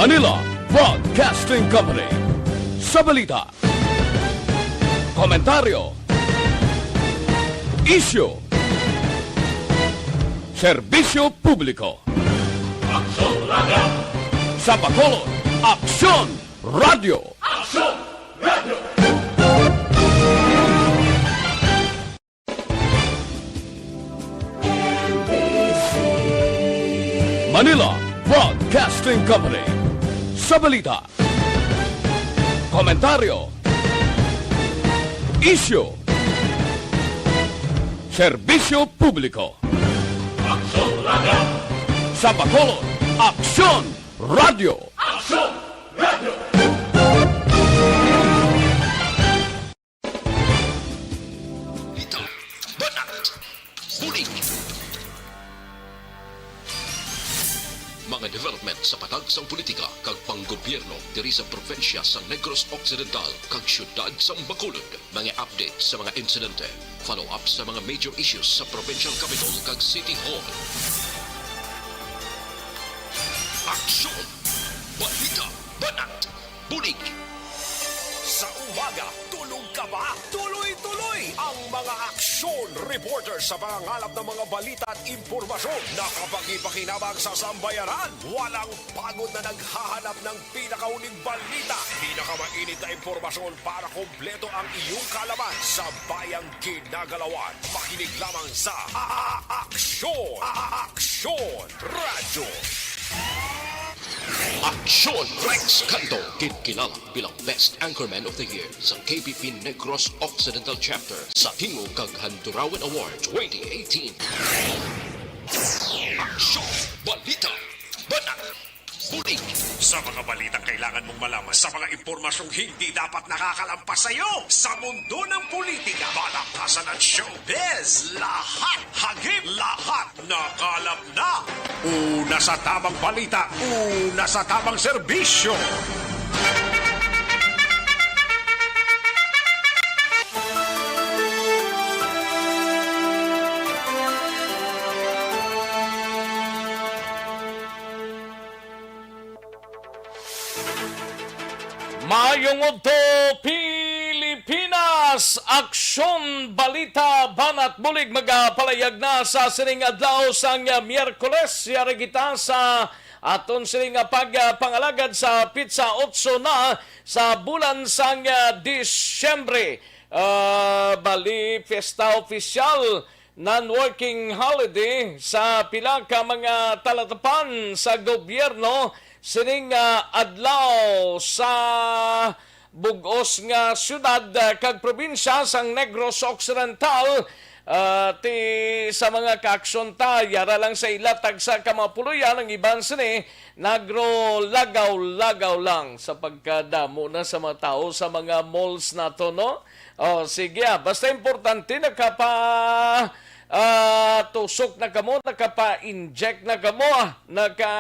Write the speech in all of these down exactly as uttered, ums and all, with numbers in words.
Manila Broadcasting Company. Sa balita, komentaryo, isyu, serbisyo publiko. Aksyon Radio. Sa Bacolod, Aksyon Radio. Aksyon Radio. Manila Broadcasting Company. Sa balita, komentaryo, isyu, serbisyo publiko. Aksyon Radio. Sa Bacolod, Aksyon Radio. Aksyon Radio. Balita, banat, bulig. Mga development sa patag sang politika kag panggobyerno diri sa probinsya sang Negros Occidental kag siyudad sang Bacolod. Mga update sa mga insidente, follow-up sa mga major issues sa provincial capitol kag city hall. Aksyon! Balita, banat, bulig. Sa umaga, tulog ka ba? Tuloy-tuloy ang mga aksyon reporter sa pangangalap ng mga balita at impormasyon na kapakipakinabang sa sambayanan. Walang pagod na naghahanap ng pinakahuling balita, pinakamainit na impormasyon para kompleto ang iyong kaalaman sa bayang ginagalawan. Makinig lamang sa A-, A-, Aksyon, A-, A-, Aksyon Radyo. Aksyon Rex Canto, ginkilala bilang Best Anchorman of the Year sa K B P Negros Occidental Chapter sa Tingog kag Handurawan Award twenty eighteen. Aksyon, balita, banat, bulig. Sa mga balitang kailangan mong malaman, sa mga impormasyong hindi dapat nakakalampas sa iyo, sa mundo ng politika, balakasan at showbiz, lahat, hagip, lahat, nakalap na. Una sa tamang balita, una sa tamang serbisyo. Maayong udto, Pilipinas! Aksyon, balita, banat, bulig magapalayag na sa sining adlaw sang Miyerkules. Yari kita sa aton sining pagpangalagad sa pitsa otso na sa bulan sang Disyembre. Ah, bali, piyesta opisyal, non-working holiday sa pila ka mga talatapan sa gobyerno sining, ah, adlaw sa bug-os nga siyudad, ah, kag probinsya sang Negros Occidental. Ah, ti sa mga kaaksyon ta, yara lang sa ila tagsa ka mga puloy-an, ang iban sini nagrolagaw-lagaw lang sa pagkadamo na sa mga tawo sa mga malls nato, no? Oh, sige, ah. Basta importante, nakapa, ah, tusok na kamo, nakapa-inject na kamo, ah. Naka,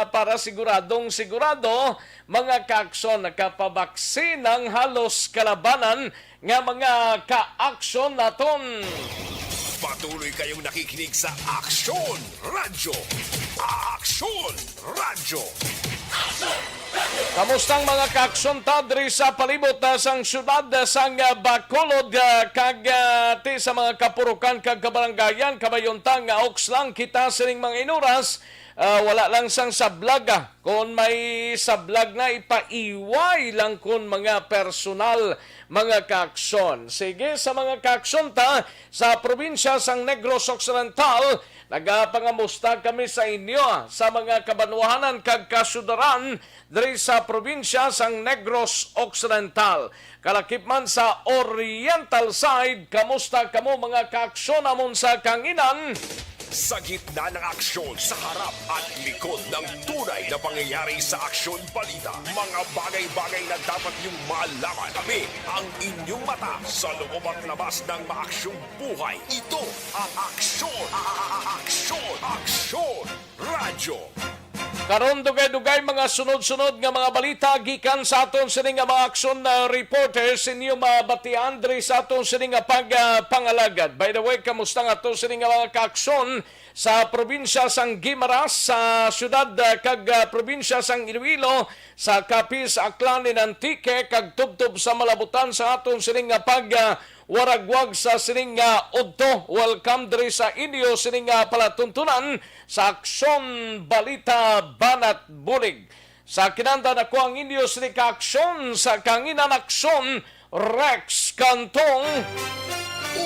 para siguradong sigurado, mga kaaksyon, nakapabaksin ang halos kalabanan nga mga kaaksyon naton. Patuloy kayong nakikinig sa Aksyon Radyo. Aksyon Radyo. Kamusta ang mga kaaksyon ta diri sa palibot, ah, sang siyudad, ah, sang, ah, Bacolod, ah, kag, ah, ti sa mga kapurukan kag kabarangayan? Kamayon ta nga oks lang kita sining mga inuras, ah, wala lang sang sablag, ah. Kon may sablag na, ipaiway lang kon mga personal, mga kaaksyon. Sige, sa mga kaaksyon ta sa probinsya sang Negros Occidental, nagapangamusta kami sa inyo sa mga kabanwahanan kag kasudaran diri sa probinsya sang Negros Occidental. Kalakip man sa Oriental side, kamusta kamo, mga kaaksyon namon sa kanginan? Sa gitna ng aksyon, sa harap at likod ng tunay na pangyayari sa Aksyon Balita, mga bagay-bagay na dapat niyong malaman, kami ang inyong mata sa loob at labas ng maaksyong buhay. Ito ang Aksyon, a-, a-, a-, Aksyon, Aksyon Radyo. Karon, dugay-dugay mga sunod-sunod nga mga balita gikan sa aton sini nga mga aksyon, ah, reporters, inyo mabatian diri sa aton sini nga pag, ah, pangalagad. By the way, kamusta nga aton sini nga mga kaaksyon sa probinsya sang Guimaras, sa siyudad, ah, kag, ah, probinsya sang Iloilo, sa Capiz, Aklan, and Antique, kag tubtob sa malabutan sa aton sini nga pag, ah, waragwag sa sining nga udto. Welcome diri sa inyo sining nga palatuntunan sa Aksyon Balita Banat Bulig. Sa kinandan, ako ang inyo sini ka aksyon sa kanginan, Aksyon Rex Cantong.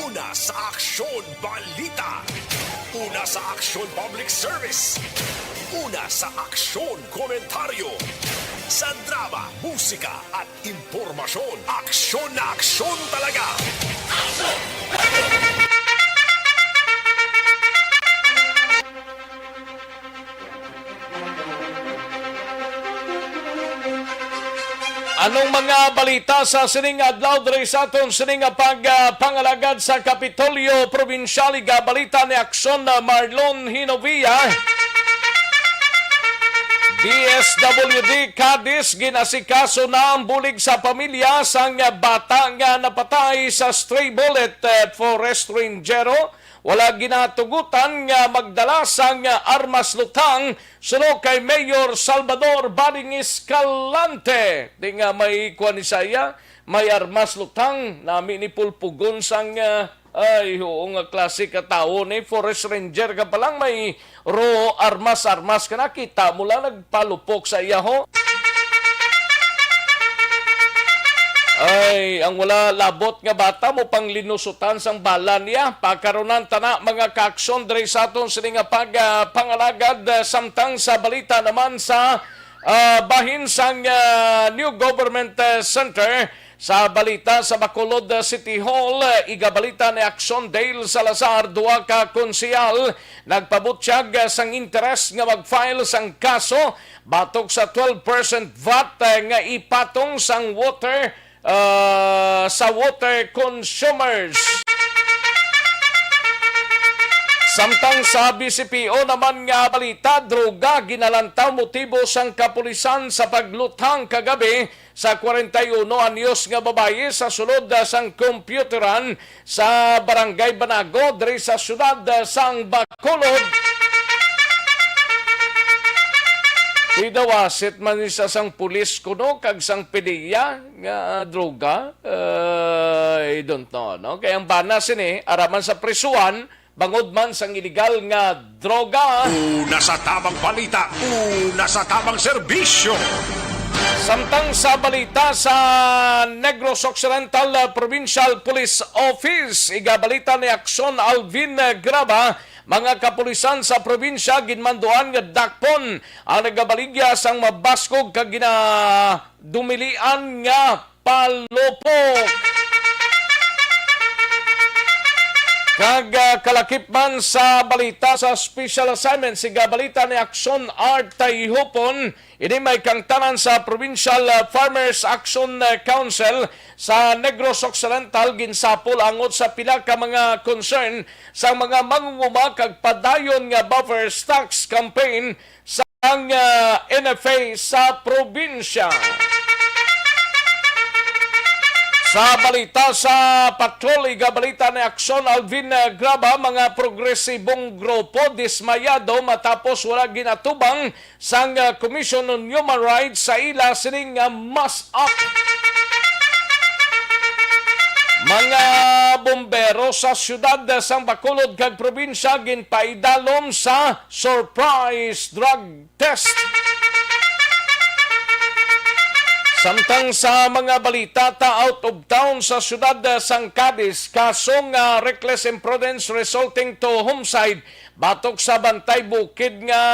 Una sa Aksyon Balita. Una sa Aksyon Public Service. Una sa Aksyon Komentaryo. Sa drama, musika at impormasyon, aksyon na aksyon talaga. Anong mga balita sa sining adlaw diri sa aton sining nga pag, ah, pangalagad sa Kapitolyo Probinsyal? Igabalita ni Aksyon, ah, Marlon Hinovia. D S W D Cadiz, ginasikaso na ang bulig sa pamilya sang bata nga napatay sa stray bullet. Eh, forest rangero, wala ginatugutan nga magdala sang armas luthang, suno kay Mayor Salvador Bading Escalante. Di nga may kuwan ni saya, may armas luthang, nami ni pulpugon sang, ah, ay, oo nga klase ka tawo ni, forest ranger ka pa lang, may ro armas-armas ka, nakita mo lang nagpalupok sa iya, ho. Ay, ang wala labot nga bata mo pang linusutan sang bala niya. Pakarunan tana, mga kaaksyon, diri sa aton sini nga pag, ah, pangalagad, ah, samtang sa balita naman sa, ah, bahin sang, ah, New Government, ah, Center, sa balita sa Bacolod, ah, City Hall, ah, igabalita ni Aksyon Dale Salazar, duha ka konsehal nagpabutyag, ah, sang interes nga mag-file sang kaso batok sa twelve percent vat, ah, nga ipatong sang water, ah, sa water consumers. Samtang sa B C P O naman nga balita, droga ginalantaw motibo sang kapulisan sa pagluthang kagabi sa kwarenta y uno anyos nga babayi sa sulod, ah, sang kompyuteran sa Barangay Banago, diri sa siyudad, ah, sang Bacolod. Pidawasit man ni sa sang pulis kuno kag sang P D E A nga droga. Ah, I don't know, no? Kay ang bana sini, ara man sa prisuhan, bangod man sang iligal nga droga. Una sa tabang balita, una sa tabang serbisyo. Samtang sa balita sa Negros Occidental, uh, Provincial Police Office, igabalita ni Aksyon Alvin, uh, Graba, mga kapulisan sa probinsya ginmanduan nga dakpon ang nagabaligya sang mabaskog kag ginadumilian nga palupok. Kag, ah, kalakip man sa balita sa special assignment, sigabalita ni Aksyon Art Tayhupon, ini may kangtanan sa Provincial, ah, Farmers Action, ah, Council sa Negros Occidental, ginsapol angot sa pila ka mga concern sa mga mangunguma kag padayon nga buffer stocks campaign sang, ah, N F A sa probinsya. Sa balita sa patrol, igabalita ni Aksyon Alvin, ah, Graba, mga progresibong grupo dismayado matapos wala ginatubang sang, ah, Commission on Human Rights sa ila sining, ah, mas up. Mga bombero sa siyudad sang Bacolod kag probinsya ginpaidalom sa surprise drug test. Samtang sa mga balita ta, out of town sa siyudad sang Cadiz, kaso nga reckless imprudence resulting to homicide batok sa bantay bukid nga,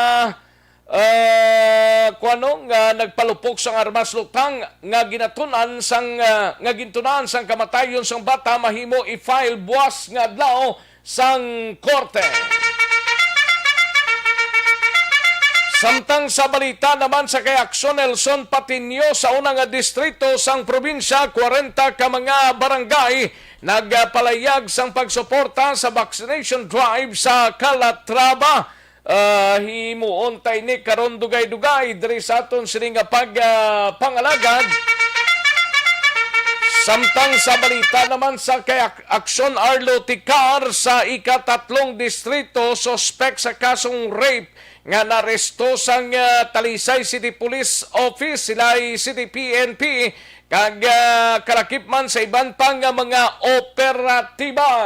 ah, kuwano nga nagpalupok sang armas luthang nga ginatunan sang, ah, nga gintunan sang kamatayon sang bata mahimo i-file buwas nga adlaw sang korte. Samtang sa balita naman sa kay Aksyon Nelson Patiño, sa una nga distrito sang probinsya, kwarenta ka mga barangay nagpalayag sang pagsuporta sa vaccination drive sa Calatrava. Ah, himuon ta ini karon dugay-dugay diri sa aton sini nga pag, ah, pangalagad. Samtang sa balita naman sa kay Ak-, Aksyon Arlo Ticar sa ikatatlong distrito, suspek sa kasong rape nga naresto sang, ah, Talisay City Police Office, sila ay City P N P, kag, ah, kalakip man sa iban pa nga mga operatiba.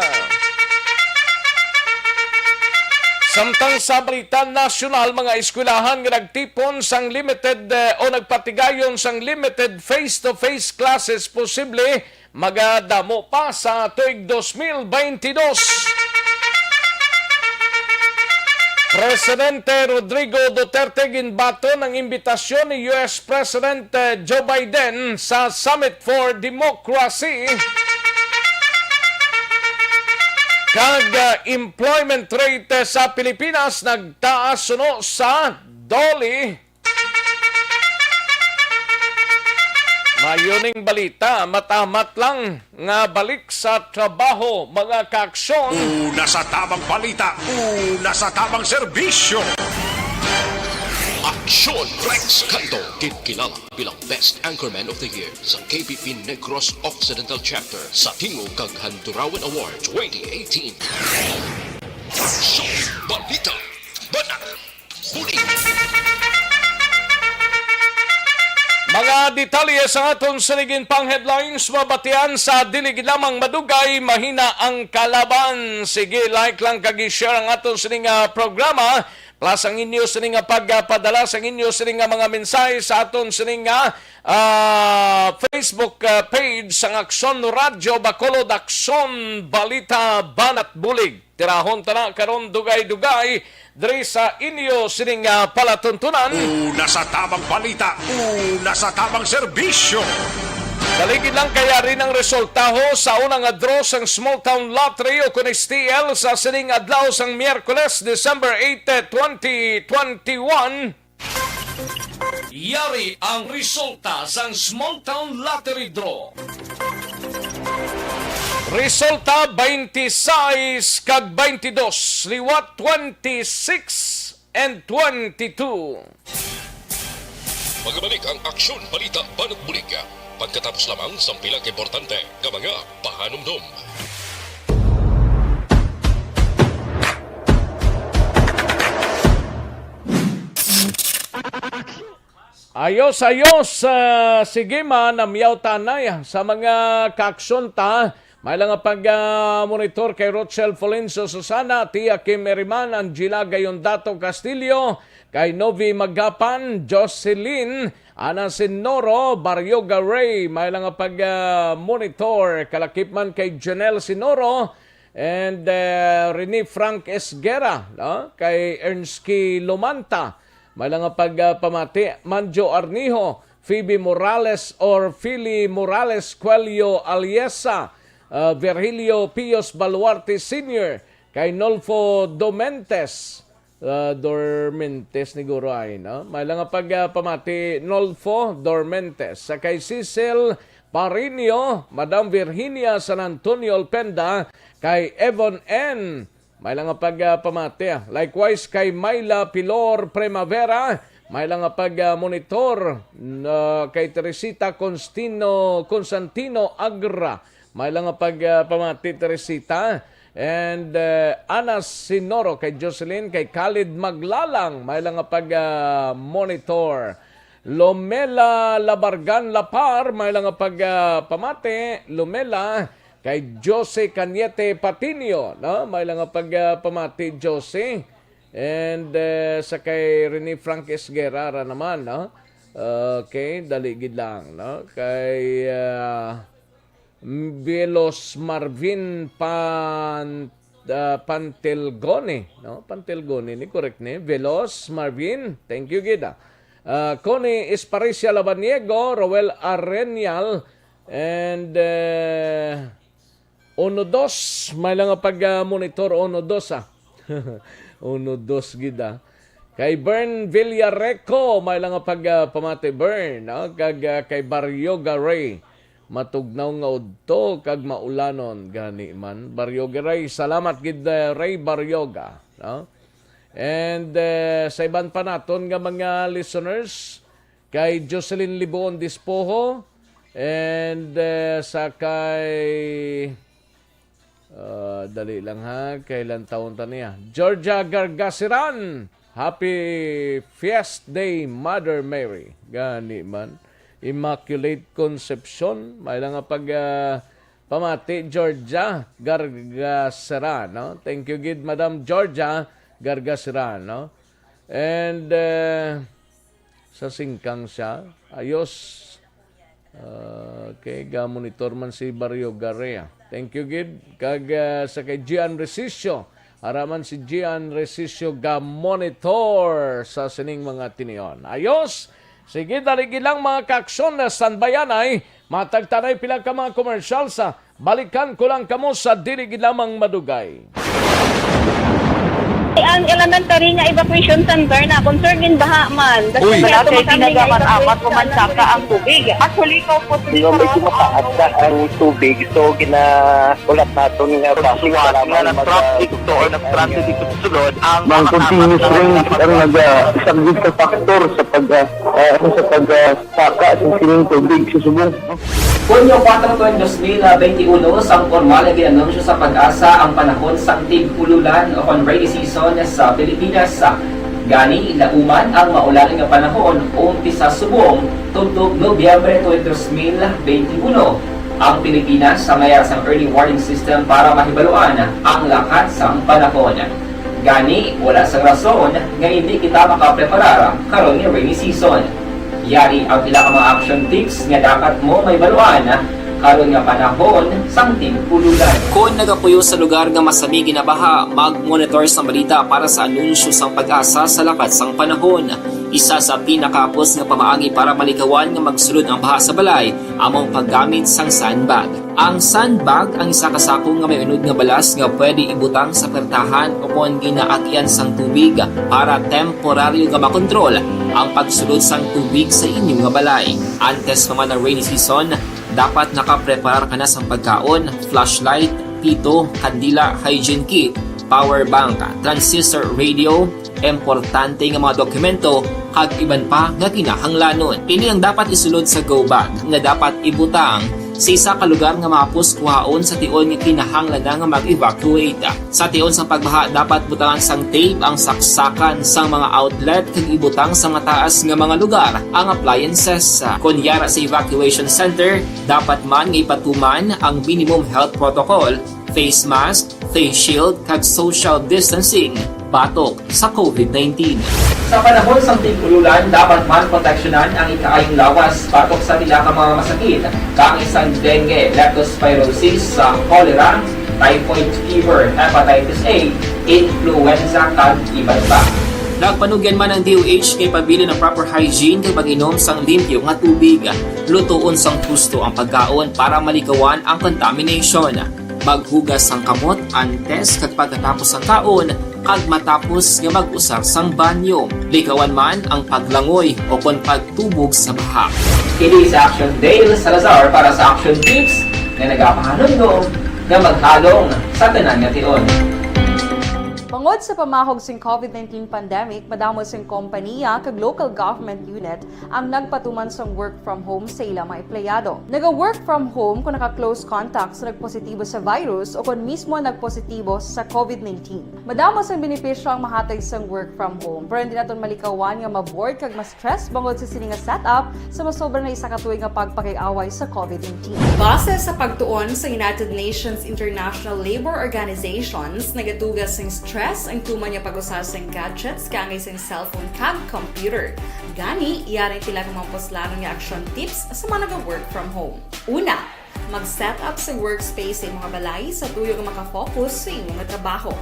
Samtang sa balita nasyonal, mga eskwelahan nga nagtipon sang limited, eh, o nagpatigayon sang limited face-to-face classes posible magadamo pa sa tuig dos mil baynte dos. Presidente Rodrigo Duterte ginbaton ang imbitasyon ni U S President Joe Biden sa Summit for Democracy, kag, uh, employment rate sa Pilipinas nagtaas suno sa DOLE. Mayo ning balita, matamat lang nga balik sa trabaho, mga kaaksyon. Una sa tamang balita, una sa tamang serbisyo. Aksyon Flex Cantho, ginkilala bilang Best Anchorman of the Year sa K B P Negros Occidental Chapter sa Tingog kag Handurawan Award twenty eighteen. Aksyon Balita, Banat Bulig. Mga detalye sa aton sining pang headlines mabatian sa dili gid lamang madugay, mahina ang kalaban. Sige, like lang kag i-share ang aton sining, ah, programa, plus ang inyo sining nga pagpadala sang inyo sining nga mga mensahe sa aton sining nga, ah, Facebook, ah, page sang Aksyon Radyo Bacolod, Aksyon Balita Banat Bulig. Tirahon ta na karon dugay-dugay diri sa inyo sining, ah, palatuntunan. Una sa tamang balita, una sa tamang serbisyo. Dali gid lang kay ari ang resultaho sa una nga draw sang Small Town Lottery o kon S T L sa sining adlaw sang Miyerkules, December eight, twenty twenty-one. Yari ang resulta sang Small Town Lottery Draw. Resulta, twenty-six kag twenty-two, liwat twenty-six and twenty-two. Magabalik ang Aksyon Balita Banat Bulig pagkatapos lamang sang pila ka importante nga mga pahanumdom. Ayos, ayos. Ah, sige, manamyaw tanay sa mga kaaksyon ta. May lang nga pag, ah, monitor kay Rochelle Florencio Susana, Tia Kim Eriman, Angela Gayondato Castillo, kay Novi Magapan, Jocelyn, Ana Sinoro, Barrio Garay. May lang nga pag, ah, monitor, kalakip man kay Janelle Sinoro, and, eh, Rene Frank Esguerra, no? Kay Ernski Lomanta, may lang nga pag, ah, pamati, Manjo Arnijo, Phoebe Morales or Philly Morales, Cuello Aliesa, ah, Virgilio Pios Baluarte Senior, kay Nolfo Domentes, ah, Dormentes ni guro ay, no? May lang nga pag, ah, pamati, Nolfo Dormentes, sa kay Cecil Parinio, Madam Virginia San Antonio Alpenda, kay Evon N. May lang nga pag, ah, pamati, ah. Likewise kay Myla Pilor Primavera, may lang nga pag, ah, monitor, na kay Teresita Constino, Constantino Agra, may lang nga pag, ah, pamati, Teresita. And, eh, Ana Sinoro, kay Jocelyn, kay Khalid Maglalang, may lang nga pag, ah, monitor. Lomela Labargan Lapar, may lang nga pag, ah, pamati. Lomela, kay Jose Cañete Patiño, no? May lang nga pag, ah, pamati, Jose. And, eh, sa kay Rene Frank Esguerra ra naman, no? Okay, dali gid lang, no? Kay, ah, Velos Marvin Pan-, ah, Pantelgone, no? Pantelgone ni, correct ni? Velos Marvin, thank you gid, ah. Ah, Connie Esparicia Labaniego, Roel Arenial, and, eh, Uno dos, may lang nga pag, ah, monitor, uno dos, ah. Uno dos gid, ah. Kay Bern Villareco, may lang nga pag, ah, pamati, Bern, no? Kag, ah, kay Baryoga Ray, matugnaw nga udto kag maulanon gani man. Baryoga Ray, salamat gid, ah, Ray Baryoga, no? And, eh, sa iban pa naton nga mga listeners, kay Jocelyn Libuon Dispoho, and, eh, sa kay, ah, dali lang ha, kailan taon ta niya? Georgia Gargasiran, Happy Fiesta Day, Mother Mary. Gani man, Immaculate Concepcion, may lang nga pag, ah, pamati, Georgia Gargasiran, no? Thank you gid, Madam Georgia Gargasiran, no? And, eh, sa singkang siya, ayos. Ah, okay, ga-monitor man si Barrio Garea. Thank you gid. Kag, ah, sa kay Gian Resisio, ara man si Gian Resisio ga-monitor sa sining mga tinion. Ayos. Sige, dali gid lang, mga kaaksyon, na standby anay. Matag ta anay pila ka mga commercial sa balikan ko lang kamo sa dili gid lamang madugay. Ang elementary nga evacuation center na concern gid baha man. Uy. Wala kay tinaga man apat o man saka ang tubig. Actually, ko po. Di ba, medyo mataas na ang tubig, so ginaulat naton nga basi nga nag-traffic to or nag-transit dito sa sulod ang mga continuous rain ang nag-, ah, isang big factor sa pag, ah, ah, sa pag, ah, saka sa sining tubig sa subong. Hunyo kuwatro, dos mil benti uno, sang pormal nga gin-anunsyo sa PAGASA ang panahon sang tig-ululan o kon rainy season sa Pilipinas. Gani, lauman ang maulan nga panahon umpisa subong tubtob Nobyembre twenty, dos mil benti uno. Ang Pilipinas, sa mayar sang early warning system para mahibaluan ang lakat sang panahon. Gani, wala sang rason nga indi kita makapreparar karon nga rainy season. Yari ang pila ka mga action tips nga dapat mo mahibaluan karon nga panahon sang tig-ululan. Kon nagapuyo sa lugar nga masami ginabaha, mag-monitor sang balita para sa anunsyo sang PAGASA sa lakat sang panahon. Isa sa pinakahapos nga pamaagi para malikawan nga magsulod ang baha sa balay amo ang paggamit sang sandbag. Ang sandbag ang isa ka sako nga may unod nga balas nga pwede ibutang sa pertahan o kon ginaagian sang tubig para temporaryo nga makontrol ang pagsulod sang tubig sa inyo nga balay. Antes pa man ang rainy season, dapat nakapreparar ka na sang pagkaon, flashlight, pito, kandila, hygiene kit, power bank, transistor radio, importante nga mga dokumento, kag iban pa nga kinahanglanon. Ini ang dapat isulod sa go bag nga dapat ibutang sa isa ka lugar nga mahapos kuhaon sa tion nga kinahanglan na nga mag-evacuate. Sa tion sang pagbaha, dapat butangan sang tape ang saksakan sang mga outlet kag ibutang sa mataas nga mga lugar ang appliances. Kon yara sa evacuation center, dapat man nga ipatuman ang minimum health protocol, face mask, face shield, kag social distancing batok sa COVID nineteen. Sa panahon sang tig-ululan, dapat man proteksyonan ang ikaayong lawas batok sa pila ka mga masakit, kaangay sang dengue, leptospirosis, sa cholera, typhoid fever, hepatitis A, influenza, kag iban pa. Nagpanugyan man ang D O H kay pabilin ang proper hygiene kag pag-inom sang limpyo nga tubig. Lutoon sang husto ang pagkaon para malikawan ang contamination. Maghugas sang kamot antes kag pagkatapos sang kaon, kag matapos nga mag-usar sang banyo. Likawan man ang paglangoy o kon pagtubog sa baha. Kini si Action Dale Salazar para sa Action Tips nga nagapahanumdom nga maghalong sa tanan nga tion. Bangod sa pamahog sing COVID nineteen pandemic, madamo sing kompaniya kag local government unit ang nagpatuman sang work from home sa ila mga empleyado. Naga-work from home kung naka-close contact sa nagpositibo sa virus o kon mismo nagpositibo sa COVID nineteen. Madamo sang benepisyo ang mahatag sang work from home, pero hindi naton malikawan nga ma-bored kag ma-stress bangod sa sini nga setup sa masobra na isa ka tuig nga pagpakig-away sa COVID nineteen. Base sa pagtuon sa United Nations International Labor Organizations, nagatuga sing stress ang tuman nga pag-usa sing gadgets kaangay sing cellphone kag computer. Gani, yari ang pila ka mga puslanon nga action tips sa mga naga-work from home. Una, mag-set up sa workspace sa imong balay sa tuyo nga makafocus sa imong trabaho.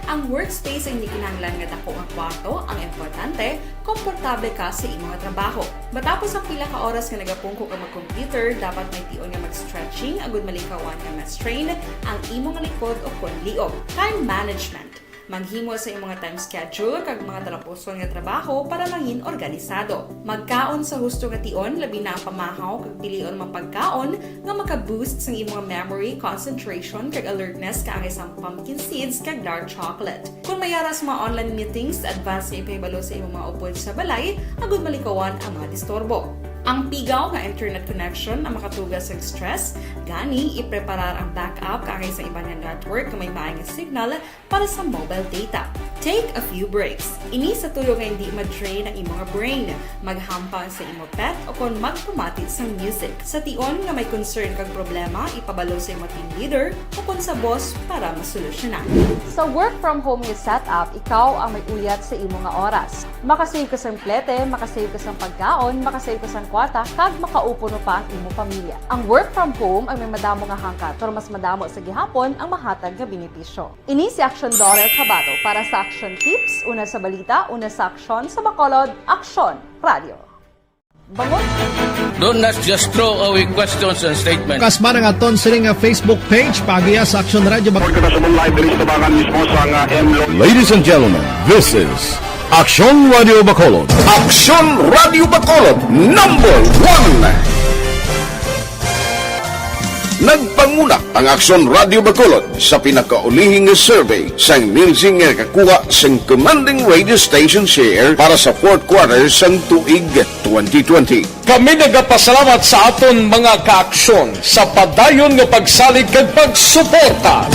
Ang workspace ay hindi kinahanglan nga dako nga kwarto, ang importante, komportable ka sa imong trabaho. Matapos ang pila ka oras nga nagapungko ka mag-computer, dapat may tion nga mag-stretching agud malikawan nga ma-strain ang imong likod o kon liog. Time management. Maghimo sa imong time schedule kag mga talapuson nga trabaho para mangin organisado. Magkaon sa husto nga tion, labi na ang pamahaw kag pilion mga pagkaon nga maka-boost sang imong memory, concentration, kag alertness kaangay sang pumpkin seeds kag dark chocolate. Kung may ara sa mga online meetings, advance nga ipahibalo sa imong mga upod sa balay agud malikawan ang mga disturbo. Ang pigaw nga internet connection ang makatuga sa stress, gani ipreparar ang backup kaangay sa iban nga network nga may maay nga signal para sa mobile data. Take a few breaks. Ini sa tuyo nga hindi ma-drain ang imo nga brain. Maghampang sa imo pet o kon magpamati sang music. Sa tion nga may concern kag problema, ipabalo sa imo team leader o kon sa boss para masolusyonan. Sa work from home nga setup, ikaw ang may uyat sa imo nga oras. Makasave ka sang plete, makasave ka sang pagkaon, makasave ka sang kwarta, kag makaupuno pa ang imo pamilya. Ang work from home ang may madamo nga hangkat, pero mas madamo sa gihapon ang mahatag nga benepisyo. Ini si Aksyon Dorel Chavado para sa Aksyon Tips, una sa balita, una sa aksyon, sa Bacolod, Aksyon Radio. Bangon! Don't not just throw away questions and statements. Kas man ang aton sini nga Facebook page, paagiha sa Aksyon Radio Bacolod. Report ko na sa mong live diri sa tabangan mismo sa nga M L O. Ladies and gentlemen, this is Aksyon Radio Bacolod. Aksyon Radio Bacolod, number one. Nagpanguna ang Aksyon Radio Bacolod sa pinakaulihi nga survey sang Nielsen nga nakakuha sang commanding radio station share para sa fourth quarter sang tuig twenty twenty. Kami nagapasalamat sa aton mga kaaksyon sa padayon nga pagsalig kag pagsuporta.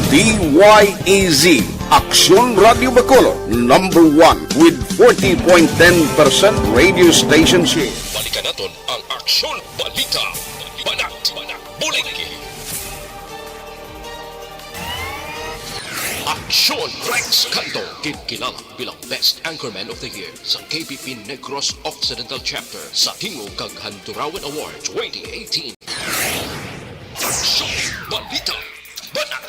D Y E Z, Aksyon Radio Bacolod, number one with forty point ten percent radio station share. Balikan naton ang Aksyon Balita. Banat, Banat, Bulig. Aksyon Rex Canto, ginkilala bilang Best Anchorman of the Year sa K P P Negros Occidental Chapter sa Tingog kag Handurawan Award twenty eighteen. Aksyon Balita. Banat.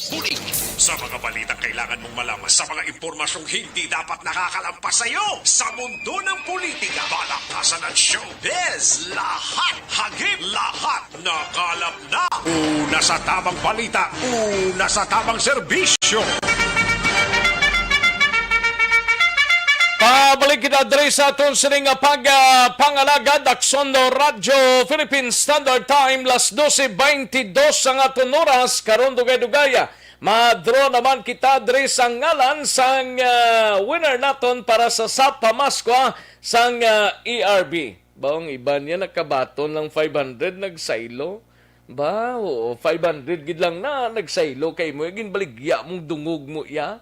Bulig. Sa mga balitang kailangan mong malaman, sa mga impormasyong hindi dapat nakakalampas sa iyo, sa mundo ng politika, palakasan at showbiz, lahat hagip, lahat nakalap na. Una sa tamang balita, una sa tamang serbisyo. Pabalik kita diri sa aton sining nga pag, ah, pangalagad, Aksyon Radyo Philippine Standard Time, las doce veintidós ang aton oras, karon dugay-dugay. Ma-draw naman kita diri sa ngalan sang, ah, winner naton para sa Sapa Maskwa sang, ah, E R B. Ba, ang iban niya nakabaton lang five hundred, nagsaylo. Ba, oo, five hundred gid lang na, nagsaylo kay mo, ginbaligya mong dungog mo, ya.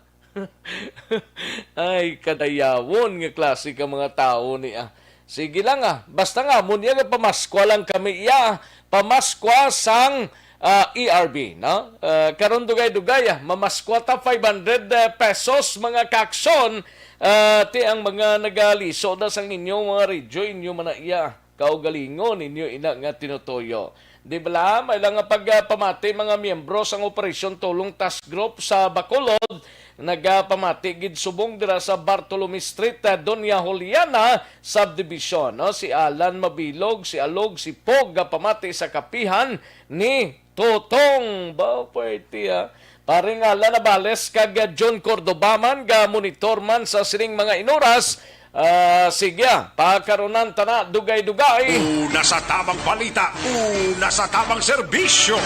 Ay, kadayawon nga klase ka mga tawo ni, ah. Sige lang, ah. Basta nga, mo niya nga pamaskwa lang kami, ya. Pamaskwa sang, ah, E R B, no? Ah, karon dugay-dugay, ah. Mamaskwa ta five hundred, eh, pesos, mga kaaksyon. Ah, ti ang mga nagaliso na sang inyo, mga radyo, inyo man na iya. Kaugalingon ninyo ina nga tinutuyo. Di bala, may lang nga pagpamati mga miyembro sang Operasyon Tulong Task Group sa Bacolod, nagapamati gid subong dira sa Bartolome Street, ah, Doña Juliana Subdivision, no? Si Alan Mabilog, si Alog, si Pog, gapamati sa kapihan ni Totong. Ba, pwerte, ah. Paring Alan Navales kag John Cordoba man, ga monitor man sa sining mga inuras. Ah, sige, ah, pakarunan ta na, dugay-dugay. Una sa tamang balita, una sa tamang serbisyo.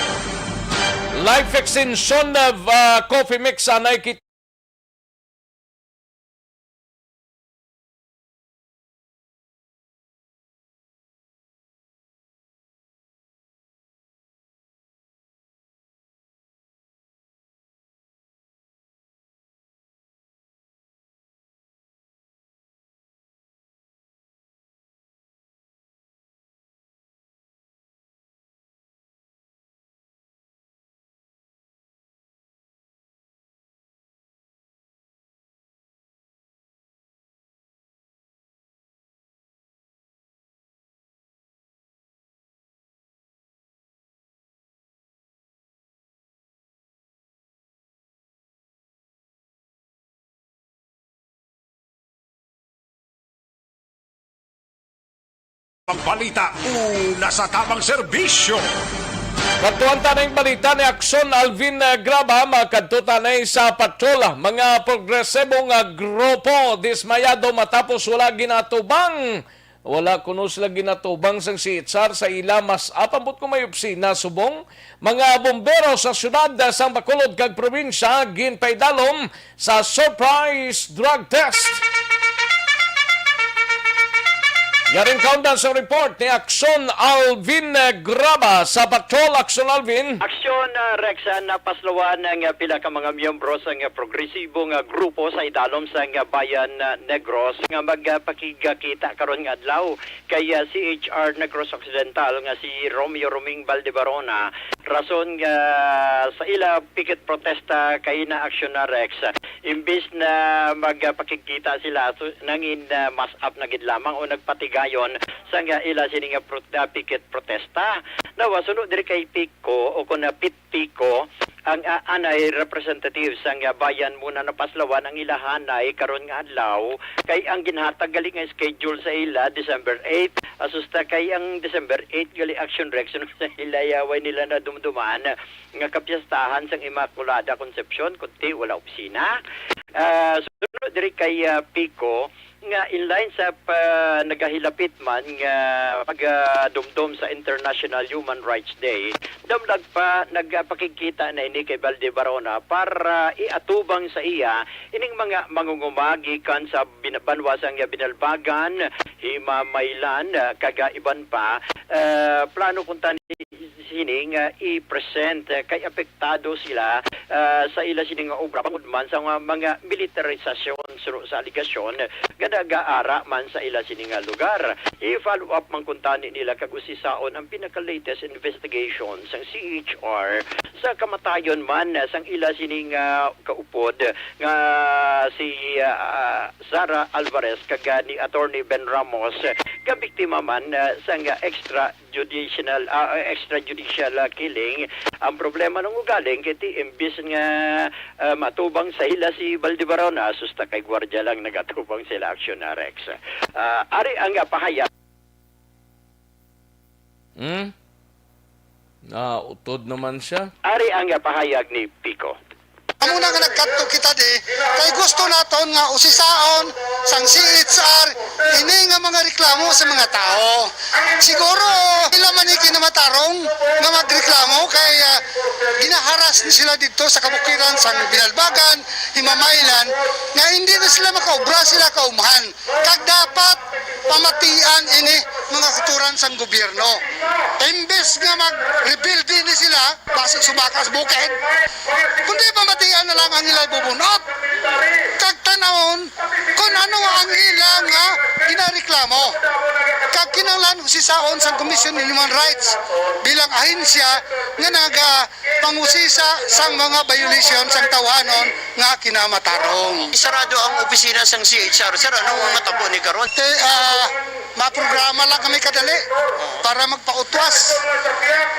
Life extension of, ah, Coffee Mix, anay kit- Ang balita, una sa tamang serbisyo. Kadtuan ta ning balita ni Akson Alvin, eh, Graba, makadto ta na sa patrol. Mga progresibo nga grupo dismayado matapos wala ginatubang. Wala kuno sila ginatubang sang C H R sa ila mas apambot ko may opisina subong. Mga bombero sa siyudad, eh, sang Bacolod kag probinsya ginpaidalom sa surprise drug test. Yaring kaundan sa report ni Akson Alvin Graba sa Patrol. Akson Alvin. Aksyon, ah, Rex, ah, napaslawan ang, ah, pila ka mga miyembro sang, ah, progresibo nga grupo sa idalom sang, ah, Bayan, ah, Negros nga magpakigkita karon nga adlaw kay, ah, C H R Negros Occidental nga si Romeo Roming Baldebarona, rason nga sa ila picket protesta kay na aksyon na Rex. Imbis na magpakigkita sila, su-, nangin, ah, mass up na gid lamang o nagpatigayon sa nga ila sini nga pro-, ah, picket protesta. Nawa, suno diri kay Pico o kun, ah, Pit Pico, ang, ah, anay representative sang, ah, bayan muna napaslawan ang ilahanay karon nga adlaw, kay ang ginhatag gali nga schedule sa ila December eight, asusta kay ang December eight gali action direction sa ila, yaway nila nadumduman nga kapiyastahan sang Immaculada Concepcion, kundi wala opisina. Ah, suno diri kay, ah, Pico, nga in line sa pa, nagahilapit man nga pagdumdom sa International Human Rights Day, damlag pa nagpakigkita na ini kay Balde Barona para iatubang sa iya ining mga mangunguma gikan sa bin-, banwa sang Binalbagan, Himamaylan, ah, kag, ah, iban pa. Ah, plano kuntani sini nga i-present, eh, kay apektado sila, ah, sa ila sini nga obra bangod man sa mga, mga militarisasyon suno sa alegasyon nga nagaara man sa ila sini nga lugar. I-follow up man kuntani nila kag usisaon ang pinaka-latest investigation sang C H R sa kamatayon man sang ila sini nga kaupod nga si, ah, Sara Alvarez kag, ah, ni Attorney Ben Ramos, nga biktima man, ah, sang extra judicial, ah, extrajudicial, ah, killing. Ang problema nung ugaling kay ti imbis nga, ah, matubang sa ila si Baldebarona, susta kay gwardiya lang nagatubang sila aksyon na Rex. Ah, ari ang, ah, pahayag. Hmm? Nautod naman siya. Ari ang, ah, pahayag ni Pico. Amo na nga nagkadto kita di, kay gusto naton nga usisaon sang C H R ini nga mga reklamo sa mga tawo. Siguro ila man ni kinamatarong nga magreklamo kay, ah, ginaharas ni sila didto sa kabukiran sang Binalbagan, Himamaylan, nga hindi na sila makaobra sila kaumhan. Kag dapat pamatian ini mga katuran sang gobyerno. Imbes nga magrebuild ni sila, basi sumakas bukid, kundi pamatian na lang ang ila bubunot. Kag tanawon kung ano ang ila nga ginareklamo. Kag kinahanglan usisaon sang Commission on Human Rights bilang ahensya nga naga pangusisa sang mga violation sang tawhanon nga kinamatarong. Sarado ang opisina sang C H R. Sir, anong matabo ni karon? Te, ah, maprograma lang kami kadali para magpautwas.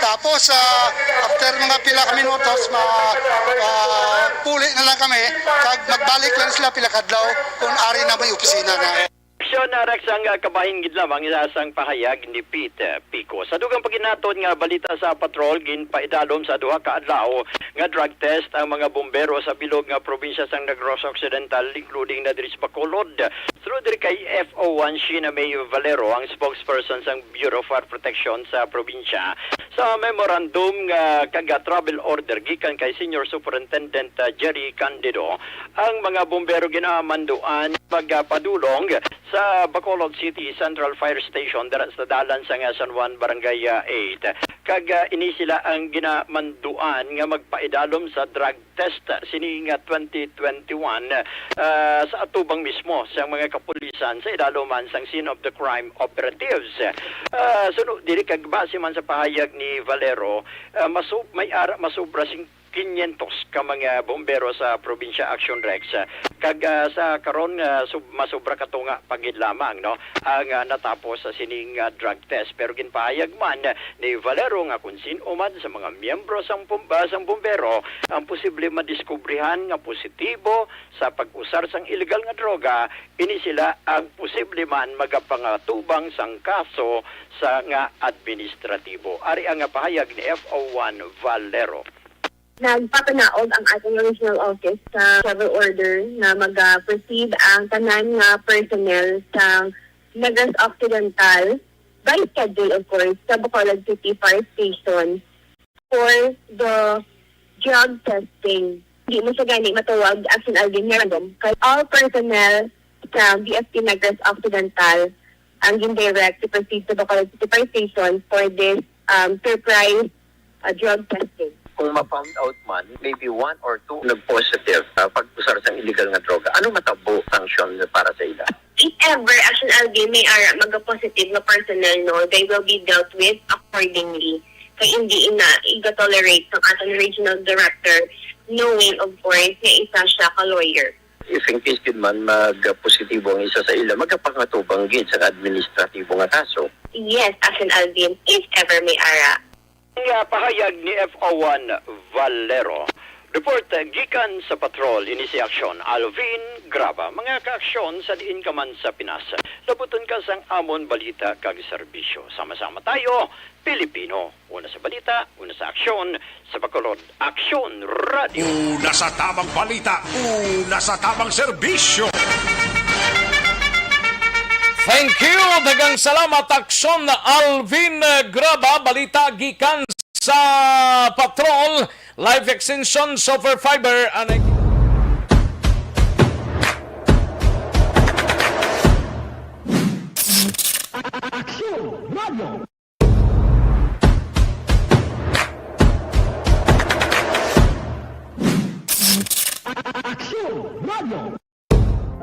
Tapos, ah, after mga pila ka minutos, ma-, ah, puli na lang kami. Kag magbalik lang sila pila kadlaw kung ari na may opisina na. Aksyon na Rex ang, ah, kabahin gid lamang, isa sang pahayag ni Pete Pico. Sa dugang paghinatod nga balita sa patrol, ginpaidalom sa duha ka adlaw nga drug test ang mga bombero sa bilog nga probinsya sang Negros Occidental, including na diri sa Bacolod. Suno diri kay F O one Sheena May Valero, ang spokesperson sang Bureau of Fire Protection sa probinsya, sa memorandum nga kag travel order gikan kay Senior Superintendent, ah, Jerry Candido, ang mga bombero ginamanduan magpadulong sa Bacolod City Central Fire Station, dira sa dalan sang San Juan, Barangay, ah, eight. Kag, ah, ini sila ang ginamanduan nga magpaidalom sa drug test sini nga twenty twenty-one, ah, sa atubang mismo sa mga kapulisan sa idalom man sang scene of the crime operatives. Ah, suno diri kag base man sa pahayag ni Valero, ah, masu-, may ara masobra sing-, quinientos ka mga bombero sa probinsya, Action Rex. Kag, ah, sa karon, ah, sub-, masobra ka tunga pa gid lamang, no, ang, ah, natapos sa sining, ah, drug test. Pero ginpahayag man ni Valero nga kung sin-o man sa mga miyembro sang pum-, ah, sang bombero ang posible madiskubrihan nga positibo sa pag-usar sang illegal nga droga, ini sila ang posible man magapangatubang sang kaso sa nga administratibo. Ari ang pahayag ni F O one Valero. Nagpapanaog ang ating regional office sa travel order na mag-proceed ang tanan nga personnel sa Negros Occidental by schedule, of course, sa Bacolod City Fire Station for the drug testing. Di mo siya gani matawag, Action Alvin, nga random. Kay all personnel sa B F P Negros Occidental ang gindirect to proceed to Bacolod City Fire Station for this, um, surprise, uh, drug testing. Kung ma-found out man, maybe one or two nag-positive sa pag-usar sang illegal nga droga, ano matabo sanction para sa ila? If ever, Action Alvin, may ara mag-positive nga personnel, no, they will be dealt with accordingly. Kay hindi ina iga-tolerate sang aton regional director, knowing, of course, nga isa siya ka lawyer. If in case gid man mag-positibo ang isa sa ila, magapangatubang gid sa administratibo nga kaso. Yes, Action Alvin, if ever may ara. Nga pahayag ni F O one Valero. Report gikan sa patrol, ini si Aksyon Alvin Graba. Mga kaaksyon, sa diin ka man sa Pinas, labuton ka sang amon balita kag serbisyo. Sama-sama tayo, Pilipino. Una sa balita, una sa aksyon, sa Bacolod Aksyon Radio. Una sa tamang balita, una sa tamang serbisyo. Thank you. Daghang salamat, Aksyon Alvin Graba. Balita gikan sa Patrol, Life Extension, Super Fiber, and Aksyon Radio. Aksyon Radio.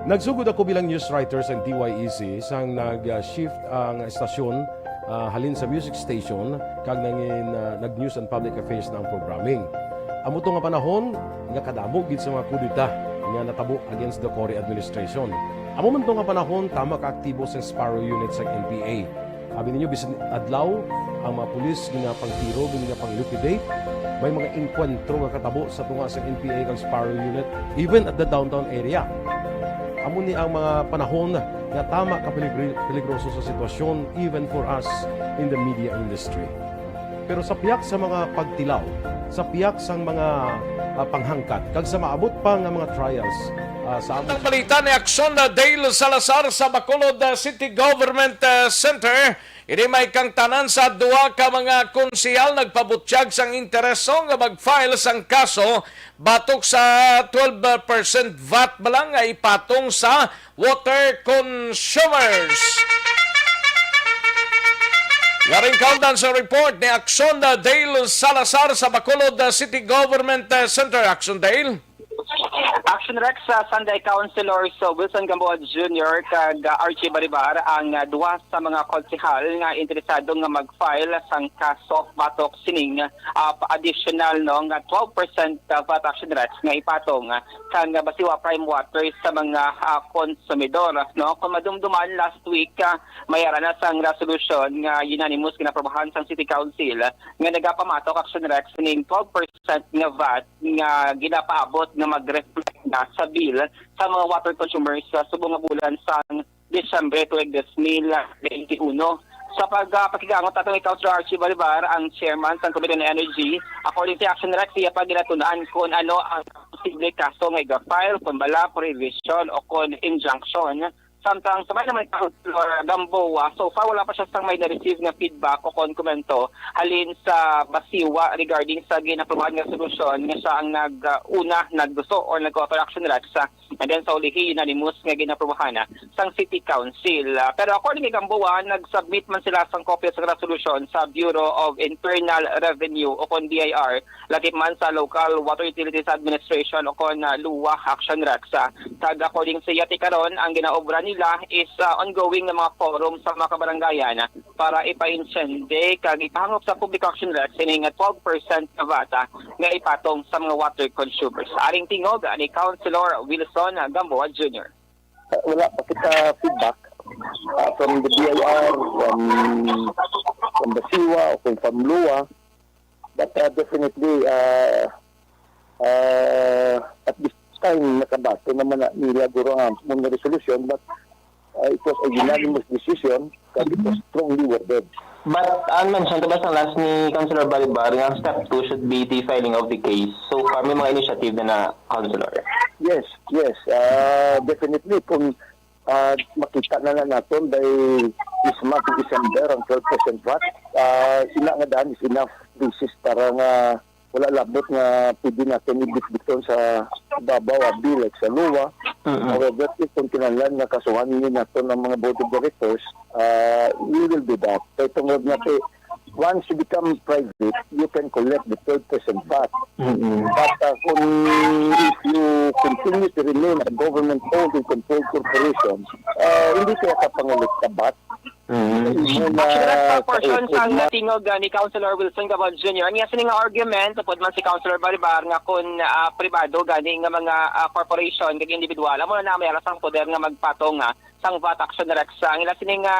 Nagsugod ako bilang news writer sa D Y E C sang nag-shift ang estasyon, ah, halin sa music station kag nangin, ah, nag-news and public affairs na ang programming. Amo to nga panahon nga kadamo gid sa mga kudeta nga natabo against the Cory administration. Amo man to nga panahon, tama ka aktibo sang Sparrow Unit sang N P A. Abi ninyo, bisan adlaw, ang mga pulis ginapangtiro, ginapang-liquidate. May mga engkwentro nga katabo sa tunga sang N P A kag Sparrow Unit, even at the downtown area. Amo ni ang mga panahon nga tama ka peligri-, peligroso sa sitwasyon, even for us in the media industry. Pero sa pihak sa mga pagtilaw, sa pihak sang mga, ah, panghangkat, kag sa maabot pa nga mga trials, ah, sa amon. Ang balita ni Aksyon Dale Salazar sa Bacolod, ah, City Government, ah, Center. Ini may kangtanan sa duha ka mga konsehal nagpabutyag sang intereso nga mag-file sang kaso batok sa twelve percent vat bala nga ipatong sa water consumers. Nga rin kaundan sa report ni Aksyon Dale Salazar sa Bacolod City Government Center. Aksyon Dale. Action Rex, sa Sanday Councilors, uh, Wilson Gamboa Junior kag, uh, Archie Baribar ang, uh, duha sa mga konsehal nga interesado nga mag-file sang kaso batok sining, uh, additional, no, nga twelve percent, uh, vat, Action Rex, nga ipatong, uh, kang, uh, Basiwa Prime Waters sa mga, uh, konsumidor, no. Kung madumduman, last week, uh, may ara na sang resolusyon nga unanimous ginaprobahan sang City Council nga nagapamatok, Action Rex, ning twelve percent nga vat nga ginapaabot nga mag-reflect na sa bill sa mga water consumers sa subong nga bulan sang Disyembre tuig dos mil twenty-uno. Sa pag-, ah, pakigangot nato ni Councilor Archie Balibar, ang chairman sa Committee on Energy, according sa Action Rex, iya pa ginatun-an kung ano ang posible kaso nga iga-file, kung bala, prohibition o kung injunction. Samtang sa may naman ni Councilor Gamboa, so far wala pa siya sang may na-receive nga feedback o kon komento halin sa Basiwa regarding sa ginaprobahan nga resolusyon nga siya ang nag-, uh, una, naggusto or nag-author, Action Rex, uh, and then sa ulihi, unanimous nga ginaprobahan, uh, sang City Council. Uh, pero according kay Gamboa, nag-submit man sila sang kopya sa resolusyon sa Bureau of Internal Revenue o kon B I R, lakip man sa Local Water Utilities Administration o kon, ah, LUWA, Action Rex. Ah, kag according sa iya, ti karon ang ginaobra nila is, ah, ongoing nga mga forum sa mga kabarangayan para ipaintindi kag ipahangop sa Public Auction Rex ining twelve percent nga vata nga ipatong sa mga water consumers. Aring tingog ni Councilor Wilson Gamboa Junior. Uh, wala pa kita feedback, uh, from the B I R, from, from the siwa, o from, from lua. But, uh, definitely, uh, uh, at this time, nakabato naman na nila guro ang amon nga resolution, but, uh, it was a unanimous decision that it was strongly worded. But ang mention to ba sa last ni Councilor Balibar nga step two should be the filing of the case. So far, may mga initiative na na, Councilor. Yes, yes. Uh, definitely, kung, uh, makita na na naton by this month of December ang twelve percent vat, uh, ina nga daan is enough basis para nga wala labot nga pwede natin ibitbiton sa babaw, abi, like sa lua. Mm-mm. However, if kung kinahanglan nga kasuhan ni naton ang mga board of directors, uh, we will do that. Kay tungod nga kay, once you become private, you can collect the twelve percent vat. Mm-mm. But, uh, kung if you continue to remain a government-owned and controlled corporation, uh, hindi kaya ka pangulit ka vat. Mm. Actually, sa portion sa nga tingog, ah, ni Councilor Wilson Gabon Junior, ang iya sini nga argument, upod man si Councilor Balibar nga kun, ah, pribado gani nga mga, ah, corporation kag individual, amo na may alas ang poder nga magpatong, ah, sang vat Action Rex. Ang ila sini nga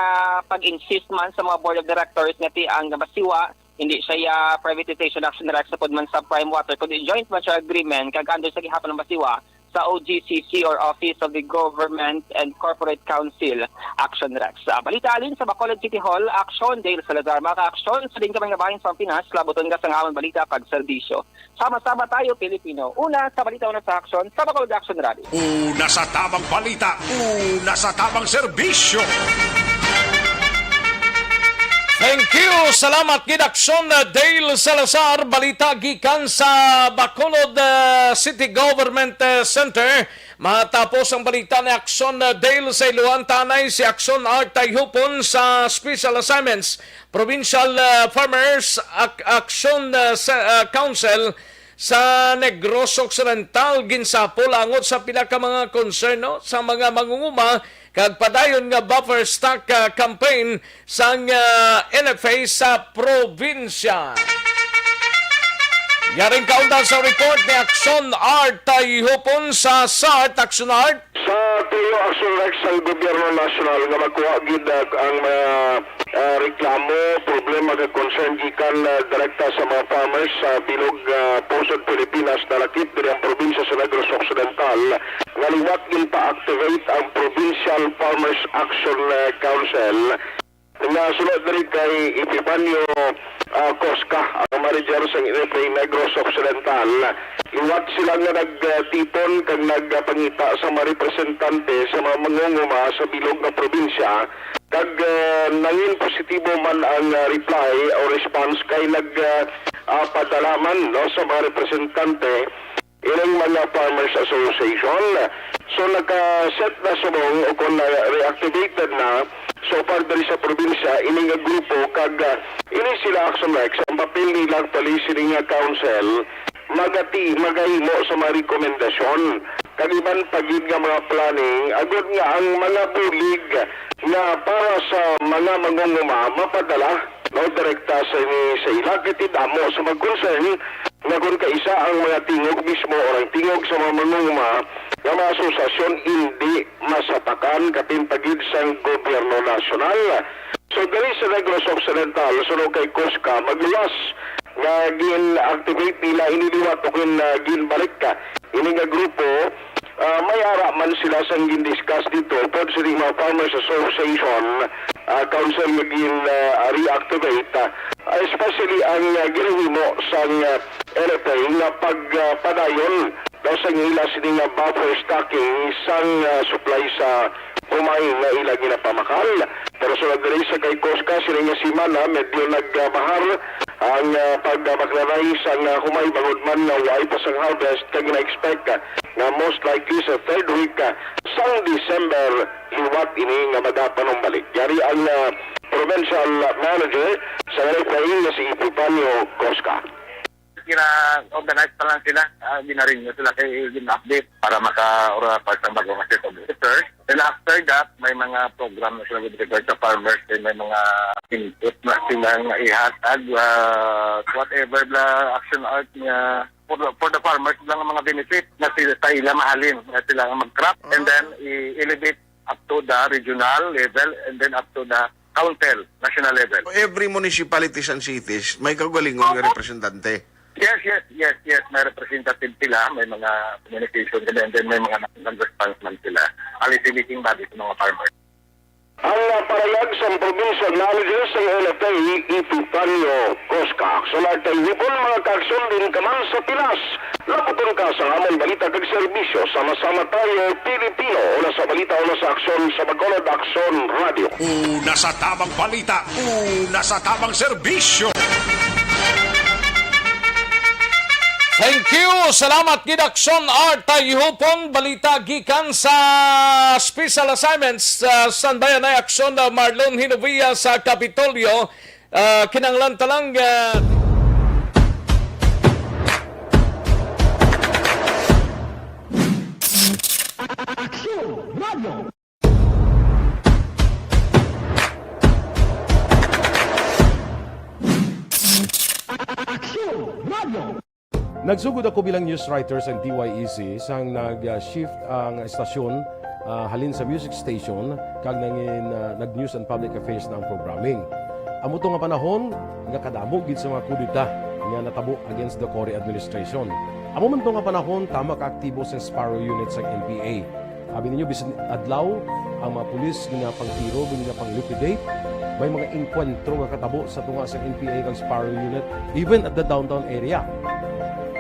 pag-insist man sa mga board of directors nga ti ang Basiwa, hindi siya, ah, privatization Action Rex upod man sa Prime Water, kundi joint venture agreement kag under sa gihapon ng Basiwa, sa O G C C or Office of the Government and Corporate Council, Action Rex. Sa balita halin sa Bacolod City Hall, Action, Dale Salazar, mga ka-aksyon, sa din ka mga bahin sa Pinas, labuton ka sa nga amon balita kag serbisyo. Sama-sama tayo, Pilipino. Una sa balita, una sa aksyon, sa Bacolod Action Rally. Una sa tamang balita, una sa tamang serbisyo. Thank you. Salamat gid, Aksyon, uh, Dale Salazar. Balita gikan sa Bacolod, uh, City Government, uh, Center. Matapos ang balita ni Aksyon, uh, Dale sa Iloan, tanay si Aksyon Art Tayhupon sa Special Assignments Provincial, uh, Farmers Ac-, Action, uh, sa, uh, Council sa Negros Occidental, ginsapol angot sa pila ka mga konserno sa mga mangunguma kag padayon nga buffer stock, ah, campaign sang, ah, N F A sa probinsya. Yaring kaundan sa report ni Action Art Tayhupon sa SART. Action Art. Sa tuyo, Action Art sang Gobyerno Nasyonal nga makuha gid, ah, ang mga ah, reklamo, problema kag concern gikan, ah, direkta sa mga farmers sa bilog, ah, pusod Pilipinas nalakip diri ang probinsya sa Negros Occidental, nga liwat ginpa-activate ang Provincial Farmers Action, ah, Council. Nga suno diri kay Epifanio, ah, Cosca, ang manager sa N F A Negros Occidental, liwat sila nga nagtipon kag nagpangita sa mga representante sa mga mangunguma sa bilog nga probinsya. Kag, ah, nangin positibo man ang, ah, reply o response kay nag, ah, ah, padala man, no, sa mga representante ining mga Farmers Association. So, naka-set na subong o kung na reactivated na so far diri sa probinsya ini nga grupo kag, ah, ini sila, Action Rex, ang papel nila actually sini nga council magati magahimo sa mga rekomendasyon kag iban pa gid nga mga planning agud nga ang mga bulig nga para sa mga mangunguma mapadala, no, direkta sa ini sa ila kay ti damo sa mga concern nga kon kaisa ang mga tingog mismo o ang tingog sa mga mangunguma nga mga asosasyon indi masapakan kapin pa gid sang gobyerno nasyonal. So, diri sa Negros Occidental, suno kay Cosca, magluwas nga gin-activate nila ini liwat o gin-, ah, ginbalik ka ini nga grupo, ah, may ara man sila sang gin-discuss dito pod sa mga Farmers Association, ah, Council nga gin, ah, reactivate, ah, especially ang, ah, ginahimo sang, ah, N F A nga pag, ah, padayon daw sang ila sini nga buffer stocking sang, ah, supply sa humay nga ila ginapamakal. Pero sa diri sa kay Cosca, sini nga semana, medyo nagbahar ang, ah, pagbaklaray sang, ah, humay bangod man nga way pa sang harvest kag na-expect, ah, nga most likely sa third week, ah, sang December liwat ini nga magapanumbalik. Yari ang, ah, provincial manager sa N F A nga si Epifanio Cosca. Kina-organize pa lang sila, ah, ginarinyo sila kay gina-update para maka-, or, ah, pa sa bago nga set of officers. And after that, may mga program na sila with regard sa farmers, then may mga input na sila nga ihatag, ah, whatever the action art nga for the, for the farmers lang ang mga benefit na sila, sa ila mahalin, na sila ang mag-crop, and then i-elevate up to the regional level and then up to the council, national level. Every municipalities and cities may kaugalingon nga representante. Yes, yes, yes, yes. May representative sila, may mga communication sila, and then may mga nag-response man sila. Policy making body sa mga farmers. Ang, ah, parayag sang Provincial Manager sang L F A, Epifanio Cosca. Sunod kay Hipon, mga kaaksyon, din ka man sa pilas. Laputon ka sa amon balita kag serbisyo. Sama-sama tayo, Pilipino. Una sa balita, una sa aksyon, sa Bacolod Aksyon Radio. Una sa tamang balita, una sa tamang serbisyo. Thank you. Salamat gid, Aksyon Art Tayhupon. Balita gikan sa special assignments, ah, standby na Aksyon, ah, Marlon Hinovia sa Kapitolyo. Ah, kinahanglan ta lang, ah, Aksyon Radio. Aksyon Radio. Nagsugod ako bilang news writer sa D Y E C sang nag-shift ang estasyon, ah, halin sa music station kag nangin, ah, nag-news and public affairs na ang programming. Amo to nga panahon nga kadamo gid sa mga kudeta nga natabo against the Cory administration. Amo man to nga panahon tama ka aktibo sa Sparrow Unit sang N P A. Abi ninyo, bisan adlaw, ang mga pulis ginapangtiro, ginapang-liquidate. May mga engkwentro nga katabo sa tunga sa N P A kag Sparrow Unit, even at the downtown area.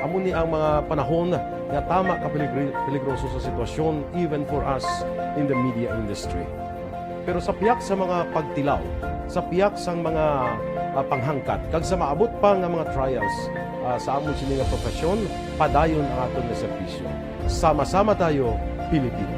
Amo ni ang mga panahon nga tama ka peligri-, peligroso sa sitwasyon, even for us in the media industry. Pero sa pihak sa mga pagtilaw, sa pihak sang mga, ah, panghangkat, kag sa maabot pa nga mga trials, ah, sa amon sini nga profesyon, padayon ang aton nga serbisyo. Sama-sama tayo, Pilipino.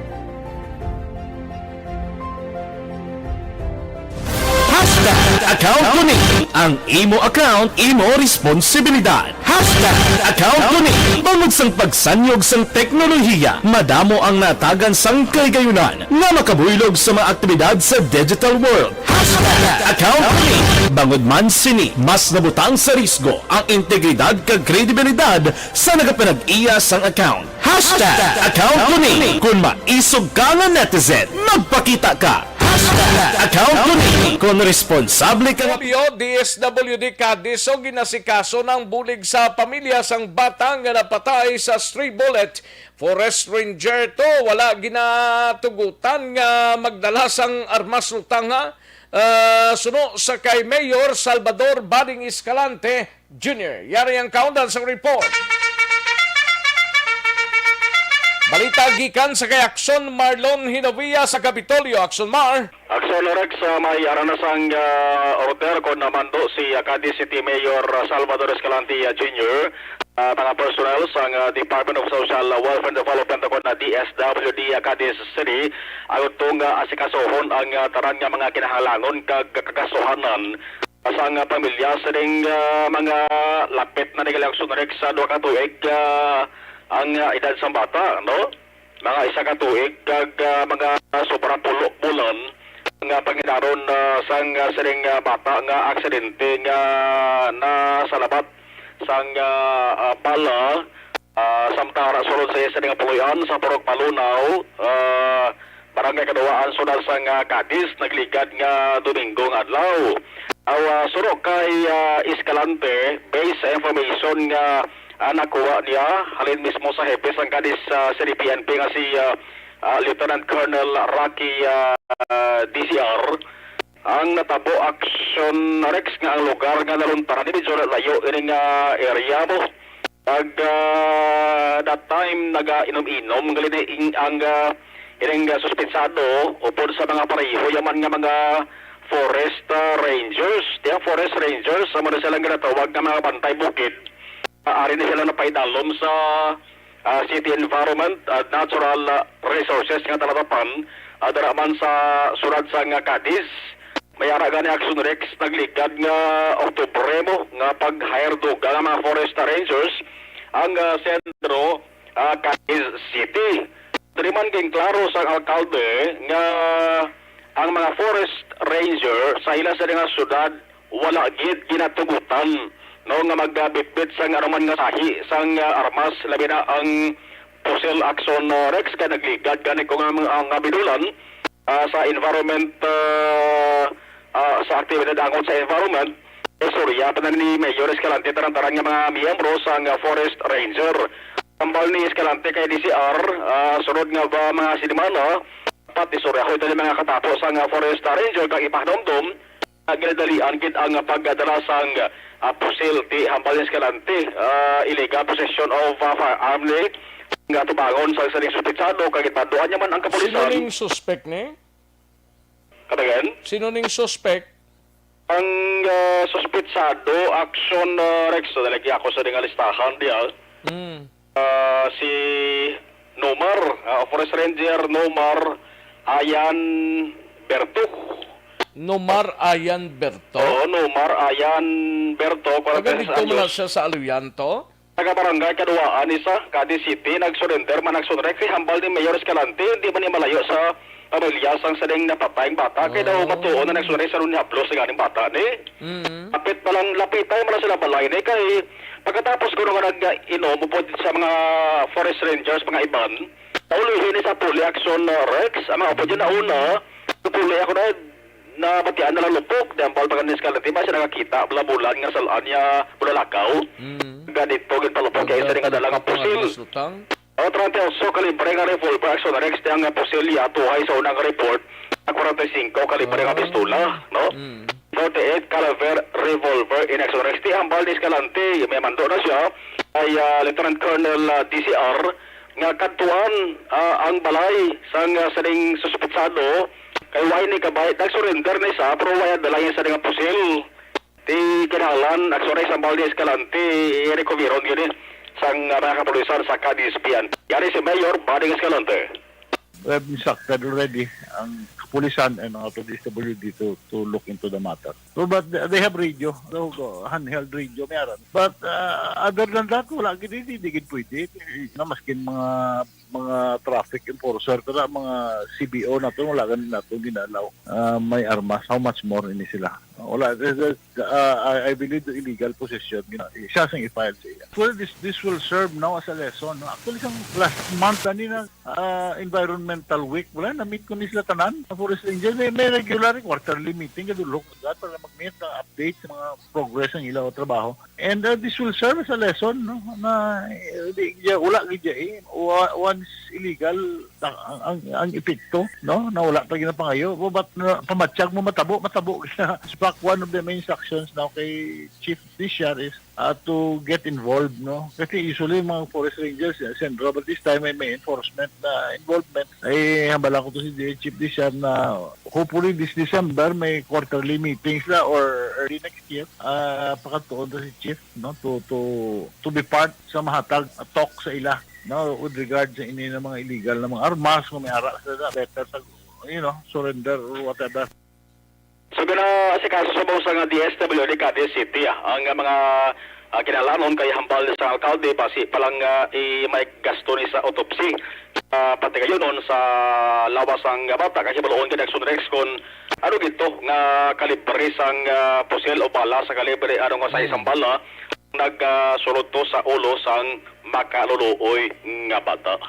Hashtag account ko ni. Ang imo account, imo responsibilidad. Hashtag account ko ni. Bangod sang pagsanyog sang teknolohiya, madamo ang natagan sang kahigayunan nga makabuylog sa mga aktibidad sa digital world. Hashtag account ko ni. Bangod man sini, mas nabutang sa risgo ang integridad kag kredibilidad sa nagapanag-iya sang account. Hashtag account ko ni. Kung maisog ka nga netizen, magpakita ka. Hashtag account ko ni. Kung responsable ka nga Polio, D S W D Cadiz, o ginasikaso ng bulig sa pamilya sang bata nga napatay sa stray bullet. Forest Ranger to, wala ginatugutan nga magdala sang armas o tanga, ah, suno sa kay Mayor Salvador Bading Escalante Junior. Yari ang kaundan sa report. Balita gikan sa kay Aksyon Marlon Hinovia sa Kapitolyo. Aksyon Mar. Aksyon Rex, ah, may ara na sang, ah, order kon namando si, ah, Cadiz City Mayor, ah, Salvador Escalante, ah, Junior, ah, mga personnel sang, ah, Department of Social, ah, Welfare and Development o kon, ah, D S W D, ah, Cadiz City, agud to nga asikasuhon ang, ah, tanan nga mga kinahanglangon kag kakasuhanan sang, ah, pamilya sining, ah, mga lapit na ni gali, Aksyon Rex, sa duha ka tuig, ah, ang, ah, edad sang bata, no? Mga isa ka tuig kag, ah, mga sobra pulo bulan nga panginaron, ah, sang, ah, sining, ah, bata nga aksidente nga nasalabat sang, ah, ah, bala, ah, samtara sulod sa iya sining puloy-an sa Purok Palunaw, ah, Barangay Kaduwaan, Syudad sang, ah, Cadiz, nagligad nga Domingo nga adlaw. Aw, ah, suno kay, ah, Escalante, based sa information nga, ah, nakuha niya halin mismo sa hepe sang Cadiz, ah, City P N P nga si, ah, ah, Lieutenant Colonel Rocky, ah, D C R. Ang natabo, Aksyon Rex, nga ang lugar nga naluntaran ni medyo layo ini nga area mo. Kag, ah, that time, nagainom-inom gali ni ing-, ang, ah, ining, ah, suspetsado upod sa mga pareho yaman nga mga forest, ah, rangers. Diya, forest rangers, amo na silang ginatawag nga mga bantay bukid. Ah, ari na sila napaidalom sa, ah, City Environment and Natural, ah, Resources nga talatapan, ah, dira man sa syudad sang, ah, Cadiz. May ara gani, Action Rex, nagligad nga Oktubre mo nga pag-hire dugang nga mga forest rangers ang, ah, sentro, ah, Cadiz City. Diri man ginklaro sang alkalde nga ang mga forest ranger sa ila sa nga syudad wala gid ginatugutan, no, nga magbitbit sang anuman nga sahi sang, ah, armas, labi na ang pusil, Action, ah, Rex, kay nagligad gani ko nga mga, ang kabinulan, ah, sa environment, ah, ah, sa aktibidad angkon sa environment. Istorya pa na ni Mayor Escalante tanan-tanan nga mga miyembro sang, ah, Forest Ranger. Tambal ni Escalante kay D C R, ah, sunod nga ba mga sinimana, dapat istoryaho ito ni mga katapo sang, ah, Forest Ranger kag ipahanumdom nga ginadalian gid ang pagdala sang, ah, pusil ti hambal ni Escalante, ah, illegal possession of, ah, firearm ni nga tubangon sa isa ning suspetsado kag ginbanduan niya man ang kapulisan. Sino ning suspek ni? Katagan? Sino ning suspek? Ang, ah, suspetsado, Action, ah, Rex, so, nalagi ako sa ding listahan diya. Mm. Ah, si Nomar, ah, Forest Ranger Nomar Ayan Berto. Nomar Ayan Berto? Oo, Nomar Ayan Berto, Taga kwarenta y seis dito mo na anyos. Siya sa Alianto? Taga Barangay Kaduwaan, isa, Cadiz City, nag-surrender man, Action Rex, si hambal ni Mayor Escalante, hindi man niya malayo sa pamilya sang sining napatay nga bata. Kay daw, oh, matuon na nag-surrender sa ni hablos sa ganing bata ni. Mm. Lapit pa lang, lapit tayo man sila balay ni. Kay pagkatapos ko nga nag-inom, upod sa mga forest rangers, mga iban, naulihi ni sa puli, Action, uh, Rex, ang mga upod yun na una, puli ako na, nabatian na lang lupok, di ang bawal pa kanis ka, di ba siya nakakita, bula-bulan nga salaan niya, bulalakaw. Mm. Ganito, ginpalupok kay isa nga dala nga pusil. Lutang. O, treinta y ocho kalibre nga revolver, Action Rex, di ang pusil niya, tuhay sa unang report, ang kwarenta y singko kalibre nga, ah, pistola, no? Mm. Forty-eight caliber revolver in Action Rex. Di hambal ni Escalante, may mando na siya, ay, ah, Lieutenant Colonel, ah, D C R, nga kadtuan, ah, ang balay sang, ah, sining suspetsado, kay wala ni kabay, nag-surrender ni sa, pero wala dala niya sa nga pusil. Ti kinahanglan, Action Rex, hambal ni Escalante, i-recoveron gini sang, ah, mga kapulisan sa Cadiz P N P. Yari si Mayor Buddy Escalante. We have instructed already ang kapulisan and ang authorities, W D, to, to look into the matter. So, but they, they have radio, so, handheld radio, may aran. But, uh, other than that, wala gid, di, di gid pwede. Na maskin mga, mga traffic enforcer, kada mga C B O nato, wala gani nato gina-allow, uh, may armas. How much more ini sila? Wala, this is, uh, I, I believe the illegal possession, you know, siya sing i-file sa iya. Well, this, this will serve now as a lesson, no? Actually, sang last month, ani na, ah, Environmental Week, wala, na-meet ko ni sila tanan, ang Forest Ranger. May, may regular, quarterly meeting, kadulog na para mag-meet, ang update sa mga progress ng ilang trabaho. And, uh, this will serve as a lesson, no? Na, eh, di, di, wala, di, eh. Wa-, once illegal, ang, ang, ang, ang epekto, no? Na wala pa ginapangayo. But, uh, pamatyag mo, matabo, matabo. In fact, one of the main instructions now kay Chief Dishar is, uh, to get involved, no? Kasi usually, mga forest rangers, eh, sentro, but this time, may, may enforcement na involvement. Eh, hambala ko to si Chief Dishar na hopefully this December, may quarterly meetings la or early next year, uh, pakatuon to si Chief, no? To, to, to be part sa mahatag talk sa ila, no? With regard sa ini na mga illegal na mga armas, kung may ara sila, better sa, you know, surrender or whatever. So, gina-asikaso sa mga nga D S W D Cadiz City, ah, ang, ah, mga, ah, kinahanglanon kay hambal sa alkalde, basi pa lang, ah, i-, may gasto ni sa autopsy. Ah, pati kayo noon sa lawas ang bata, kay hibaluon kay Action Rex kung ano gito nga kalibre sang, ah, pusil o bala sa kalibre, ano nga sa isang bala, nag, ah, sulod to sa ulo sang makaluluoy nga bata.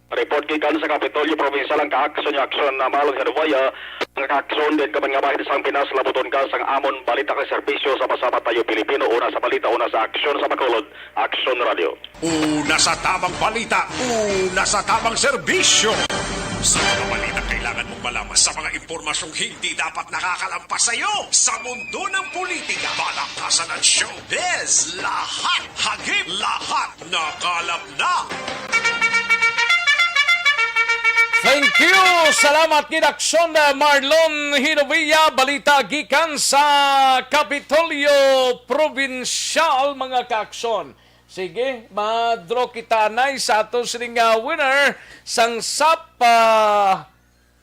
Report gikan sa Kapitolyo Provincial, ang kaaksyon ni Action na Marlon Herboya, ang kaaksyon din ka man nga bahin sang Pinas, labuton ka sang amon balita kag serbisyo sa Pasama Tayo Pilipino, una sa balita, una sa aksyon, sa Bacolod, Action Radio. Una sa tamang balita, una sa tamang serbisyo. Sa mga balita kailangan mong malaman, sa mga impormasyong hindi dapat nakakalampas sa iyo, sa mundo ng politika, balakasan at showbiz, lahat, hagip, lahat, nakalap na. Thank you. Salamat gid, Aksyon, Marlon Hinovia. Balita gikan sa Kapitolyo Probinsyal, mga kaaksyon. Sige, ma-draw kita anay sa ato sining, ah, winner sang sapa.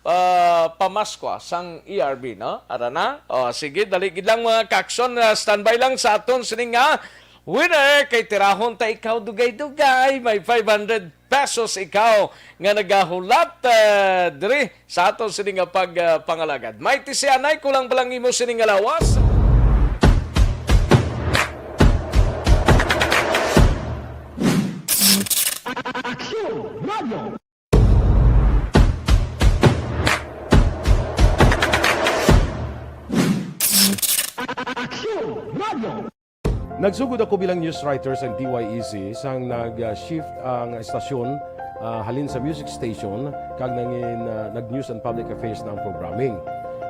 ah, pamaskwa sang E R B, no? Ara na. O, sige, dali gid lang, mga kaaksyon, ah, standby lang sa aton sini nga winner kay tirahon ta ikaw dugay-dugay. May five hundred pesos ikaw nga nagahulat, ah, diri sa aton sini nga pag, ah, pangalagad. May tisianay, kulang pa lang imo sini nga lawas. Aksyon Radio. Aksyon Radio. Nagsugod ako bilang news writer sa D Y E C sang nag-shift ang estasyon, ah, halin sa music station kag nangin, ah, nag-news and public affairs na ang programming.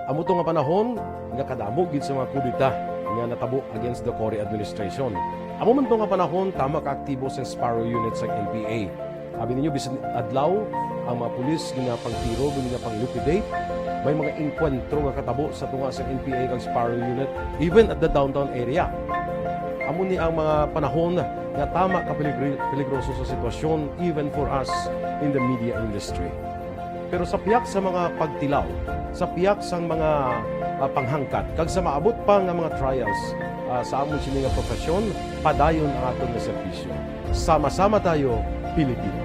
Amo to nga panahon nga kadamo gid sa mga kudeta nga natabo against the Cory administration. Amo man to nga panahon tama ka aktibo sang Sparrow Unit sang N P A. Abi ninyo, bisan adlaw, ang mga pulis ginapangtiro, ginapang-elucidate. May mga engkwentro nga katabo sa tunga sa N P A kag Sparrow Unit, even at the downtown area. Amo ni ang mga panahon nga tama ka peligri-, peligroso sa sitwasyon, even for us in the media industry. Pero sa piyak sa mga pagtilaw, sa piyak sang mga, ah, panghangkat, kag sa maabot pa nga mga trials, ah, sa amon sini nga profesyon, padayon ang aton nga serbisyo. Sama-sama tayo, Pilipino.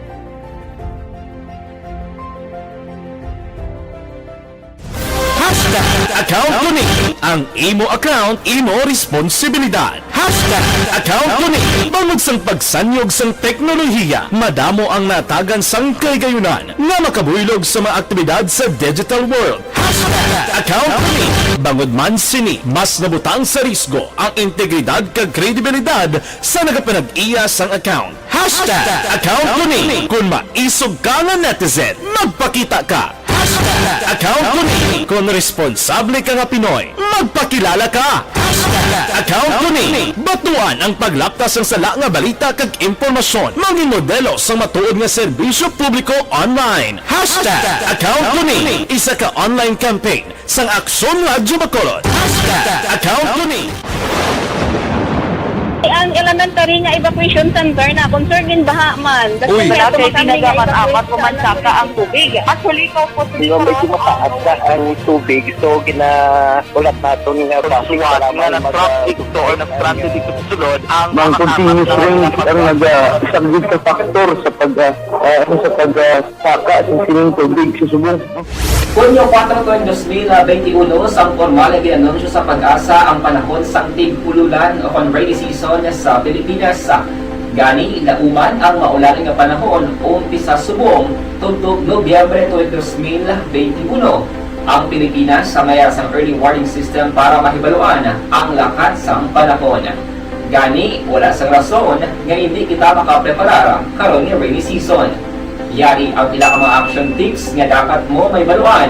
Hashtag account ko ni. Ang imo account, imo responsibilidad. Hashtag account ko ni. Bangod sang pagsanyog sang teknolohiya, madamo ang natagan sang kahigayunan nga makabuylog sa mga aktibidad sa digital world. Hashtag account ko ni. Bangod man sini, mas nabutang sa risgo ang integridad kag kredibilidad sa nagapanag-iya sang account. Hashtag account ko ni. Kung maisog ka nga netizen, magpakita ka. Hashtag account ko ni. Kung responsable ka nga Pinoy, magpakilala ka. Hashtag account ko ni. Batuan ang paglapta sang sala nga balita kag impormasyon. Mangin modelo sang matuod nga serbisyo publiko online. Hashtag account ko ni. Isa ka online campaign sang Aksyon Radyo Bacolod. Hashtag account ko ni. Ang elementary nga evacuation center na concern din baha man. Uy. Wala kay tinaga man amat ko man saka ang tubig. Actually, ko po Di ba, medyo mataas na ang tubig, so ginahulat naton nga basi nga nag-traffic to or nag-traffic dito sa sulod ang mga continuous rain ang nagasaglit sa factor sa pag, ah, ah, ano, sa pag, ah, saka sa sining tubig sa subong. Hunyo kuwatro tuig dos mil benti uno, sang pormal nga gin-anunsyo sa PAGASA ang panahon sang tig-ululan o kon rainy season sa Pilipinas. Gani, nauman ang maulan nga panahon umpisa subong tubtob Nobyembre tuig dos mil benti uno. Ang Pilipinas may ara sang early warning system para mahibaluan ang lakat sang panahon. Gani, wala sang rason nga indi kita makapreparar karon nga rainy season. Yari ang pila ka mga action tips nga dapat mo mahibaluan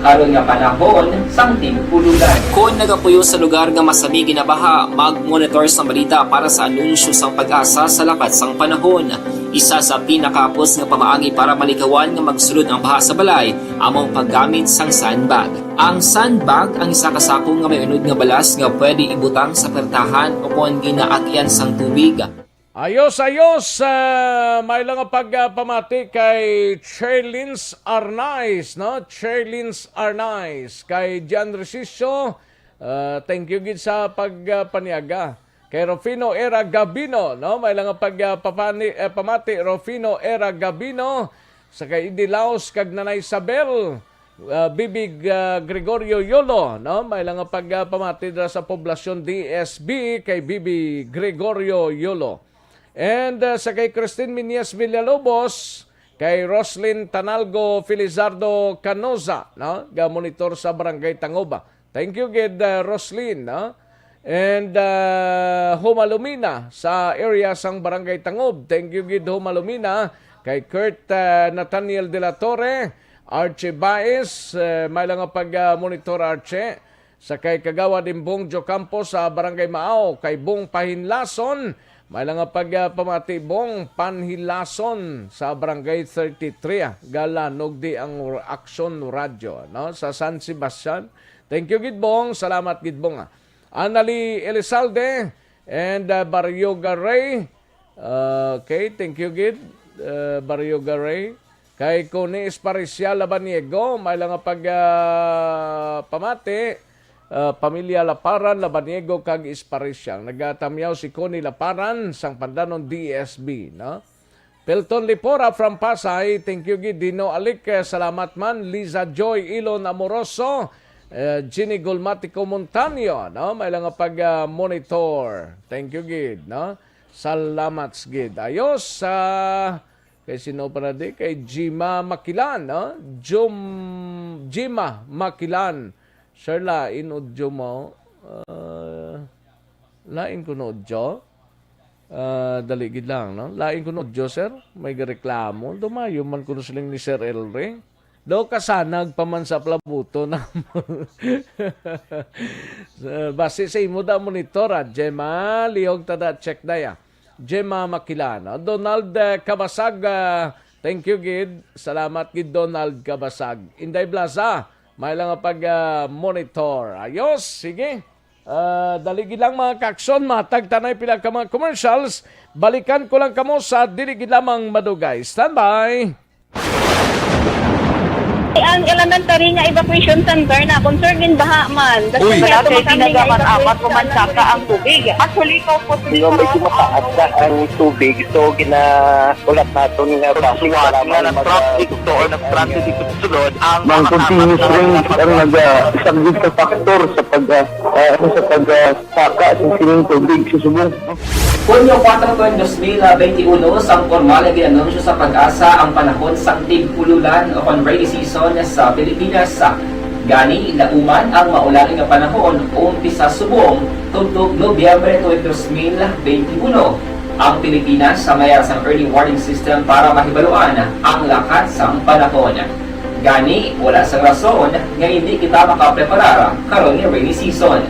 karon nga panahon sang tig-ululan. Kon nagapuyo sa lugar nga masami ginabaha, mag-monitor sang balita para sa anunsyo sang PAGASA sa lakat sang panahon. Isa sa pinakahapos nga pamaagi para malikawan nga magsulod ang baha sa balay amo ang paggamit sang sandbag. Ang sandbag ang isa ka sako nga may unod nga balas nga pwede ibutang sa pertahan o kon ginaagyan sang tubig. Ayos, ayos. Ah, may lang nga pagpamati kay Cherlins Arnaiz, no? Cherlins Arnaiz, kay Jan Resicio. Ah, thank you gid sa pagpaniaga. Kay Rufino Era Gabino, no? May lang nga pag, ah, papani-, eh, pamati, Rufino Era Gabino, sa kay Idi Laos kag Nanay Isabel, ah, Bibi, ah, Gregorio Yolo, no? May lang nga pag, ah, pamati dira sa Poblacion D S B kay Bibi Gregorio Yolo. And, ah, sa kay Christine Miñez Villalobos, kay Roslyn Tanalgo Felizardo Canosa, no? Ga-monitor sa Barangay Tangoba. Thank you gid, uh, Roslyn, no? And, uh, Humalumina sa area sang Barangay Tangob. Thank you gid, Humalumina, kay Kurt, uh, Nathaniel de la Torre, Archie Baez, uh, may lang nga pag, uh, monitor, Archie. Sa kay Kagawad Imbong Jocampo sa Barangay Maaw, kay Bong Pahinlason, may lang nga pag, uh, pamati, Bong Panhilason sa Barangay thirty-three, ah, galanog di ang Aksyon Radyo, no? Sa San Sebastian, Thank you gid, Bong. Salamat gid, Bong, ah. Annalie Elizalde and, uh, Barrio Garay. Uh, okay, thank you gid, uh, Barrio Garay. Kay Connie Esparisyal Labaniego, may lang nga pag, ah, pamati, ah, pamilya Laparan, Labaniego, kag Esparisyal. Nagatamyaw si Connie Laparan, sang Pandanon D S B, no? Pelton Lipora from Pasay, thank you gid. Dino Alic, eh, salamat man. Liza Joy Ilon Amoroso, eh, Ginny Gulmatico Montaño, no? May lang nga pag, ah, monitor. Thank you gid, no? Salamat gid. Ayos, sa kay sino pa na di? Kay Jima Makilan, no? Jum-, Jima Makilan. Sir, lain audio mo. Ah, lain kuno audio. Ah, dali gid lang, no? Lain kuno audio, sir. May gareklamo. Dumayo man kuno siling ni Sir Elring. Daw kasanag pa man sa plabuto na. Basi sa imo da monitor, ah. Gemma, lihog ta da, check da ya. Gemma Makilano. Donald, eh, Kabasag, ah, thank you gid. Salamat gid, Donald Kabasag. Inday Blaza, may lang nga pag, ah, monitor. Ayos, sige. Ah, dali gid lang, mga kakson, matag tanay pila ka mga commercials. Balikan ko lang kamo sa dili gid lamang madugay. Standby! Ang elementary nga evacuation center na concern gid baha man. Uy! Wala kay tinaga man apat ko man saka ang tubig. Actually, ikaw po, Di ba, medyo mataas na ang tubig, so gina-, ulat naton nga basi nga nag-traffic to or nag-transit dito sa sulod ang mga continuous rain ang naga-, isa gid ka factor sa pag, ah, ah, ano, sa pag, ah, saka sa sining tubig sa subong. Hunyo kuwatro tuig dos mil benti uno, sang pormal nga gin-anunsyo sa PAGASA ang panahon sang tig-ululan o kon rainy season sa Pilipinas. Gani, lauman ang maulan nga panahon, umpisa subong tubtob Nobyembre tuig dos mil benti uno. Ang Pilipinas sa mayara sang early warning system para mahibaluan ang lakat sang panahon. Gani, wala sang rason nga indi kita makapreparar karon nga rainy season.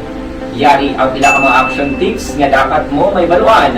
Yari ang pila ka mga action tips nga dapat mo mahibaluan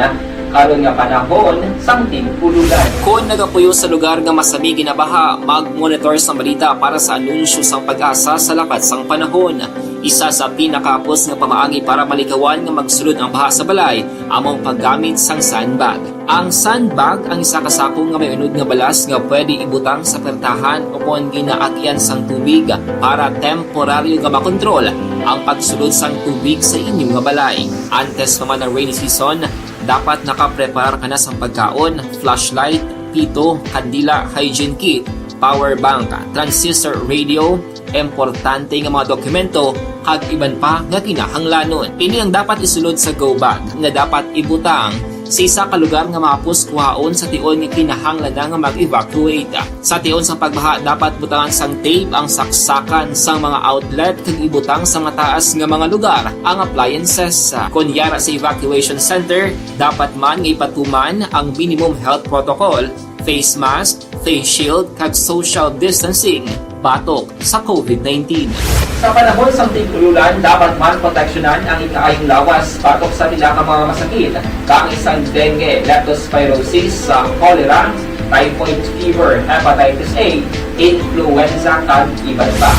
karon nga panahon sang tig-ululan. Kon nagapuyo sa lugar nga masami ginabaha, mag-monitor sang balita para sa anunsyo sang PAGASA sa lakat sang panahon. Isa sa pinakahapos nga pamaagi para malikawan nga magsulod ang baha sa balay amo ang paggamit sang sandbag. Ang sandbag ang isa ka sako nga may unod nga balas nga pwede ibutang sa pertahan o kon ginaagian sang tubig para temporaryo nga makontrol ang pagsulod sang tubig sa inyo nga balay. Antes pa man ang rainy season, dapat nakapreparar ka na sang pagkaon, flashlight, pito, kandila, hygiene kit, power bank, transistor radio, importante nga mga dokumento, kag iban pa nga kinahanglanon. Ini ang dapat isulod sa go bag nga dapat ibutang sa isa ka lugar nga mahapos kuhaon sa tion nga kinahanglan na nga mag-evacuate. Sa tion sa pagbaha, dapat butangan sang tape ang saksakan sang mga outlet kag ibutang sa mataas nga mga lugar ang appliances. Kon yara sa evacuation center, dapat man nga ipatuman ang minimum health protocol, face mask, face shield, kag social distancing batok sa COVID nineteen. Sa panahon sang tig-ululan, dapat man proteksyonan ang ikaayong lawas batok sa pila ka mga masakit, kaangay sang dengue, leptospirosis, sa cholera, typhoid fever, hepatitis A, influenza, kag iban pa.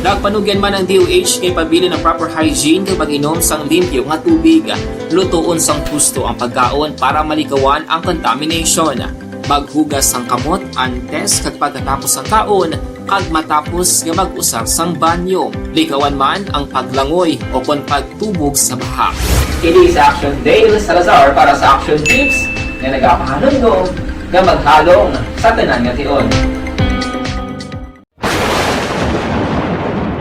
Nagpanugyan man ang D O H nga ipabilin ang proper hygiene kag pag-inom sang limpyo nga tubig. Lutoon sang husto ang pagkaon para malikawan ang contamination. Maghugas sang kamot antes kag pagkatapos sang kaon, kag matapos nga mag-usar sang banyo. Likawan man ang paglangoy o kon pagtubog sa baha. Kini si Action Dale Salazar para sa Action Tips nga nagapahanumdom nga maghalong sa tanan nga tion.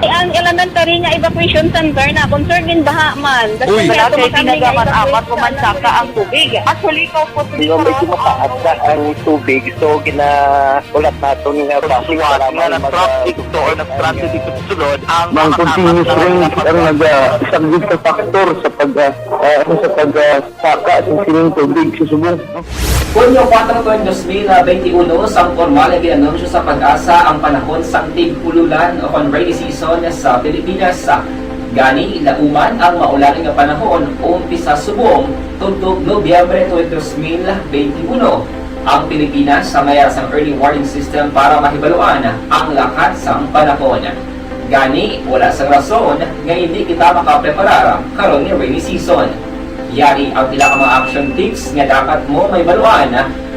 Ang elementary nga evacuation center na concern gid baha man. Uy! Wala kay tinaga man apat ko man saka ang tubig. Actually, ikaw po, Di ba, medyo mataas na ang tubig, so gina-, ulat naton nga basi nga nag-traffic to or nag-transit dito sa sulod ang mga continuous rain ang naga-, isa gid ka factor sa pag, ah, ah, ano, sa pag, ah, saka sa sining tubig sa subong. Hunyo kuwatro tuig dos mil benti uno, sang pormal nga gin-anunsyo sa PAGASA ang panahon sang tig-ululan o kon rainy season sa Pilipinas. Gani, lauman ang maulan nga panahon, umpisa subong tubtob Nobyembre tuig dos mil benti uno. Ang Pilipinas sa mayara sang early warning system para mahibaluan ang lakat sang panahon. Gani, wala sang rason nga indi kita makapreparar karon nga rainy season. Yari ang pila ka mga action tips nga dapat mo mahibaluan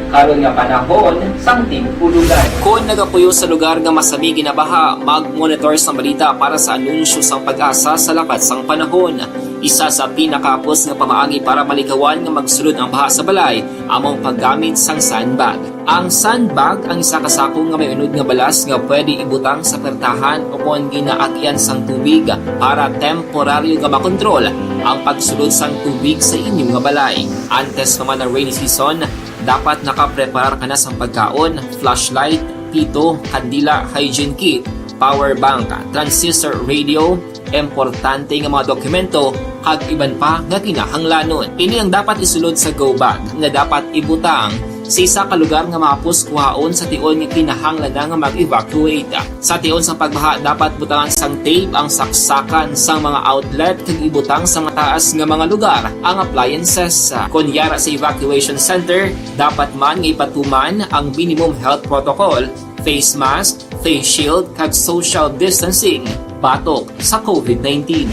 karon nga panahon sang tig-ululan. Kon nagapuyo sa lugar nga masami ginabaha, mag-monitor sang balita para sa anunsyo sang PAGASA sa lakat sang panahon. Isa sa pinakahapos nga pamaagi para malikawan nga magsulod ang baha sa balay amo ang paggamit sang sandbag. Ang sandbag ang isa ka sako nga may unod nga balas nga pwede ibutang sa pertahan o kon ginaagyan sang tubig para temporaryo nga makontrol ang pagsulod sang tubig sa inyo nga balay. Antes pa man ang rainy season, dapat nakapreparar ka na sang pagkaon, flashlight, pito, kandila, hygiene kit, power bank, transistor radio, importante nga mga dokumento, kag iban pa nga kinahanglanon. Ini ang dapat isulod sa go bag nga dapat ibutang sa isa ka lugar nga mahapos kuhaon sa tion nga kinahanglan na nga mag-evacuate. Sa tion sang pagbaha, dapat butangan sang tape ang saksakan sang mga outlet kag ibutang sa mataas nga mga lugar ang appliances. Kon yara sa evacuation center, dapat man nga ipatuman ang minimum health protocol, face mask, face shield, kag social distancing batok sa COVID nineteen.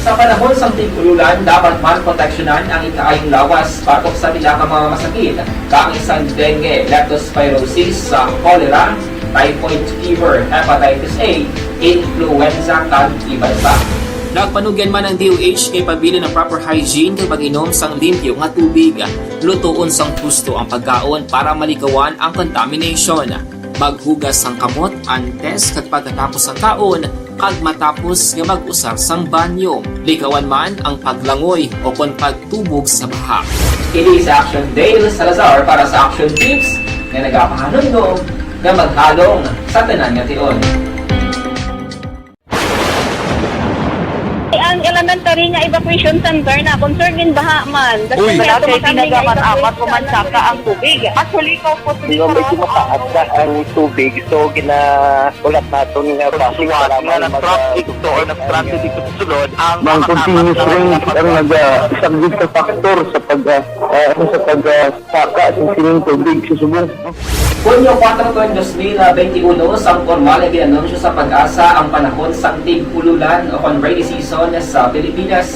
Sa panahon sang tig-ululan, dapat man proteksyonan ang ikaayong lawas batok sa pila ka mga masakit, kaangay sang dengue, leptospirosis, sa cholera, typhoid fever, hepatitis A, influenza, kag iban pa. Nagpanugyan man ang D O H nga ipabilin ang proper hygiene kag pag-inom sang limpyo nga tubig. Lutoon sang husto ang pagkaon para malikawan ang contamination. Maghugas sang kamot antes kag pagkatapos sang kaon kag matapos nga mag-usar sang banyo. Likawan man ang paglangoy o kon pagtubog sa baha. Kini si Action Dale Salazar para sa Action Tips nga nagapahanumdom nga maghalong sa tanan nga tion. Ang elementary nga evacuation center na concerned in baha man. Uy. Wala kay ginagamat-amat o mansaka ang tubig. Actually, ikaw po, hindi, medyo mataas na ang tubig. So, ginahulat naton nga base nga traffic to or nag-transit dito sa sulod ang mga continuous rain ang nagasaglit sa factor sa pag, ah, ah, ano, sa pag, ah, saka sa sining tubig sa subong. Hunyo kuwatro, dos mil benti uno, sang pormal nga ginanunsyo sa PAGASA ang panahon sang tig-ululan o kon rainy season sa Pilipinas.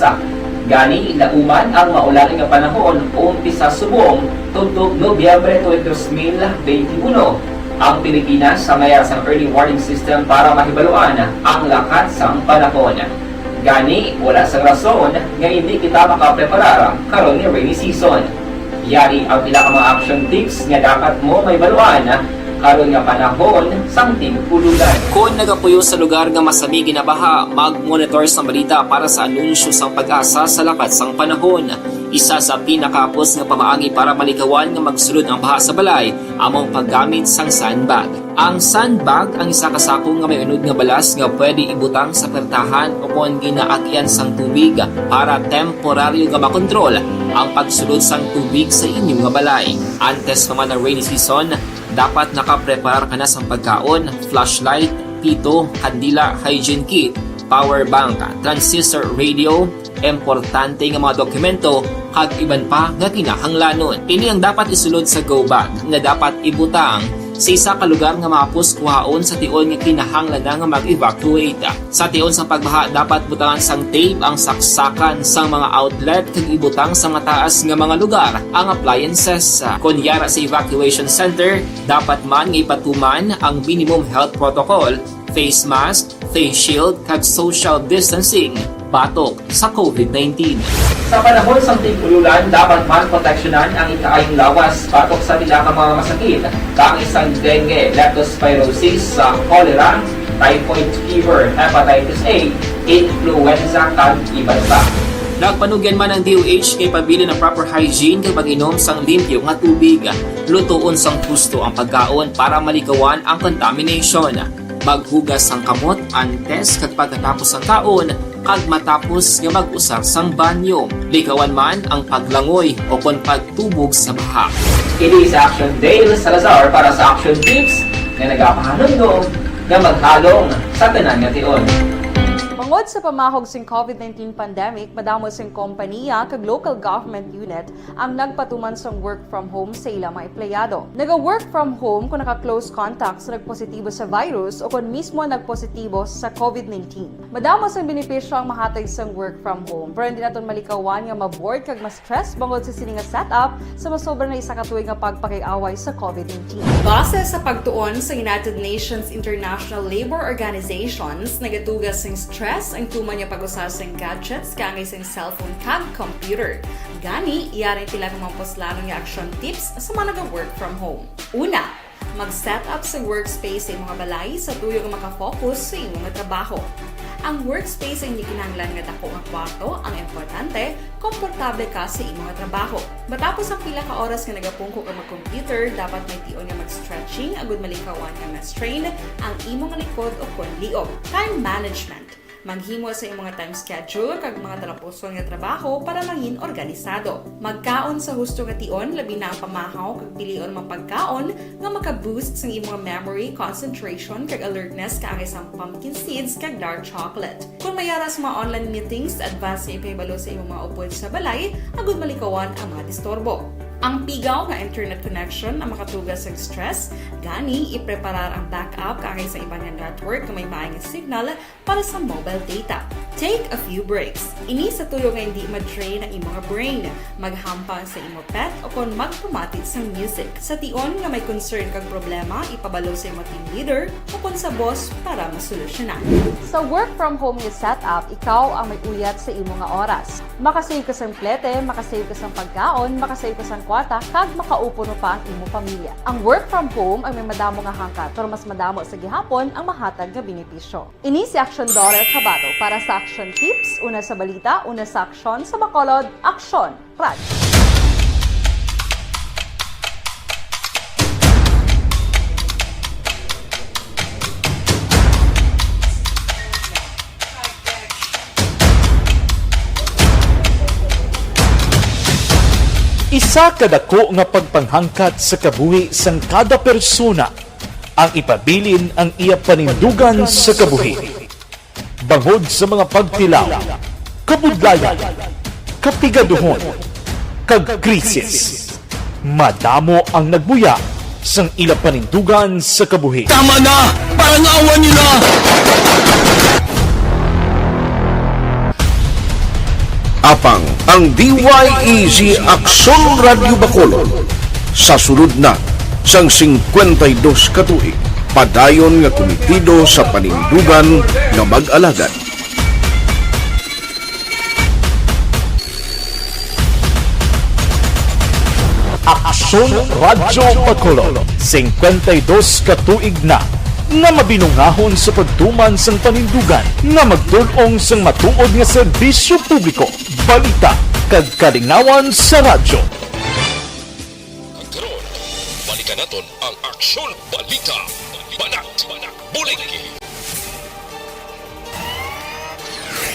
Gani, lauman ang maulan nga panahon umpisa subong tubtob Nobyembre tuig dos mil benti uno. Ang Pilipinas may ara sang early warning system para mahibaluan ang lakat sang panahon. Gani, wala sang rason nga hindi kita makapreparar karon nga rainy season. Yari ang pila ka mga action tips nga dapat mo mahibaluan karon nga panahon sang tig-ululan. Kon nagapuyo sa lugar nga masami ginabaha, mag-monitor sang balita para sa anunsyo sang PAGASA sa lakat sang panahon. Isa sa pinakahapos nga pamaagi para malikawan nga magsulod ang baha sa balay amo ang paggamit sang sandbag. Ang sandbag ang isa ka sako nga may unod nga balas nga pwede ibutang sa pertahan o kon ginaagyan sang tubig para temporaryo nga makontrol ang pagsulod sang tubig sa inyo nga balay. Antes pa man ang rainy season, dapat nakapreparar ka na sang pagkaon, flashlight, pito, kandila, hygiene kit, power bank, transistor radio, importante nga mga dokumento, kag iban pa nga kinahanglanon. Ini ang dapat isulod sa go bag nga dapat ibutang sa isa ka lugar nga mahapos kuhaon sa tion nga kinahanglan na nga mag-evacuate. Sa tion sang pagbaha, dapat butangan sang tape ang saksakan sang mga outlet kag ibutang sa mataas nga mga lugar ang appliances. Kon yara sa evacuation center, dapat man nga ipatuman ang minimum health protocol, face mask, face shield, kag social distancing batok sa COVID nineteen. Sa panahon sang tig-ululan, dapat man proteksyonan ang ikaayong lawas batok sa pila ka mga masakit, kaangay sang dengue, leptospirosis, sa cholera, typhoid fever, hepatitis A, influenza, kag iban pa. Nagpanugyan man ang D O H nga ipabilin ang proper hygiene kag pag-inom sang limpyo nga tubig. Lutoon sang husto ang pagkaon para malikawan ang contamination. Maghugas sang kamot antes kag pagkatapos sang kaon, kag matapos nga mag-usar sang banyo. Likawan man ang paglangoy o kon pagtubog sa baha. Kini si Action Dale Salazar para sa Action Tips nga nagapahanumdom nga maghalong sa tanan nga tion. Bangod sa pamahog sing COVID nineteen pandemic, madamo sing kompaniya kag local government unit ang nagpatuman sang work from home sa ila mga empleyado. Naga-work from home kung naka-close contact sa nagpositibo sa virus o kon mismo nagpositibo sa COVID nineteen. Madamo sang benepisyo ang mahatag sang work from home, pero hindi naton malikawan nga ma-bored kag ma-stress bangod sa sini nga setup sa masobra na isa ka tuig nga pagpakig-away sa COVID nineteen. Base sa pagtuon sa United Nations International Labour Organizations, nagatuga sing stress ang tuman nga pag-usa sing gadgets kaangay sing cellphone kag computer. Gani, yari sila nga mga puslanon nga action tips sa mga naga-work from home. Una, mag-set up sa workspace sa imong balay sa tuyo nga makafocus sa imong trabaho. Ang workspace ay hindi kinahanglan nga dako nga kwarto. Ang importante, komportable ka sa imong trabaho. Matapos ang pila ka oras nga nagapungko ka mag-computer, dapat may tion nga mag-stretching agud malikawan nga ma-strain ang imong likod o kon liog. Time management. Maghimo sa imong time schedule kag mga talapuson nga trabaho para mangin organisado. Magkaon sa husto nga tion, labi na ang pamahaw kag pilion mga pagkaon nga maka-boost sang imong memory, concentration, kag alertness, kaangay sang pumpkin seeds kag dark chocolate. Kung may ara sa mga online meetings, advance nga ipahibalo sa imong mga upod sa balay agud malikawan ang mga disturbo. Ang pigaw nga internet connection ang makatuga sa stress, gani ipreparar ang backup kaangay sa iban nga network nga may maayong signal para sa mobile data. Take a few breaks. Ini sa tuyo nga hindi ma-drain ang imong brain. Maghampang sa imo pet o kon magpamati sang music. Sa tion nga may concern kag problema, ipabalo sa imo team leader o kon sa boss para masolusyonan. Sa work from home nga setup, ikaw ang may uyat sa imo nga oras. Makasave ka sang plete, makasave ka sang pagkaon, makasave ka sang kwarta, kag makaupo pa ang imo pamilya. Ang work from home ang may madamo nga hangkat, pero mas madamo sa gihapon ang mahatag nga benepisyo. Ini si Action Daughter Kabato para sa Action Tips, una sa balita, una sa aksyon, sa Bacolod, Aksyon Radyo. Isa ka dako nga pagpanghangkat sa kabuhi sang kada persona ang ipabilin ang iya panindugan sa kabuhi. Bangod sa mga pagtilaw, kabudlayan, kapigaduhon, kag krisis, madamo ang nagbuya sang ila panindugan sa kabuhi. Tama na! Parang awan niyo na! Apang ang D Y E G Aksyon Radyo Bacolod sa sulod na sang singkwenta y dos ka tuig, padayon nga kumitido sa panindugan nga mag-alagad. Aksyon Radyo Bacolod, singkwenta y dos ka tuig na nga mabinungahon sa pagtuman sang panindugan nga magtul-ong sang matuod nga serbisyo publiko, balita, kag kalingawan sa radyo. Karon, balikan naton ang Aksyon Balita. Banat, bulig.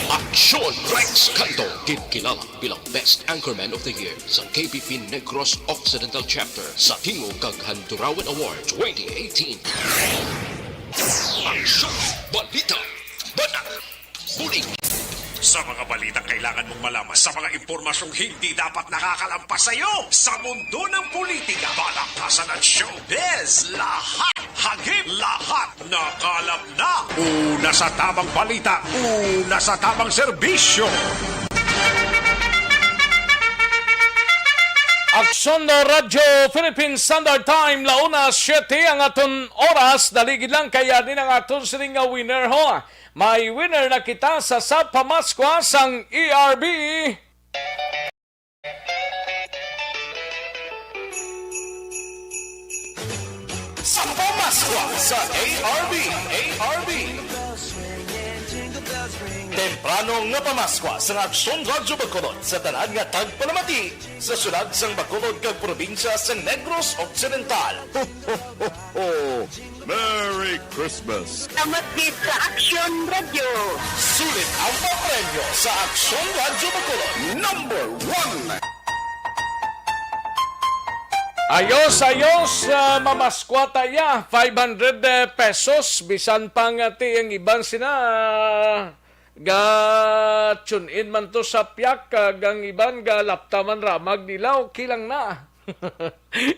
Aksyon Rex Canto, ginkilala bilang Best Anchorman of the Year sa K P P Negros Occidental Chapter sa Tingog kag Handurawan Award twenty eighteen. Aksyon Balita. Banat. Bulig. Sa mga balitang kailangan mong malaman, sa mga impormasyong hindi dapat nakakalampas sa iyo, sa mundo ng politika, palakpasan at showbiz, lahat, hagip lahat, nakalap na. Una sa tamang balita, una sa tamang serbisyo. Aksyon na Radyo Philippine Standard Time, la una siete ang aton oras. Dali gid lang kay ani ang aton sining nga winner, ho. May winner na kita sa, sa pamaskwa sang E R B. Sa pamaskwa sa A R B, A R B. Temprano nga pamaskwa sa Aksyon Radyo Bacolod sa tanan nga tagpalamati sa syudad sang Bacolod kag probinsya sa Negros Occidental. Ho, ho, ho, ho! Merry Christmas! Salamat gid sa Aksyon Radyo. Sulit ang papremyo sa Aksyon Radyo Bacolod. Number one. Ayos, ayos, ah, mamaskwa ta ya. Five hundred pesos, bisan pa nga ti ang iban sina, ah, Ga-tune in man to sa piyak, kag ang iban ga lapta man ra, mag nila, okay lang na.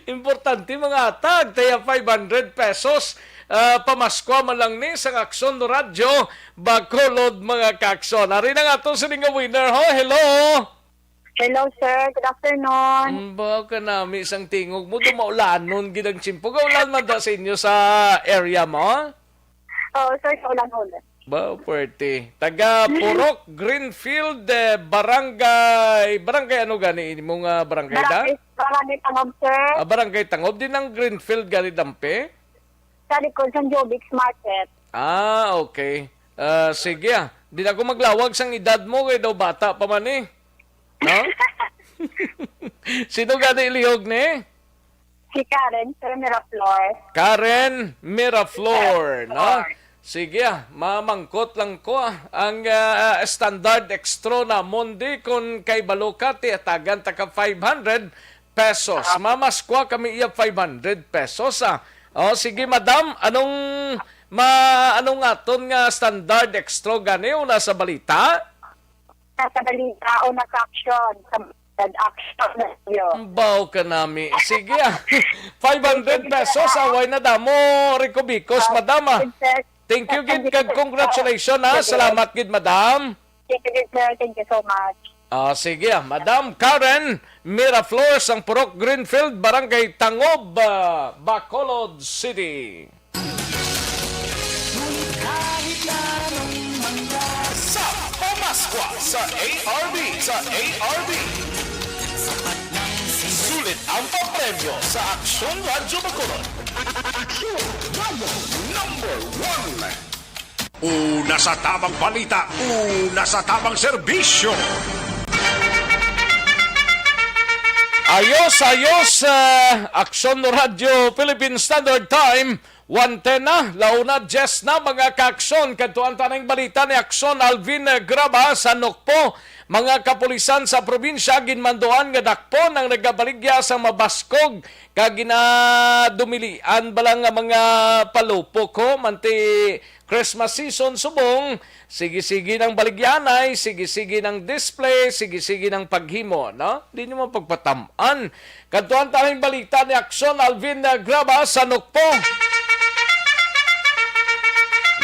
Importante, mga atag, taya five hundred pesos, ah, pamaskwa man lang ni sa Aksyon Radyo, Bacolod, mga kakson. Ari na nga to, sini nga winner, ho? Hello? Hello, sir. Good afternoon. Mm, ba ka nami sang tingog mo, dumaulanon gid ang tiyempo. Gaulan man da sa inyo sa area mo? Oo, sir, sa Ulan-Ulan. Ba, puwerte. Taga Purok, Greenfield, eh, barangay, barangay ano gani imo nga barangay da? Barangay, Barangay Tangob, sir. Ah, Barangay Tangob. Di nang Greenfield gani dampe? Sa likod sa Jobix Market. Ah, okay. Ah, sige, ah. Di na ako maglawag sang edad mo, kay daw bata pa man, eh. No? Sino gani ilihog ni? Si Karen, sir, Miraflor. Karen Miraflor, no? Miraflor. Sige, ah, mamangkot lang ko, ah. Ang, ah, standard extra na Monday, kung kay balo ka, ti atagan ta ka five hundred pesos. Ah. Mamaskwa kami iya five hundred pesos, ah. Oh, sige, madam, anong ma-, anong aton nga standard extra gani una sa balita? Nasa balita o nasa aksyon? Sa aksyon na yun. Baw ka nami. Sige, ah. Five hundred pesos, away na damo, Rico Bicos, madam, ah. Thank you, gid, kag congratulations, ha. Salamat, gid, madam. Thank you, gid, sir. Thank you so much. Ah, sige, ah. Madam Karen Miraflor sang Purok Greenfield, Barangay Tangob, ah, Bacolod City. Ngunit kahit na anong mangyari, sa Pamaskwa sa A R B, sa A R B. Sapat lang si Sulit ang papremyo sa Aksyon Radyo Bacolod. Aksyon Radyo number one. Una sa tamang balita, una sa tamang serbisyo. Ayos, ayos, ah, Aksyon Radyo Philippine Standard Time, one ten na, launa, diyes na, mga ka-aksyon. Kadtuan ta ning balita ni Aksyon Alvin Graba sa Nokpo. Mga kapulisan sa probinsya ginmanduan nga dakpon ang nagabaligya sa mabaskog kag ginadumilian bala nga mga palupok, ho, manti Christmas season subong. Sige-sige nang baligyanay, sige-sige nang display, sige-sige nang paghimo, no? Di nyo man pagpatam-an. Kadtuan ta ning balita ni Aksyon Alvin, uh, Graba sa Nokpo.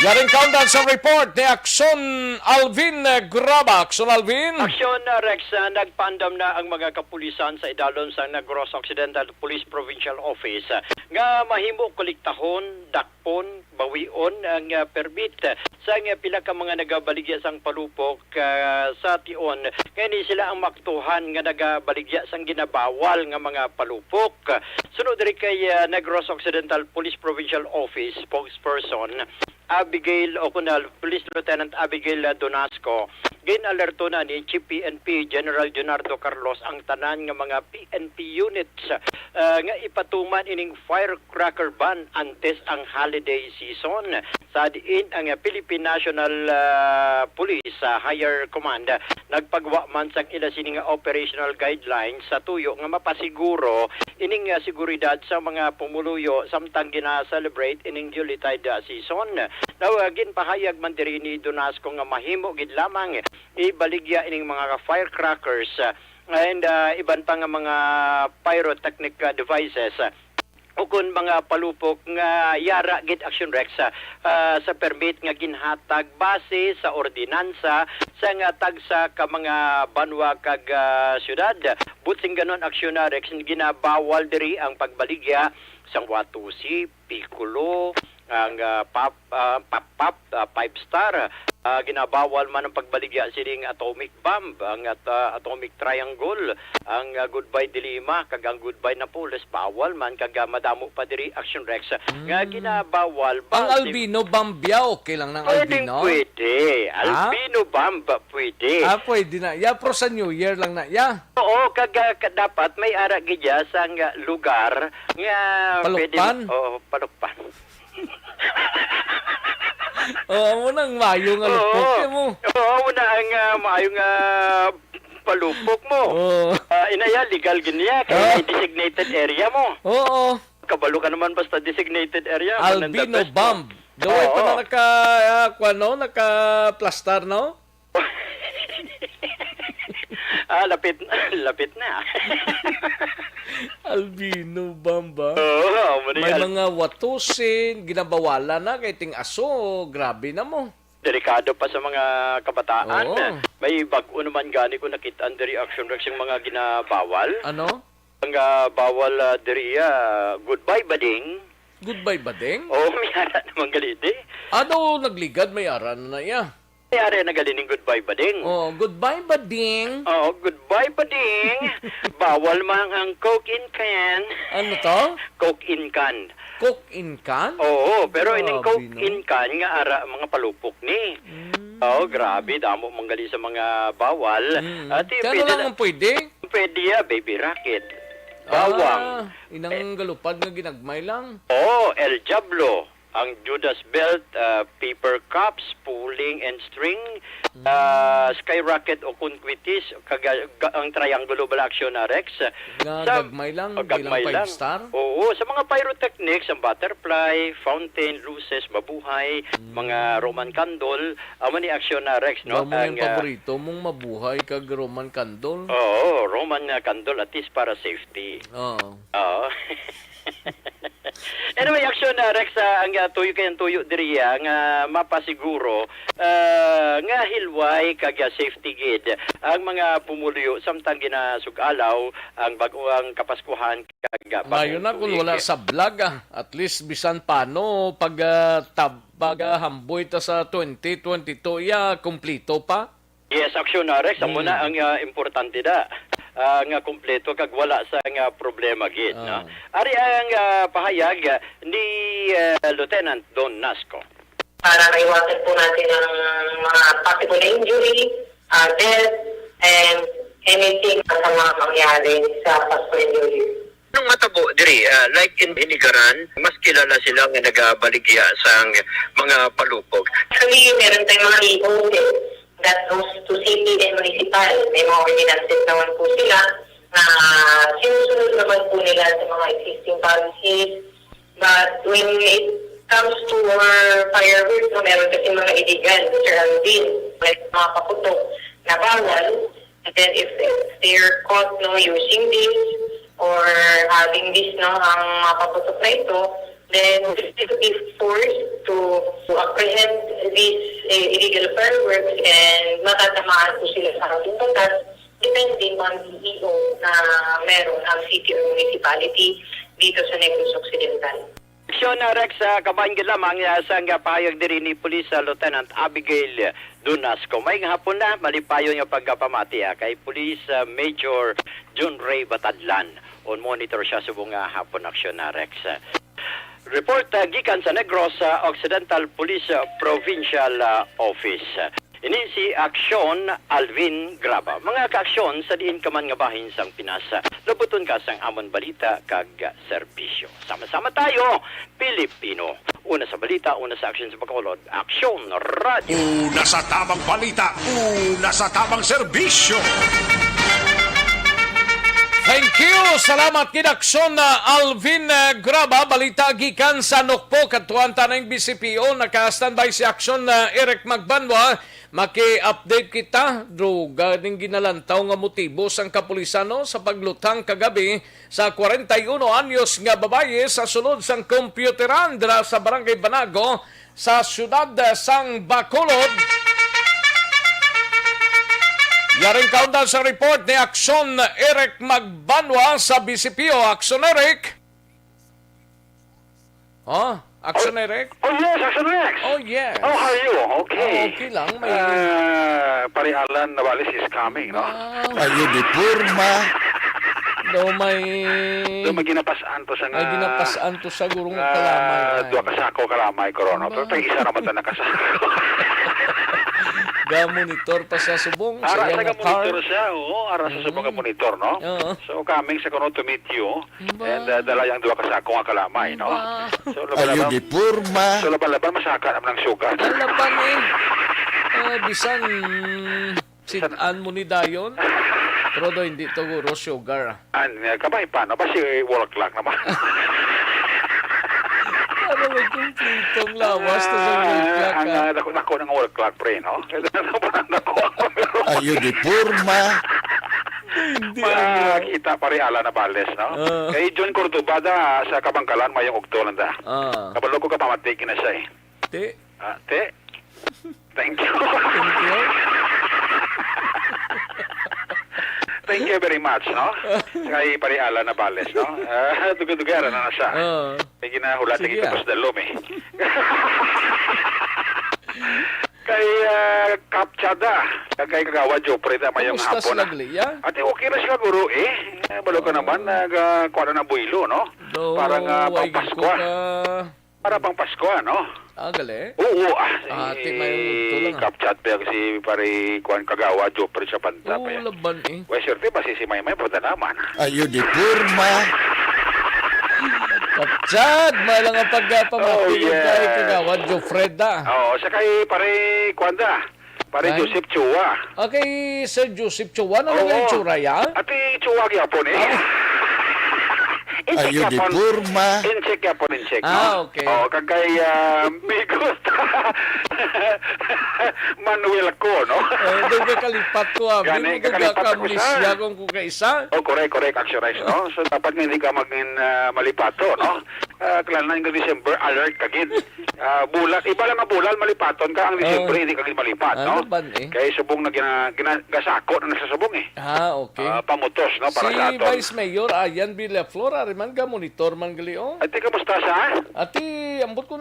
Yaring kaundan sa report ni Aksyon Alvin, uh, Graba. Aksyon Alvin. Aksyon, uh, Rex, uh, nagpaandam na ang mga kapulisan sa idalom sa Negros Occidental Police Provincial Office, uh, nga mahimo kolektahon, dakpon, bawion ang, ah, permit sang, ah, pila ka mga nagabaligya sang palupok, ah, sa tion nga ini sila ang maaktuhan nga nagabaligya sang ginabawal nga mga palupok. Suno diri kay, ah, Negros Occidental Police Provincial Office spokesperson Abigail, o kun, ah, Police Lieutenant Abigail, ah, Donasco, gin-alerto na ni Chief P N P General Leonardo Carlos ang tanan nga mga P N P units, ah, nga ipatuman ining firecracker ban antes ang holiday season. Sa diin ang Philippine National, ah, Police, ah, Higher Command, ah, nagpagwa man sang ila sini nga operational guidelines sa tuyo nga mapasiguro ining, ah, seguridad sa mga pumuluyo samtang gina-celebrate ining Yuletide, ah, season. Now, ah, ginpahayag man diri ni Donasco nga mahimo gid lamang ibaligya ining mga firecrackers, ah, and, ah, iban pa nga mga pyrotechnic, ah, devices, ah, ukon mga palupok nga yara gid, Action Rex, ah, ah, sa permit nga ginhatag base sa ordinansa sang tagsa ka mga banwa kag, ah, syudad. Buot silingon, Action Rex, ginabawal diri ang pagbaligya sang Watusi, Piccolo, ang, ah, pop, ah, pop, pop, ah, five star. Ah, ginabawal man ang pagbaligya sining atomic bomb, ang at-, ah, atomic triangle, ang, ah, goodbye dilemma, kag ang goodbye Napoles, bawal man, kag, ah, madamo pa diri, Action Rex, nga Mm. ginabawal. Ang Bawal di- albino bomb biya, okay lang ng Pwedeng albino? pwede. Ha? Albino bomb, pwede. Ah, pwede na. Ya, pero sa New Year lang na. Ya. Oo, kag, ah, ka-, dapat may ara gid ya sang, ah, lugar nga pwede, Palukpan? Oo, palukpan. Oh, amo nang maayo nga Oo. lupok mo. Oo, amo na ang, ah, maayo nga palupok mo. Oo. Ah, inaya, legal gid niya, kay Ah. may designated area mo. Oo. Kabalo ka naman basta designated area, man ang the Albino best mo. bomb. Gaway pa Oo. na naka, ah, kuwan, no? Naka-plastar, no? Ah, lapit, lapit na. Albino Bamba. Oo, amo ni May Al- mga watusin, ginabawalan na kay ting aso, grabe na mo. Delikado pa sa mga kabataan. Oo. May bag-o naman gani ko nakit-an diri, Action Rex, yung mga ginabawal. Ano? Ang, ah, bawal, ah, diri, ah, goodbye bading. Goodbye bading? Oo, may ara naman gali di. Ano, nagligad, may ara na na iya. May ara na gali ning goodbye bading. Oh, goodbye bading. Oo, goodbye bading. Bawal man ang Coke in can. Ano to? Coke in can. Coke in can? Oo, pero ining Grabe, Coke no? in can nga ara mga palupok ni. Mm. Oo, grabe, damo man gali sa mga bawal. Mm. Ati, Kaya ano pwede lang na ang pwede? Pwede ya, baby racket. Bawang. Ah, inang galupad nga ginagmay lang. Oo, El Diablo, ang Judas Belt, ah, paper cups, pulling and string, Mm. ah, skyrocket o kunquitis, kaga-, ga-, ang triangulo bala, Action, ah, Rex. Nga Sa gagmay lang, o, bilang gagmay five lang. star? Oo, sa mga pyrotechnics, ang butterfly, fountain, luces, mabuhay, Mm. mga Roman candle, amo ni, Action, ah, Rex, no? Amo Ang, yung ah, paborito mong mabuhay kag Roman candle? Oo, Roman, ah, candle, at least para safety. Oo. Oo. Anyway, Action, ah, Rex, ah, ang, ah, tuyo kay ang tuyo diri, ah, nga mapasiguro, ah, nga hilway kag, ah, safety gid ang mga pumuluyo samtang ginasug-alaw ang bag-o ang Kapaskuhan kag, ah, Maayo na kung wala sa vlog, ah. At least, bisan paano, pag, ah, tab-, pag, ah, hamboy ta sa twenty twenty-two, iya, kumplito pa? Yes, Action, ah, Rex, amo na Mm. ang, ah, importante da. Ah, nga kompleto kag wala sa nga problema gid, no? Ah. Ari ang, ah, pahayag, ah, ni, ah, Lieutenant Don Nasco. Para maiwasan po natin ang mga possible na injury, ah, death, and anything na sa mga mangyari sa Pasko and New Year. Nung matabo diri, ah, like in Hinigaran, mas kilala sila nga nagabaligya sang mga palupog. Actually, meron tayong mga E O Cs that goes to city and municipal. May mga ordinances naman po sila na sinusunod naman po nila sa mga existing policies. But when it comes to our fireworks, no, meron kasi mga illegal, Sir Alvin, like mga paputok na bawal. And then if, if they're caught, no, using this or having this, no, ang mga paputok na ito, then they will be forced to, to apprehend these, eh, illegal fireworks and matatamaan po sila sa ating batas, depending on the E O na meron ang city or municipality dito sa Negros Occidental. Aksyon, ah, Rex, ah, kabahin gid lamang, ah, sang, ah, pahayag diri ni Police, ah, Lieutenant Abigail Donasco. Maayong hapon na, malipayon nga pagpamati, ah, kay Police, ah, Major John Ray Batadlan. On monitor siya subong nga hapon, Aksyon, ah, Rex. Report, ah, gikan sa Negros, ah, Occidental Police, ah, Provincial, ah, Office. Ini si Aksyon Alvin Graba. Mga kaaksyon sa diin ka man nga bahin sang Pinas, labuton ka sang amon balita kag serbisyo. Sama-sama tayo, Pilipino. Una sa balita, una sa aksyon sa Bacolod, Aksyon Radio. Una sa tamang balita, una sa tamang serbisyo. Thank you. Salamat gid, Aksyon, uh, Alvin, uh, Graba. Balita gikan sa Nokpo, katuan ta ning B C P O. Naka-standby si Aksyon, uh, Eric Magbanwa. Maki-update kita, droga ning ginalantaw nga motibo sang kapulisan, no, sa pagluthang kagabi sa kwarenta y uno anyos nga babayi sa sulod sang kompyuteran dira sa Barangay Banago sa siyudad sang Bacolod. Yaring kaundan sa report ni Aksyon Eric Magbanwa sa B C P O. Aksyon, Eric. Oh, Aksyon, Eric? Oh, yes, Aksyon Rex. Oh, yes. Oh, how are you? Okay. Ah, okay lang. May Ah, Pare Alan Navales is coming, no? Ah. Ayo di porma. Daw may Daw may ginapas-an to sa May nga ginapas-an to sa gurong nga kalamay, ay. Duha ka sako kalamay, corona. Ba? Pero tag isa ra man ta nakasako. Ga-monitor pa siya subong sa Ara sa iyang car. Ga-monitor siya, oo. Ara sa subong Mm. ga-monitor, no? Oo. So, coming sa kuno to meet you. Ba? And, uh, dala yang duha ka sako nga kalamay, no? Ba? So, laban-laban, Ayo di porma. So, laban-laban, masaka naman ang sugar. Ang laban, eh. Ah, bisan, bisan sit-an mo ni dayon. Pero do, hindi to guro sugar, ah. An, eh, kamay pa, no? Basi, eh, wall clock naman. Para may kumplitong lawas to sa wall clock, Ah, ang, ah. ah, dako-dako ng wall clock, pre, no? Dako ang Ayo di porma. Hindi, ano. Makita, pare Alan Navales, no? Ah. Kay John Cordoba da, sa Kabangkalan, mayong ugto lang da. Ah. Kabalo ko ka pamati gina siya, eh. Ti. Ah, te. Thank you. Thank you. Thank you very much, no? Kay pare Alan Navales, no? Ah, dugay-dugay, ara na na siya. Ah. May ginahulat Sige, na kita ah. Pas dalom, eh. Kay, ah, Kapchada, kay Kagawad Jopre na mayong Kumusta hapon, sila, ah. Glia? Ate, okay na sila, guro, eh. Eh, balo ka Oh. naman, nag, ah, kuha na ng buwilo, no? Do, Parang, ah, why pang Pasko, ko ah. ka Para pang Pasko, no? Ah, gali? Oo, ah, Ah, si ti may udto lang, ah. Kapchat pa si pare kuan Kagawa, Jopre sa Panta Oo, pa yan. laban, eh. Well, swerte ba si, si Maymay, punta naman. Ayo di porma. Kapchad, may lang ang pagpamati Oh, kay yes. Kagawad Jofreda. Oo, sa kay pare, kuan da, pare Ay. Joseph Chua. Ah, kay Sir Joseph Chua, ano Oo. nga itsura ya? Ati Chua gyapon, eh. Ah. Incheck Ayo di gyapon. porma. Incheck gyapon, incheck, Ah, no? okay. Oo, kag kay, ah, Migot. Manuel ko, no? Eh, doon ka kalipat ko, ah. Gani, Di mo kakalipat ka ako, amnesia sir. kung kukaisa. Oh, correct, correct, Action Rice, no? So, dapat nga hindi ka maging, ah, malipato, no? Ah, kailangan nga December, alert ka gid. Ah, bulan, iba lang nga bulan, malipaton ka, ang December, Oh. hindi ka gid malipat, Ano no? ba, eh? Kay subong na gina-, gina-, gasako na sa subong, eh. Ah, okay. Ah, pamutos, no, para Si sa aton. Vice Mayor Ayan Villaflor, ari man ga monitor man gali, oh. Ati, kamusta siya? Ati, ambot kun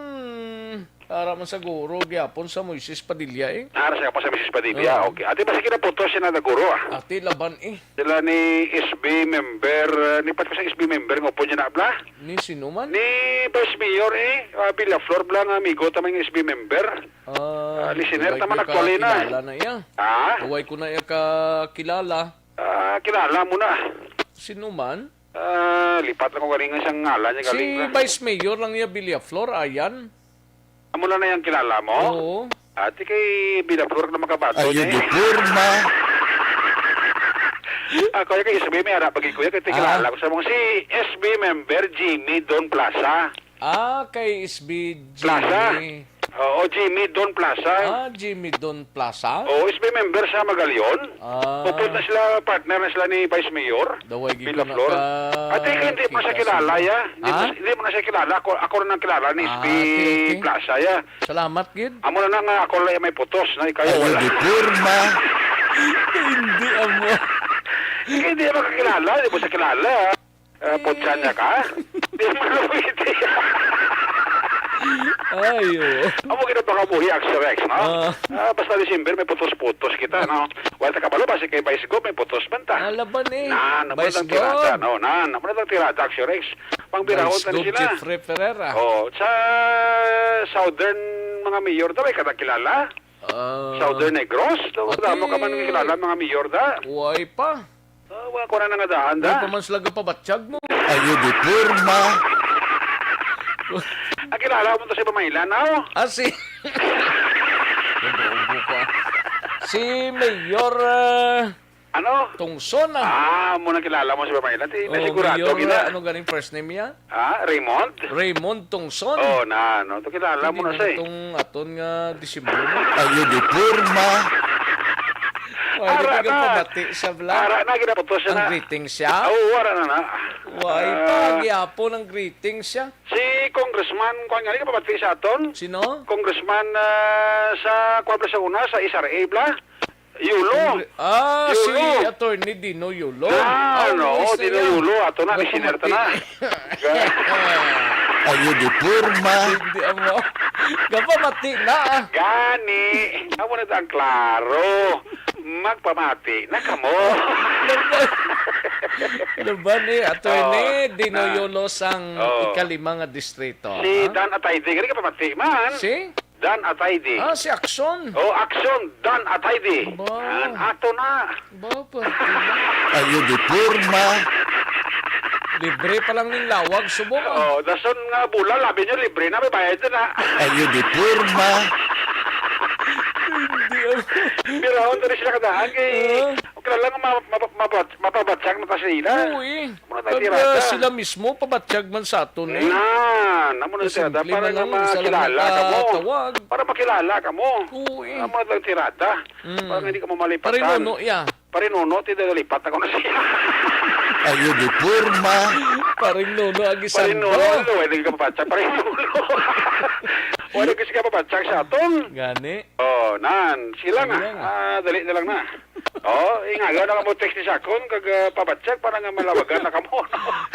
ara man siguro gyapon sa Moises Padilla, eh. Ara siya pa sa Misis Padilla, Oo. okay. Ati, basi kinaputos siya na naguro, ah. Ati, laban, eh. Sila ni S B member, ah, ni pat ko sa S B member nga upo niya na, bla? Ni sino man? Ni Vice Mayor, eh. Ah, Villaflor, bla, nga amigo, tamang S B member. Ah, Ah, listener, di ba tama na, ka actually na. kilala na iya? Ha? Huway ko na iya kakilala. Ah, kilala mo na. Sino man? Ah, lipat lang ko galing sa ngalan niya Si galing na. Vice Mayor lang niya, Villaflor, Ayan. Amo lang na yung kilala mo? Oo. Ati kay Villaflor na makabato Ayo niya, di eh. porma. Ako yung kay S B may ara pag kuya, kay Ah. kilala ko sa mong si S B member Jimmy Don Plaza. Ah, kay S B Plaza. Jimmy. Oo, Jimmy Don Plaza. Ah, Jimmy Don Plaza? Oo, S B member sa Magalion. Ah. Upod na sila, partner na sila ni Vice Mayor Daway gid ko Villaflor. naka-, Ate, hindi mo siya kita kilala, sila. ya. Hindi mo, Ha? hindi mo na siya kilala. Ako, ako rin ang kilala ni Ah, S B okay, okay. Plaza, ya. Salamat gid. Amo na na nga, ako lang may putos, na ikaw Ayo wala. di porma. Hindi, amo. Hindi mo kakilala, hindi mo siya kilala. Ah, putsa niya ka? Di mo na pwede. Ayo. Amo gid ang pangabuhi, Action Rex, no? Ah. Ah, basta December, may putos-putos kita, no? Wala ta kabalo, basi kay Vice Gov, may putos man ta. Ah, laban, eh. Nan, amo Vice na ang tirada, Gov. no? Nan, amo na ang tirada, Action Rex. Pang birahon Vice na Gov sila. Jeffrey Ferreira. Oh, sa Southern mga mayor daw, ay kada kilala? Ah. Southern Negros? Daw, Ati, damo ka man kilala, mga mayor da? Why pa? Ah, wala ko na nangadaan da. Wala pa man sila gapabatyag mo. Ayo di porma. Ah, kilala mo to si Pamaylan, aw? Ah, si Ubo-ubo ko, ah. Si Mayor, ah, Ano? Tungson, ah. Ah, mo na kilala mo si Pamaylan. Ti, Oh, na sigurado Mayor, gina. ah, ano ganing first name niya? Ah, Raymond? Raymond Tungson. Oh, na, no. To kilala mo na siya, eh. Itong aton nga Disyembre mo. Ayo di porma. Why, di Ara ka na. pamati sa vlog? Ara na, ginaputos siya Ang na. greetings siya? Oo, ara na na. Why Ah. pa? Gyapon ang greetings siya? Si Congressman, kuwan nga, di ka pamati sa aton? Sino? Congressman, ah, sa, kuwan, sa una, sa S R A, bla? Yulo. Congre-, ah, si Yulo. Attorney Dino Yulo. Ah, Ah, no, okay, Dino siya. Yulo. Ato na, listener ta na. Gapamati. Ayo di porma. Hindi amo. Gapamati na, ah. Gani. Amo na ang klaro. Magpamati na kamo. Laban, laban eh. Attorney Oh, Dino na. Yulo sang Oh. ikalima nga distrito, Si ha? Dan Atayde, gani ka pamati man. Si? Dan Atayde. Ah, si Action. Oh, Action, Dan Atayde. Ba. Yan, ato na. Ba, pwede na. Ayo di porma. Libre pa lang ning lawag, subong, ah. Oh, dason nga bulal, labi nyo, libre na, may bayad na. Ayo di porma. Hindi, ah. Pero ako, dali sila kadaan kay Ah. Okay lang, ma-, ma-, ma-, mapabatyag na ta sila. Oo, eh. Muna tayo Pag, tirada. ah, sila mismo, pabatyag man sa aton, eh. Na, na muna Kasi tirada simple para man na lang, isa lang makilala ka mo. nakatawag. Para makilala ka mo. Oo, eh. Na muna tayo tirada. Mm. Para hindi ka mamalipatan. Pare Nono, ya. Pare Nuno, ti dali lipat ako na siya. Ayo di porma. Paring Nuno, agi Pare Nuno, sando. Ano, wala ka pabatsa, Pare Nuno. Wala kasi ka pabatsa sa aton. Gani. Oh, nan, sila na. Sila na. Ah, dali na lang na. Oh, ingaga na ka mo text ni Sakon, kag, ah, pabatsa para nga malawagan na ka mo.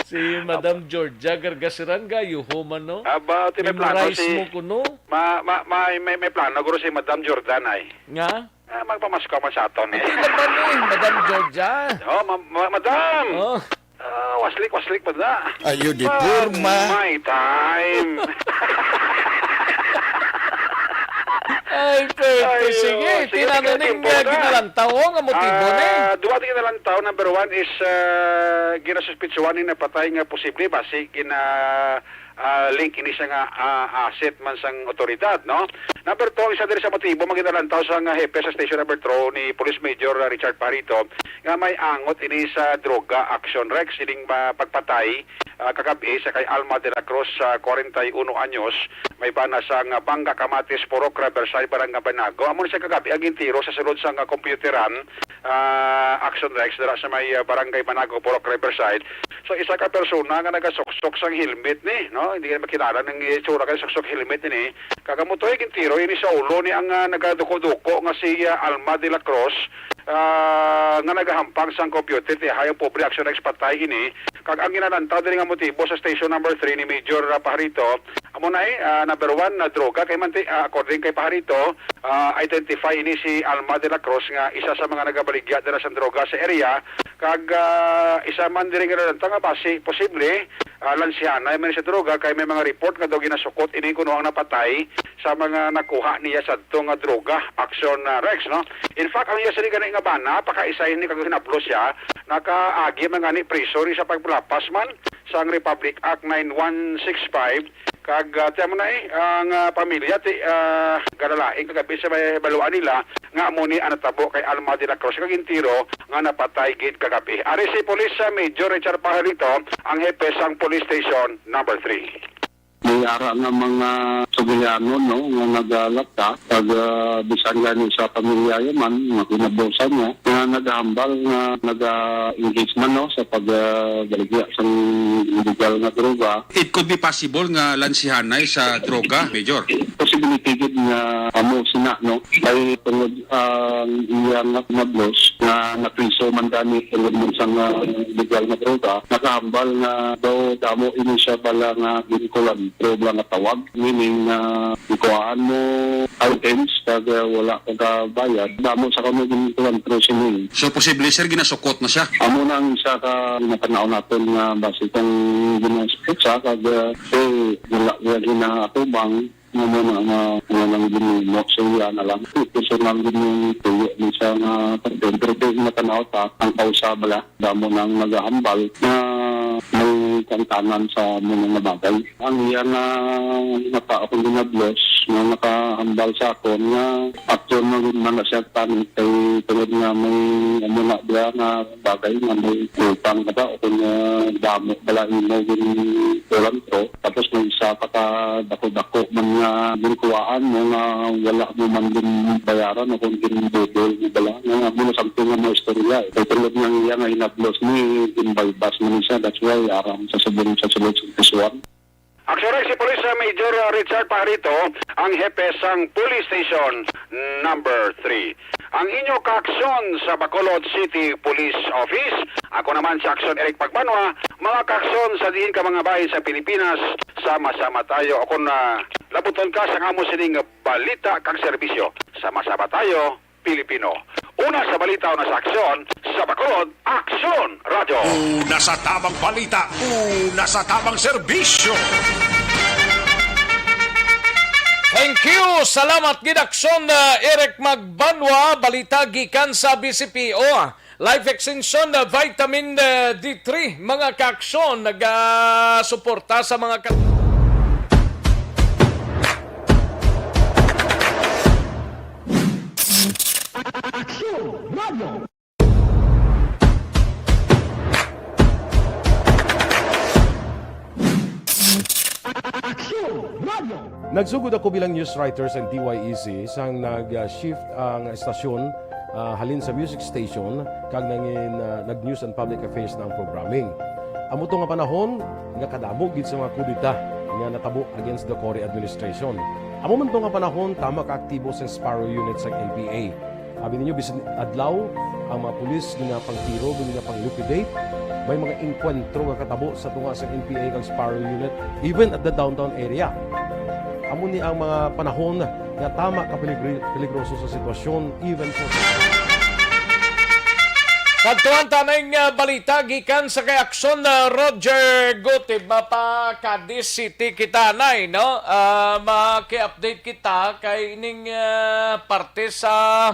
Si Madam Georgia Gargasiran, gayo ho man, no? Aba, ti may plano Memorize si mo kuno. Ma, ma, may, may, may plano guro si Madam Jordan ay. Nga? Ah, magpamasko man sa aton, eh. Hindi naman, eh, Madam Georgia. Oh, ma-, ma-, madam! Oh. Ah, waslik, waslik pa na. Ayo di But porma. My time. Ay, pwede. Ayo, sige, sige, tinanan sige, ning, timpo uh, na. Ginalantaw, oh, nga motibo ni. Ah, duwa ti ginalantaw. Number one is, ah, ginasuspitsuhan ni napatay nga posible basi gina ah, link ini sa nga, ah, asset man sang otoridad, no? Number two, ang isa diri sa motibo maginalantaw sa nga hepe sa Station Number Two ni Police Major, ah, Richard Pajarito nga may angot ini sa droga, Action Rex, ining ma-, pagpatay, ah, kagab-i sa kay Alma de la Cruz, sa kwarenta y uno anyos, may bana sa nga Banga Kamatis, Purok Riverside, Barangay Banago. Amo ni siya kagab-i ang gintiro sa sulod sa nga computeran, ah, Action Rex dira sa may, ah, Barangay Banago, Purok Riverside. So, isa ka persona nga nagasuksok sang helmet ni, no? Hindi ka makilala ng itsura kay suksok helmet ni. Kag amo to, eh, gintiro ini sa ulo ni ang, ah, nagaduko-duko nga si, ah, Alma de la Cruz, ah, nga nagahampang sang computer. Ti hayo pobre, Action Rex, patay ini. Kag ang ginalantaw diri nga motibo sa Station Number Three ni Major, ah, Pajarito, amo na, eh, ah, number one na droga kay man ti, ah, according kay Pajarito, ah, identify ini si Alma de la Cruz nga isa sa mga nagabaligya dira sa droga sa area, kag, ah, isa man diri nga lalanta nga basi posible, ah, lansihanay man sa droga kay may mga report nga daw ginasukot ini kuno ang napatay sa mga nakuha niya sadto nga droga, Action, ah, Rex, no? In fact, ang iya sini gani nga bana, pakaisahin ni kag hinablos siya, nakaagi man gani priso ni sa pagpalapas man sang Republic Act nine one six five, kag, ah, ti amo na, eh, ang, ah, pamilya ti, ah, galalaing kagabi sa may baluan nila nga amo ni ang natabo kay Alma de la Cruz kag gintiro nga napatay gid kagabi. Ari si Police, ah, Major Richard Pajarito, ang hepe sang Police Station Number Three. May ara nga mga sugilanon, no, nga nagalata, kag, ah, bisan gani sa pamilya man, nga kinabusan niya, nga nagahambal nga naga-engage man, no, sa pag, ah, baligya sang illegal nga droga. It could be possible nga lansihanay sa droga, Major. Possibility gid nga amo sina, no? Kay tungod ang iya nga nablos nga napriso man gani tungod man sa nga illegal nga droga, nakahambal nga daw damo ini siya bala nga ginkulan, droga nga tawag, meaning nga ikuhaan mo items kag, ah, wala ka kabayad, damo sa kamo ginkulan, pero sining. So, posible, sir, ginasukot na siya? Amo na ang isa ka ginatanaw naton nga basi kung ginasukot siya, kag, ah, eh, wala niya ginaatubang, nga mo na nga, nga nang ginimo sa iya na lang. Personal gid yung tuyo ni siya nga, pero di matanaw ta ang kausa bala. Damo nang nagahambal na may kantanan sa amo nga bagay. Ang iya nga naka-, akong ginablos, nga nakahambal sa akon nga action na gid man na siya tanong kay tungod nga may amo na diya nga bagay nga may utang ka ba o kung, ah, damo bala imo gin-, kulang to. Tapos may isa pa ka dako-dako man nga ginkuwaan mo nga wala mo man din bayaran o kung ginbudol mo bala. Nga muna samtang nga mga istorya, eh. Kay tungod nga iya nga hinablos ni, ginbaybas man siya. That's why aram sa subong sa sulod sa Quezon. Aksyon si Police Major Richard Pajarito, ang hepe sang Police Station Number Three. Ang inyo kaaksyon sa Bacolod City Police Office. Ako naman si Aksyon Eric Pagbanwa, mga kaaksyon sa diin ka mga bahin sa Pilipinas, sama-sama tayo. Ako na labuton ka sa amo sining balita kag serbisyo. Sama-sama tayo, Pilipino. Una sa balita, una sa aksyon, sa Bacolod, Aksyon Radyo. Una sa tamang balita, una sa tamang serbisyo. Thank you. Salamat gid, Aksyon, uh, Eric Magbanwa. Balita gikan sa B C P O. Life Extension, uh, Vitamin, uh, D three. Mga kaaksyon, nagasuporta sa mga ka- Aksyon Radio. Aksyon Radio. Nagsugod ako bilang news writer sa D Y E C sang nag-shift ang estasyon ah, halin sa music station kag nangin, ah, nag-news and public affairs na ang programming. Amo to nga panahon nga kadamo gid sa mga kudeta nga natabo against the Cory administration. Amo man to nga panahon, tama ka aktibo sa Sparrow Unit sa N P A. Abi ninyo, bisan adlaw, ang mga pulis ginapangtiro, ginapang-liquidate. May mga engkwentro nga katabo sa tunga sa N P A kag Sparrow Unit, even at the downtown area. Amo ni ang mga panahon nga tama ka peligri-, peligroso sa sitwasyon, even for Kadtuan ta ning, ah, balita gikan sa kay Aksyon, ah, Roger Gutib. Mapa Cadiz City kita, nay, no? Ah, maki-update kita kay ining, ah, parte sa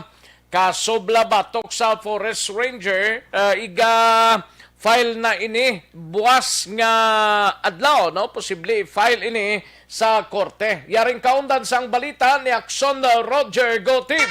kaso bala batok sa forest ranger, ah, iga file na ini buas nga adlaw, no? Posible file ini sa korte. Yaring kaundan sang balita ni Aksyon Roger Gotib.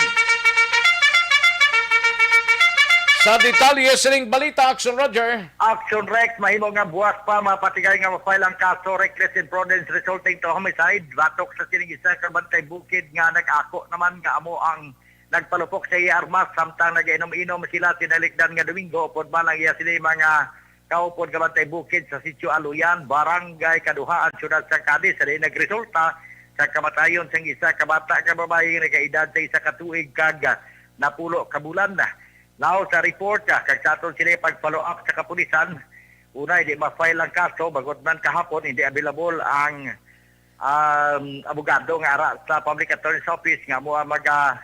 Sa detalye sining balita, Aksyon Roger. Action Rex, mahimo nga buwas pa mapatigay nga ma-file ang kaso reckless imprudence resulting to homicide batok sa sining isa ka bantay bukid nga nag-ako naman nga amo ang nagpalupok sa iya armas samtang nagainom-inom sila tinalikdan nga Domingo upod man ang iya sini mga kaupod nga bantay bukid sa Sitio Aluyan, Barangay Kaduhaan, Siyudad sang Cadiz, sa diin nagresulta sa kamatayon sang isa ka bata nga babayi nga nagaedad sa isa ka tuig kag napulo ka bulan. Now sa report, ah, kag sa aton sini pag-follow up sa kapulisan, unay di ma-file ang kaso, bangod man kahapon hindi available ang, um, abogado nga ara sa Public Attorney's Office nga amo ang maga,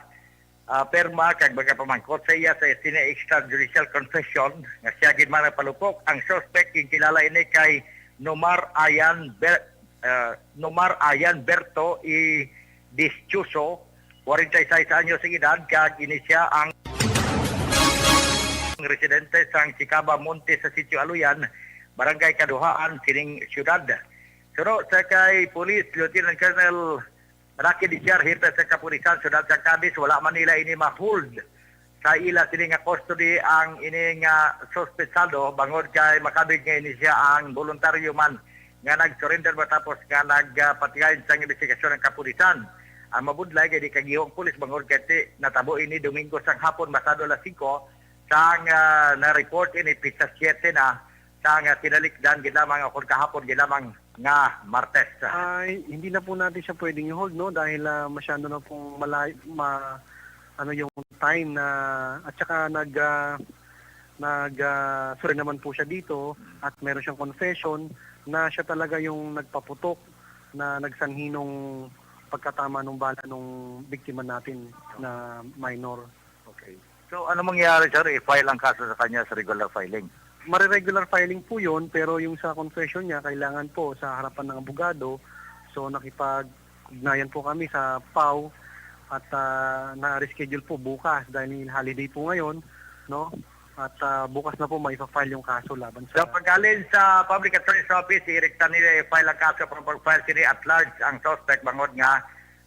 ah, perma kag magapamangkot sa iya sa sini extrajudicial confession nga siya gid man nagpalupok. Ang suspect, ginkilala ini kay Nomar Ayan Ber-, ah, Nomar Ayan Berto E. Dischioso, forty-six anyos ang edad, kag ini siya ang residente sang Chicaba Monte sa Sitio Aluyan, Barangay Kaduhaan, sining siyudad. Suno sa kay Police Lieutenant Colonel Rocky Diciar, hepe sa kapulisan, siyudad sa Cadiz, wala man nila ini ma-hold sa ila sini nga custody ang ini nga suspetsado, bangod kay makabig nga ini siya ang voluntaryo man nga nag-surrender matapos nga nagpatigayon sang investigasyon ang kapulisan. Ang mabudlay kay di kagiho ang pulis, bangod kay ti-, natabo ini Domingo sang hapon, pasado alas singko, sang, ah, na-report ini, pitsa siyete na, sang, ah, tinalikdan gid lamang, o kon kahapon gid lamang nga Martes. Ay, hindi na po natin siya pwedeng i-hold, no, dahil, ah, masyado na pong malay-, ma-, ano yung time na, at saka nag, ah, nag, ah, sorry naman po siya dito at meron siyang confession na siya talaga yung nagpaputok na nagsanhi nung pagkatama nung bala nung biktima natin na minor. Okay. So, ano mangyayari, sir? I-file ang kaso sa kanya sa regular filing? Mare-regular filing po yun, pero yung sa confession niya, kailangan po sa harapan ng abogado. So, nakipag-ugnayan po kami sa PAO at, ah, na-reschedule po bukas dahil holiday po ngayon, no? At, ah, bukas na po may file yung kaso laban sa Sa paghalin sa Public Attorney's Office, direkta nila i-file ang kaso, pero pag-file sini at large ang suspect, bangod nga,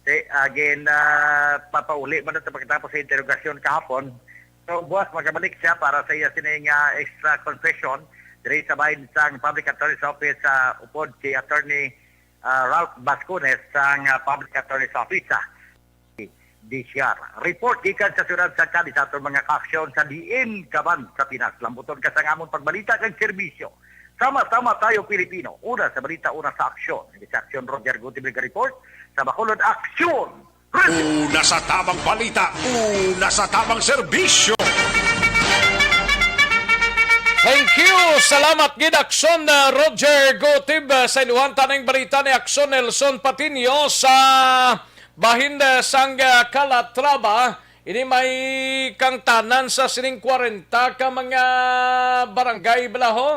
di, again, ah, papauli man ito pagkatapos sa interogasyon kahapon. So, buwas magabalik siya para sa iya sini nga extra confession diri sa bahin sang Public Attorney's Office sa upod si Attorney, ah, Ralph Bascones sang, ah, Public Attorney's Office, ah, D C R. Report gikan sa siyudad sa Cadiz sa aton mga kaaksyon sa diin ka man sa Pinas. Lambuton ka sang amon pagbalita kag serbisyo. Sama-sama tayo, Pilipino. Una sa balita, una sa aksyon. Ini sa aksyon, Roger Gutierrez report. Sa Bacolod, aksyon! Una sa tamang balita, una sa tamang serbisyo. Thank you. Salamat gid, Aksyon, uh, Roger Gotib, uh, sa iluhan taning balita ni Aksyon Nelson Patiño sa bahin, uh, sang, uh, Calatrava. Ini may kangtanan sa sining kwarenta ka mga barangay, bala ho.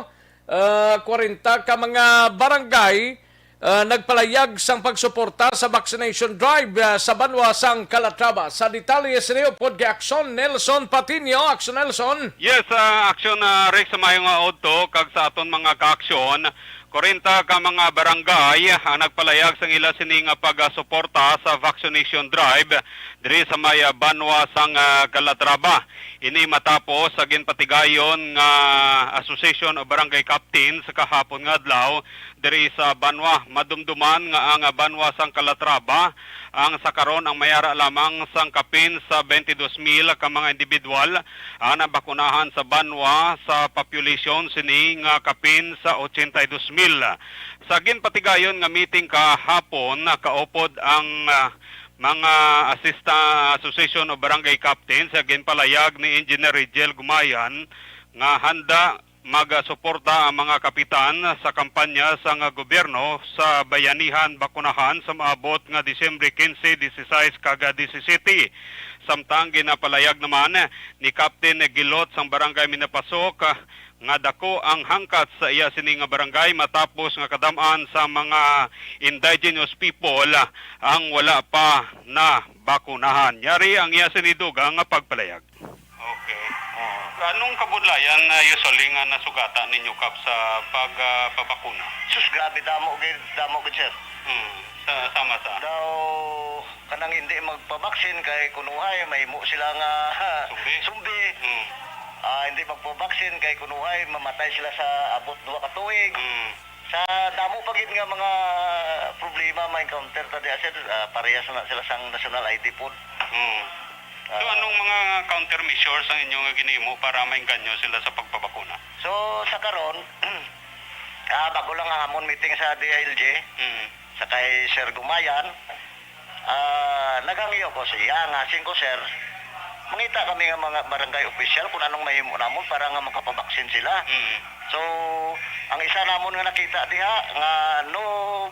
Uh, kwarenta ka mga barangay ah, nagpalayag sang pagsuporta sa vaccination drive, ah, sa banwa sang Calatrava. Sa detalye sini upod kay Aksyon Nelson Patiño. Aksyon Nelson. Yes, ah, Aksyon, ah, Rex, sa maayong, ah, udto, kag sa aton mga kaaksyon, kwarenta ka mga barangay ang nagpalayag sang ila sini nga pagsuporta sa vaccination drive diri sa may, ah, banwa sang, ah, Calatrava. Ini matapos sa ginpatigayon nga Association of Barangay Captains kahapon nga adlaw diri sa banwa. Madumduman nga ang banwa sang Calatrava Ang sa karon ang may ara lamang sang kapin sa twenty-two mil ka mga individual ang nabakunahan sa banwa sa population sini nga kapin sa eighty-two mil. Sa ginpatigayon nga meeting kahapon, nakaupod ang, ah, mga Assista-, Association of Barangay Captains, sa ginpalayag ni Engineer Rigel Gumayan nga handa magasuporta ang mga kapitan sa kampanya sang gobyerno sa Bayanihan Bakunahan sa maabot nga Disyembre quince, dieciséis, kag diecisiete. Samtang ginapalayag naman ni Captain Gilot sang Barangay Minapasok nga dako ang hangkat sa iya sini nga barangay matapos nga kadam-an sa mga indigenous people ang wala pa nabakunahan. Yari ang iya sini dugang nga pagpalayag. Okay. Oo. Anong kabudlayan na usually nga nasugata ninyo, Kap, sa pag, ah, pabakuna? Sus, grabe, damo gid, damo gid, sir. Hmm. Sa, sama sa? Daw, kanang hindi magpabaksin kay kunuhay, mahimo sila nga Sumbi. Sumbi. Hmm. Ah, hindi magpabaksin kay kunuhay, mamatay sila sa abot duha ka tuig. Hmm. Sa damo pa gid nga mga problema ma-encounter ta diha, sir, ah, parehas na sila sang national I D pod. Hmm. So, ah, anong mga countermeasures ang inyo nga ginhimo para maengganyo sila sa pagpabakuna? So, sa karon, ah, bago lang ang amon meeting sa D I L G, Mm. sa kay Sir Gumayan, ah, naghangyo ko siya nga, "Singko, sir, mangita kami nga mga barangay official kung anong mahimo namon para nga makapabaksin sila." Mm. So, ang isa namon nga nakita diha nga no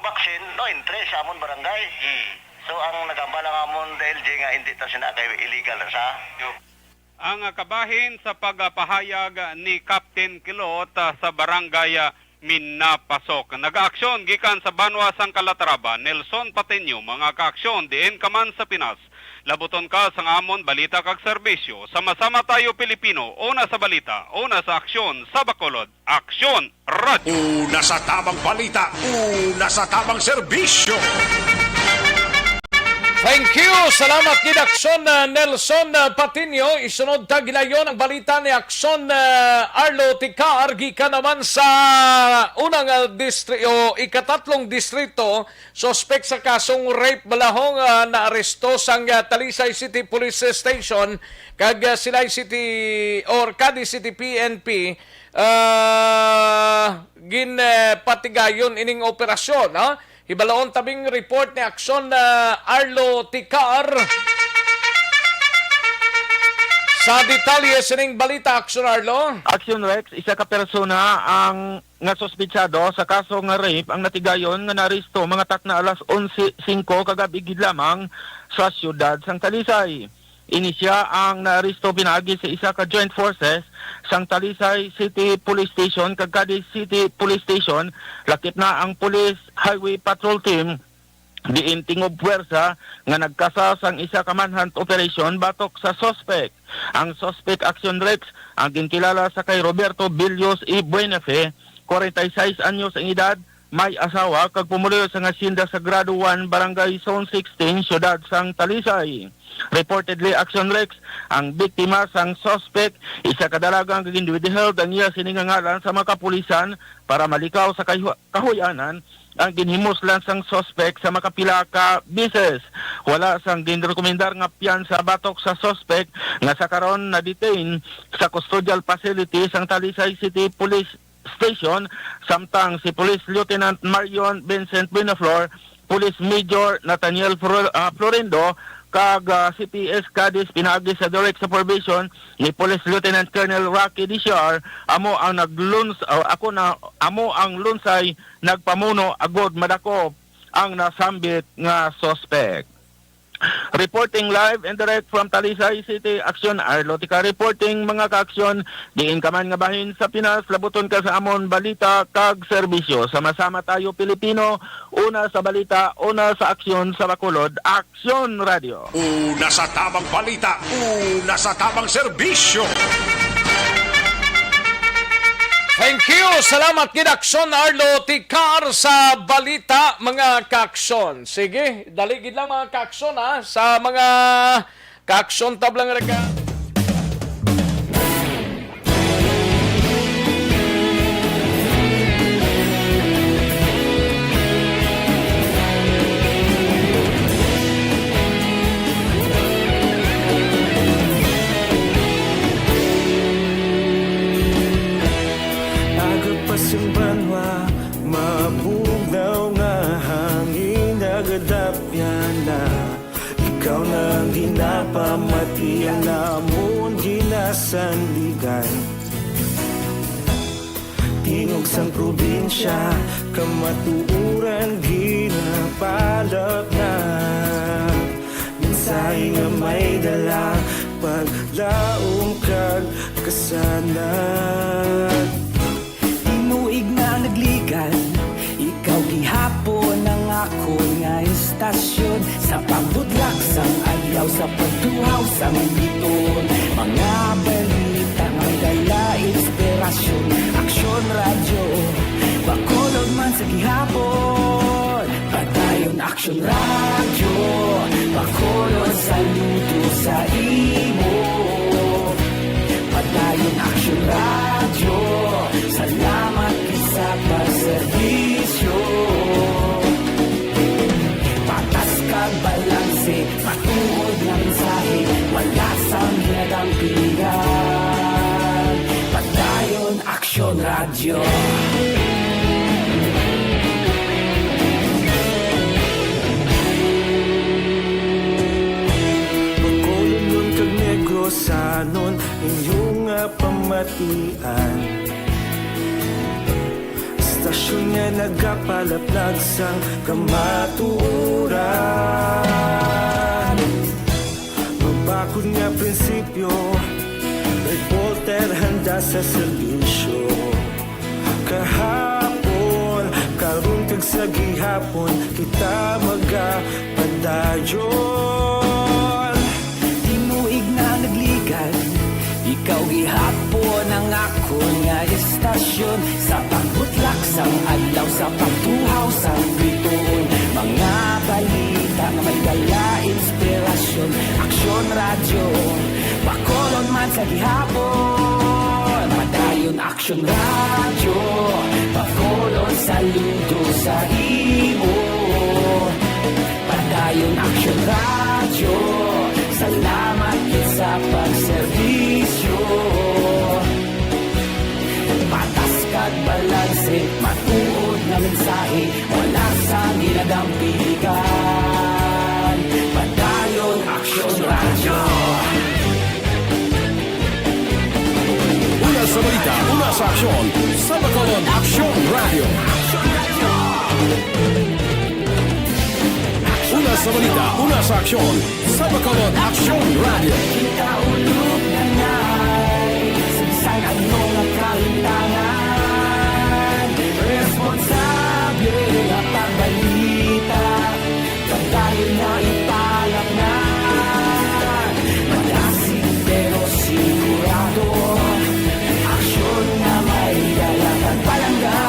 vaccine, no entry sa amon barangay. Mm. So, ang nagambal ang amon D I L G nga hindi ta sina kay illegal na sa. Yo. Ang kabahin sa pagpahayag ni Captain Kilot, ah, sa Barangay, ah, Minapasok. Nagaaksyon gikan sa banwa sang Calatrava, Nelson Patiño, mga kaaksyon, diin ka man sa Pinas. Labuton ka sang amon balita kag serbisyo. Sama-sama tayo, Pilipino, una sa balita, una sa aksyon, sa Bacolod. Aksyon Radio. Una sa tamang balita, una sa tamang serbisyo. Thank you. Salamat gid, Aksyon, uh, Nelson, uh, Patiño. Isunod ta gilayon ang balita ni Aksyon, uh, Arlo Ticar, gikan naman sa unang, uh, distri-, o ikatatlong distrito. Suspek sa kasong rape balahong, uh, naaresto sang, uh, Talisay City Police Station kag, uh, Silay City or Cadiz City P N P. Ah, gin, eh, patigayon ining operasyon, ha? Hibaloon tabing report ni Aksyon, ah, Arlo Ticar. Sa detalye sining balita, Aksyon Arlo. Aksyon Rex, isa ka persona ang nga suspitsado sa kaso nga rape ang natigayon nga naaresto mga takna alas onse singko kagabi gid lamang sa siyudad sang Talisay. Ini sia ang naaresto pinaagi sa isa ka joint forces sang Talisay City Police Station kag Cadiz City Police Station, lakip na ang Police Highway Patrol Team, diin tingob puwersa nga nagkasa sang isa ka manhunt operation batok sa suspek. Ang suspek, Aksyon Rex, ang ginkilala sa kay Roberto Billos y Buenafe, kwarenta y seis anyos ang edad, may asawa kag pumuluyo sang Hacienda Sagrado one, Barangay Zone sixteen, Siyudad sang Talisay. Reportedly, Aksyon Rex, ang biktima sang suspect, isa ka dalaga nga gin-withheld ang iya sini nga ngalan sa mga kapulisan para malikaw sa kahu-, kahuy-anan ang ginhimuslan sang suspect sa makapila ka beses. Wala sang ginrekomendar nga piyansa batok sa suspect nga sa karon na-detain sa custodial facility sang Talisay City Police Station, samtang si Police Lieutenant Marion Vincent Buenaflor, Police Major Nathaniel Flor-, ah, Florindo, kag, ah, C P S Cadiz pinaagi sa direct supervision ni Police Lieutenant Colonel Rocky Diciar, amo ang nagluns-, ah, ako na, amo ang lunsay nagpamuno agud madakop ang nasambit nga suspect. Reporting live and direct from Talisay City, Aksyon Arlo Ticar reporting, mga kaaksyon, diin ka man nga bahin sa Pinas, labuton ka sa amon balita kag serbisyo. Sama-sama tayo, Pilipino, una sa balita, una sa aksyon sa Bacolod, Aksyon Radio. Una sa tamang balita, una sa tamang serbisyo. Thank you. Salamat gid, Aksyon Arlo Ticar, sa balita, mga kaaksyon. Sige, dali gid lang, mga kaaksyon, ha, sa mga kaaksyon tablang rega. sandigan. Tingog sang probinsya, kamatuoran ginapalap na. Mensahe nga may dala, paglaom kag kasanag. Tinuig na nagligan, ikaw gihapon ang akon nga istasyon. Sa pagbutlak sang adlaw, sa pagtuhaw sang bituon, mga balita nga may dala inspirasyon. Aksyon Radyo, Bacolod man sa gihapon. Padayon Aksyon Radyo, Bacolod, saludo sa imo. Padayon Aksyon Radyo, salamat gid sa pagserbisyo. Patas kag balanse, matuod nga mensahe, wala sang ginadampigan. Padayon Aksyon Radyo. Bacolodnon kag Negrosanon, inyo nga pamatian. Istasyon nga nagapalaplag sang kamatuoran. Mabakod nga prinsipyo, reporter handa sa serbisyo. Kahapon, karon kag sa gihapon, kita magapadayon. Tinuig na nagligan, ikaw gihapon ang akon nga istasyon. Sa pagbutlak sang adlaw, sa pagtuhaw sang bituon, mga balita nga may dala inspirasyon. Aksyon Radyo, Bacolod man sa gihapon. Padayon Aksyon Radyo, Bacolod, saludo sa imo. Padayon Aksyon Radyo, salamat gid sa pagserbisyo. Patas kag balanse, matuod nga mensahe, wala sang ginadampigan. Padayon Aksyon Radyo. Una sa balita, una sa aksyon, sa Bacolod Aksyon Radyo. Una sa balita, una sa aksyon, sa Bacolod Aksyon Radyo. Kita ulog na ngay, sa bisan ano nga kalimtangan, responsable nga pagbalita. Padayon na ipalapnan, malasig pero sigurado. Aksyon nga may dala kag palangga.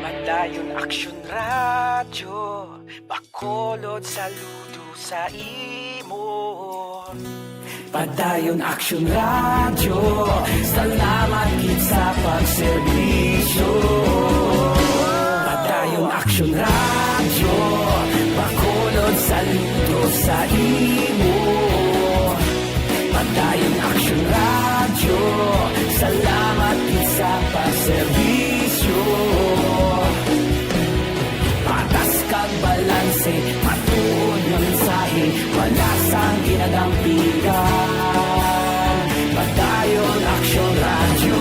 Padayon Aksyon Radyo, Bacolod, saludo sa imo. Padayon Aksyon Radyo, salamat gid sa pagserbisyo. Padayon Aksyon Radyo, Bacolod, saludo sa imo. Padayon Aksyon Radyo, salamat gid sa pagserbisyo. Patas kag balanse, matuod nga mensahe, wala sang ginadampigan. Padayon Aksyon Radyo.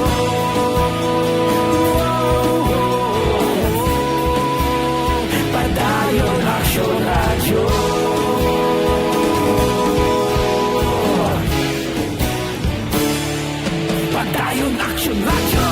Padayon Aksyon Radyo. Padayon Aksyon Radyo.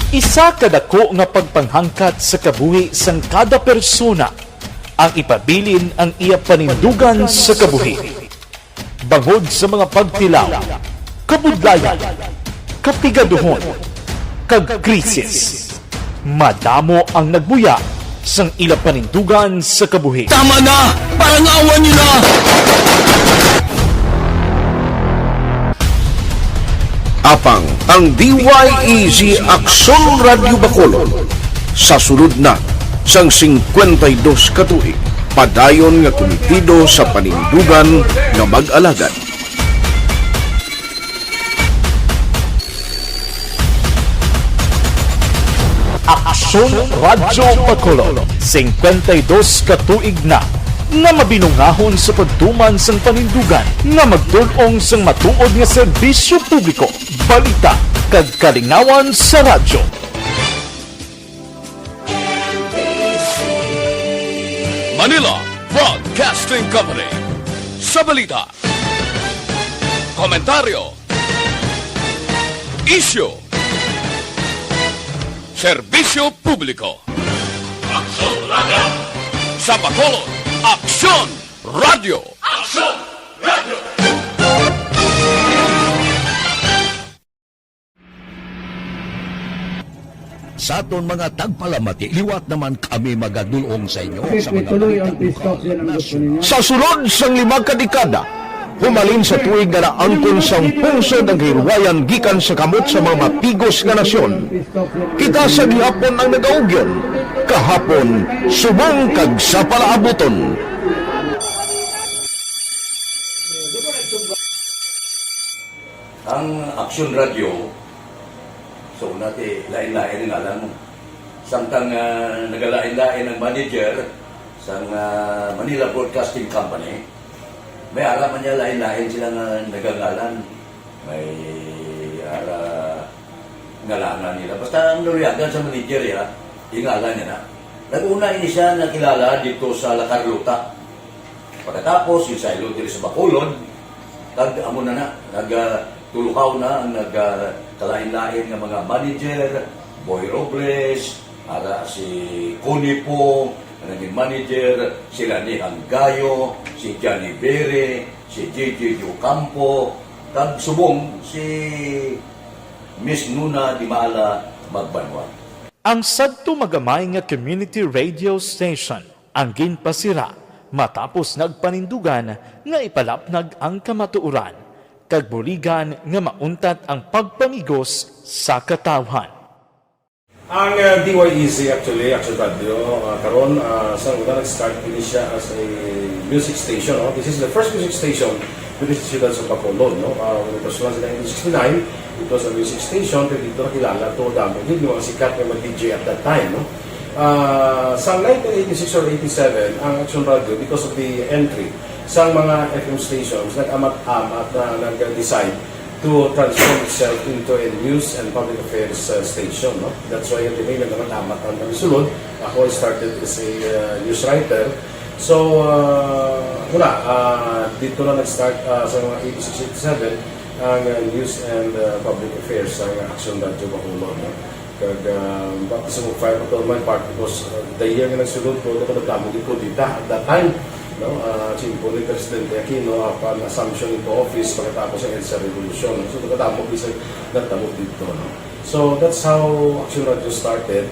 Isa ka dako nga pagpanghangkat sa kabuhi sang kada persona ang ipabilin ang iya panindugan sa kabuhi. Bangod sa mga pagtilaw, Kabudlayan, kapigaduhon, kag krisis. Madamo ang nagbuya sang ila panindugan sa kabuhi. Tama na! Parang awa niyo na! Apang ang D Y E Z Aksyon Radyo Bacolod sa sulod na sang singkwenta y dos ka tuig, padayon nga kumitido sa panindugan nga mag-alagad. Aksyon Radyo Bacolod, singkwenta y dos ka tuig na nga mabinungahon sa pagtuman sang panindugan nga magtul-ong sang matuod nga serbisyo publiko, balita, kag kalingawan sa radyo. Manila Broadcasting Company. Sa balita, komentaryo, isyu, serbisyo publiko. Aksyon Radyo. Sa Bacolod, Aksyon Radyo. Aksyon Radyo. Sa aton mga tagpalamati, liwat naman kami magadul-ong sa inyo sa mga balita lokal, nasyonal. Sa sulod sang lima ka dekada, humalin sa tuig nga naangkon sang pungsod ang kahilwayan gikan sa kamot sa mga mapigos nga nasyon, kita sa gihapon ang nagaugyon, kahapon, subong kag sa palaabuton. Ang Aksyon Radyo, sa una, ti, lain-lain ang ngalan mo. Samtang, ah, nagalain-lain ang manager sang, ah, Manila Broadcasting Company, may ara man niya lain-lain sila nga nagangalan. May ara ngalangan nila. Basta ang naluyagan sa manager, ya, ingalan niya na. Nag-una ini siya nakilala dito sa La Carlota. Pagkatapos, ginsaylo diri sa Bacolod, kag amo na na, nag, ah, tulukaw na ang nag, ah, kalain-lain nga mga manager, Boy Robles, ara si Connie Pong, nga naging manager, si Lani Hanggayo, si Johnny Bere, si J J Ocampo, kag subong si Miss Nuna Dimala Magbanwa. Ang sadto magamay nga community radio station ang ginpasira matapos nagpanindugan nga ipalapnag ang kamatuoran kag buligan nga mauntat ang pagpamigos sa katawhan. Ang, uh, D Y E Z, actually, Action Radio, uh, karon, uh, sa una nag-start ini siya as a music station, no? This is the first music station diri sa siyudad sa Bacolod, no? Uh, when it was launched in nineteen sixty-nine, it was a music station, pero dito nakilala to, damo gid yung mga sikat nga mga D J at that time, no? Ah, sa nineteen eighty-six or eighty-seven, ang Action Radio, because of the entry sa mga F M stations, nag-amat-amat na nag-decide to transform itself into a news and public affairs, uh, station, no? That's why the name, nag-amat-amat ang nagsulod. Ako, I started as a, uh, news writer. So, uh, wala, uh, dito na nag-start, uh, sa mga eighty-six, eighty-seven, ang, uh, news and, uh, public affairs sa Action Radio Bacolod, no? Kag, ah, baptism of fire pa to my part because, ah, the year nga nagsulod ko, ako nagdamo gid ko dita at that time, no? Ah, tiempo ni Presidente Aquino, apan assumption into office pagkatapos ang EDSA Revolution. So, nagdamo gid sa nagdamo dito, no? So, that's how Action Radio started,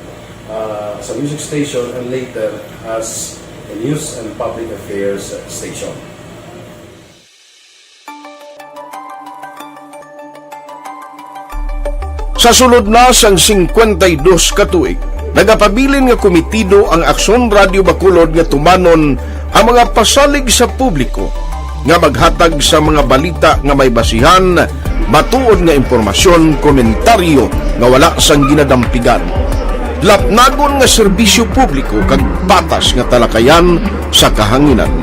ah, as a music station and later as a news and public affairs station. Sa sulod na sang singkwenta y dos ka tuig, nagapabilin nga kumitido ang Aksyon Radio Bacolod nga tumanon ang mga pasalig sa publiko nga maghatag sa mga balita nga may basihan, matuod nga impormasyon, komentaryo nga wala sang ginadampigan, lapnagon nga serbisyo publiko kag patas nga talakayan sa kahanginan.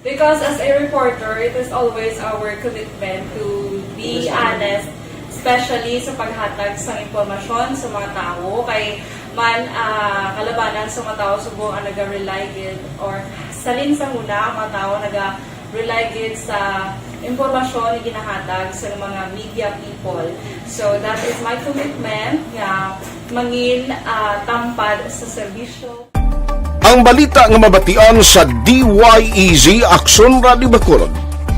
Because as a reporter, it is always our commitment to be honest, especially sa paghatag sa impormasyon sa mga tawo. Kay man, ah, kalabanan sa mga tawo subong ang naga-rely gid or salin sa huna ang mga tawo naga-rely gid sa impormasyon nga ginahatag sa mga media people. So that is my commitment nga mangin, ah, tampad sa serbisyo. Ang balita nga mabatian sa D Y E Z Aksyon Radio Bacolod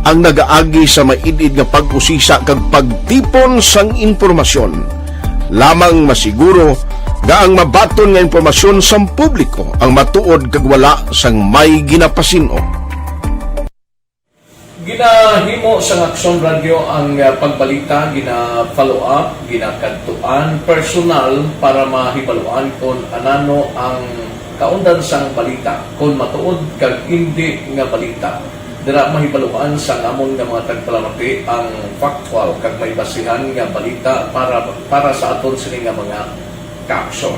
ang nagaagi sa maid-id nga pag-usisa kag pagtipon sang impormasyon. Lamang masiguro nga ang mabaton nga impormasyon sang publiko ang matuod kag wala sang may ginapasin-o. Ginahimo sang Aksyon Radyo ang, ah, pagbalita, gina-follow up, ginakadtuan personal para mahibaluan kon anano ang kaundan sang balita, kon matuod kag indi nga balita. Dira mahibaluan sang amon nga mga tagpalamati ang factual kag may basihan nga balita para, para sa aton sini nga mga kaaksyon.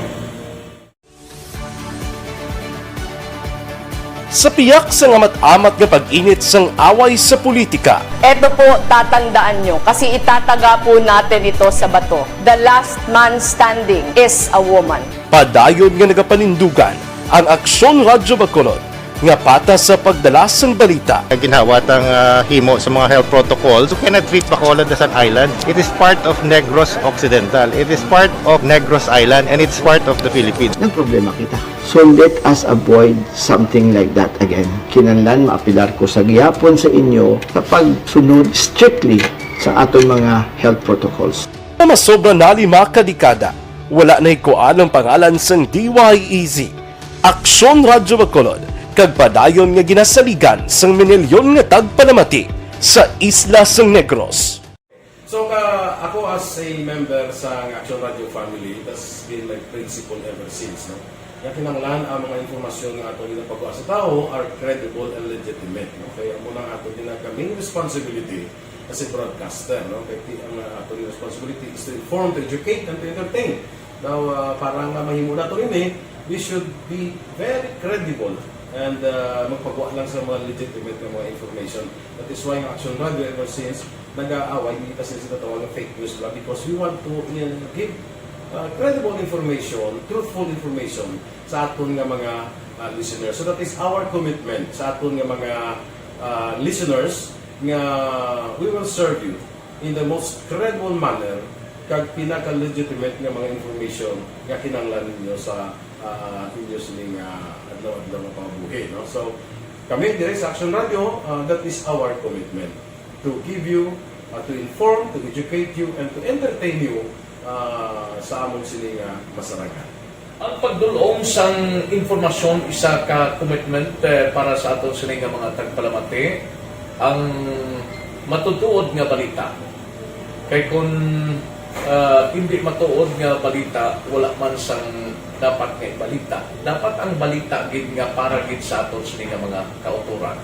Sa piyak sang amat-amat nga pag-init sang away sa politika, Eto po, tatandaan nyo, kasi itataga po natin ito sa bato. The last man standing is a woman. Padayon nga nagapanindugan ang Aksyon Radyo Bacolod nga patas sa pagdala sang balita. Ginhawat ang, ah, himo sa mga health protocols. You cannot treat Bacolod as an island. It is part of Negros Occidental. It is part of Negros Island, and it's part of the Philippines. Nagproblema kita. So let us avoid something like that again. Kinahanglan maapelar ko sa gihapon sa inyo sa pagsunod strictly sa aton mga health protocols. Nga masobra na lima ka dekada, wala nahikuan ang pangalan sang D Y E Z, Aksyon Radyo Bacolod, kag padayon nga ginasaligan sang minilyon nga tagpalamati sa isla sang Negros. So, ka, ako as a member sa Action Radio family, that's been my principle ever since, no? Nga kinahanglan ang mga impormasyon nga ato ginapagwa sa tawo are credible and legitimate, no? Kaya amo na ato gina-, ka main responsibility as a broadcaster, no? Kay ti-, ang, uh, ato responsibility is to inform, to educate, and to entertain. Now, uh, para nga mahimo nato ini, we should be very credible and, uh, magpagwa lang sa mga legitimate nga mga information. That is why ang Action Radio ever since nag-aaway, hindi kasi sila tawag ng fake news lang because we want to, uh, give, uh, credible information, truthful information sa aton nga mga, uh, listeners. So that is our commitment sa aton nga mga, uh, listeners nga we will serve you in the most credible manner kag pinaka-legitimate nga mga information nga kinahanglan ninyo sa, uh, inyo sining, uh, adlaw-adlaw nga pangabuhi, no? So, kami diri sa Action Radio, uh, that is our commitment to give you, uh, to inform, to educate you, and to entertain you, uh, sa amon sini nga masarangan. Ang pagdul-ong sang impormasyon isa ka commitment, eh, para sa aton sini nga mga tagpalamati, ang matutuod nga balita. Kay kun, ah, indi matuod nga balita, wala man sang dapat nga ibalita. Dapat ang balita gid nga para gid sa aton sini nga mga kautoran.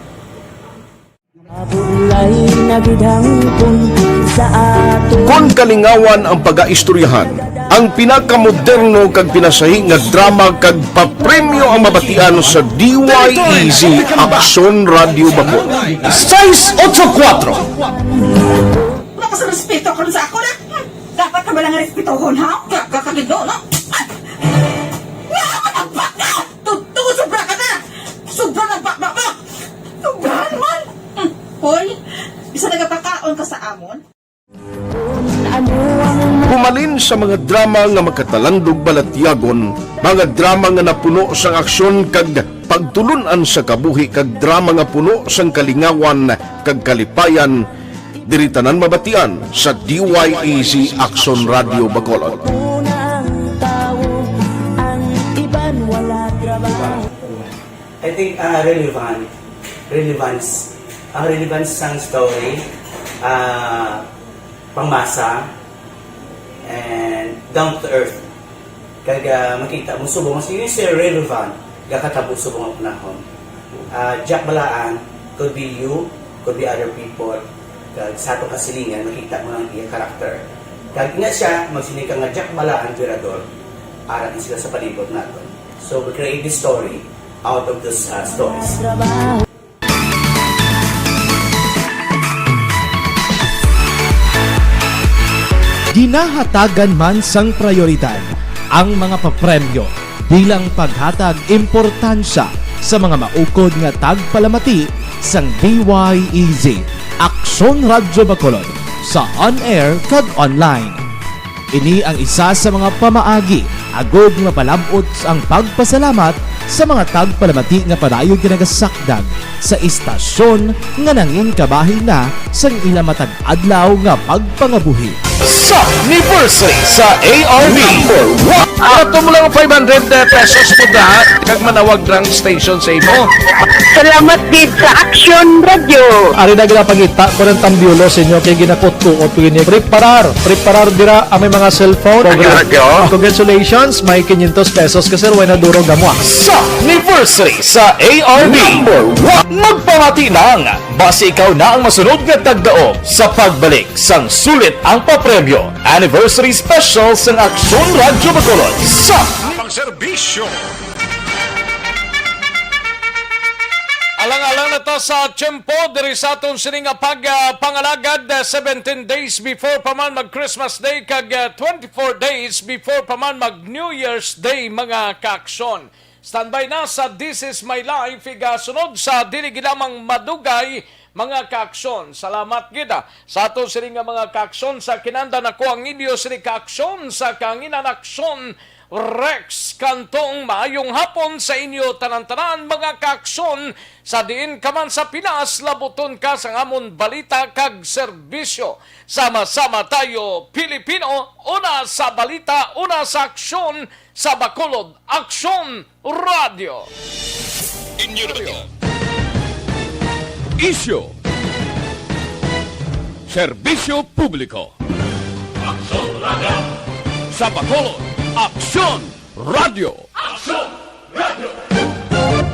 Mabulay na gid hangpon sa aton. Kon kalingawan ang pagaistoryahan, ang pinakamoderno kag pinasahi nga drama kag papremyo ang mabatian sa D Y E Z Aksyon Radio Bacol. Sais otso kuwatro. Wala ka sa respeto karon sa ako na. Hmm. Dapat ka ba lang respetohon, ha? Ka-, kakaligo, no? Ay! Nga, matagbak ka! Totoo, sobra ka na! Sobra na bakbak mo! Sobrahan man! Hmm. Hoy, bisa nagapakaon ka sa amon? Humalin sa mga drama nga makatalandog balatyagon, mga drama nga napuno sang aksyon kag pagtulun-an sa kabuhi, kag drama nga puno sang kalingawan kag kalipayan, diri tanan mabatian sa D Y E Z Action Radio Bacolod. I think, ah, relevant, relevance, ang relevance sang story, ah, pangmasa, and down to earth. Kag, ah, makita mo subong mas yun, sir, relevant, gakatabo subong ang panahon. Ah, Jack Balaan, could be you, could be other people. Kag sa atong kasilingan, makita mo ang iya character. Kag ina siya, magsiling ka nga Jack Balaan, Virador, ara ni sila sa palibot naton. So, we create this story out of those, ah, stories. Ginahatagan man sang prayoridad ang mga papremyo bilang paghatag importansya sa mga maukod nga tagpalamati sang D Y E Z Aksyon Radyo Bacolod sa on-air kag online. Ini ang isa sa mga pamaagi agud nga palab-ot ang pagpasalamat sa mga tagpalamati nga padayon ginagasakdag sa istasyon nga nangin kabahin na sang ila matag adlaw nga pagpangabuhi. Sa anniversary sa A R B. Number one. Ato mo lang five hundred pesos mo da, kag manawag rang station sa imo. Salamat gid sa Action Radio. Ari na gina pangita ko ng tambiolo sa inyo kay ginakot-kuot ko ini. Preparar, preparar dira ang may mga cellphone. Action Radio. Congratulations, may quinientos pesos ka, sir, way na durog amo, ah. Sa anniversary sa A R B. Number one. Magpamati lang, basi ikaw na ang masunod nga tagdaog sa pagbalik sang sulit ang papremyo. Anniversary Special sang Aksyon Radyo Bacolod sa Pagserbisyo. Alang-alang na ta sa tiyempo diri sa aton sini nga pag, ah, pangalagad, ah, seventeen days before pa man mag Christmas Day kag, ah, twenty-four days before pa man mag New Year's Day, mga kaaksyon. Standby na sa This Is My Life, igasunod sa dili gid lamang madugay, mga kaaksyon. Salamat gid, ah, sa ato sini nga mga kaaksyon sa kinanda nako ang inyo sini kaaksyon sa kanginan aksyon, Rex Cantong. Maayong hapon sa inyo tanan-tanan, mga kaaksyon, sa diin ka man sa Pinas, labuton ka sa amon balita kag serbisyo. Sama-sama tayo, Pilipino, una sa balita, una sa aksyon, sa Bacolod Aksyon Radio. Inyo na ito. Isyu. Serbisyo publiko. Aksyon Radio. Sa Bacolod, Aksyon Radio. Aksyon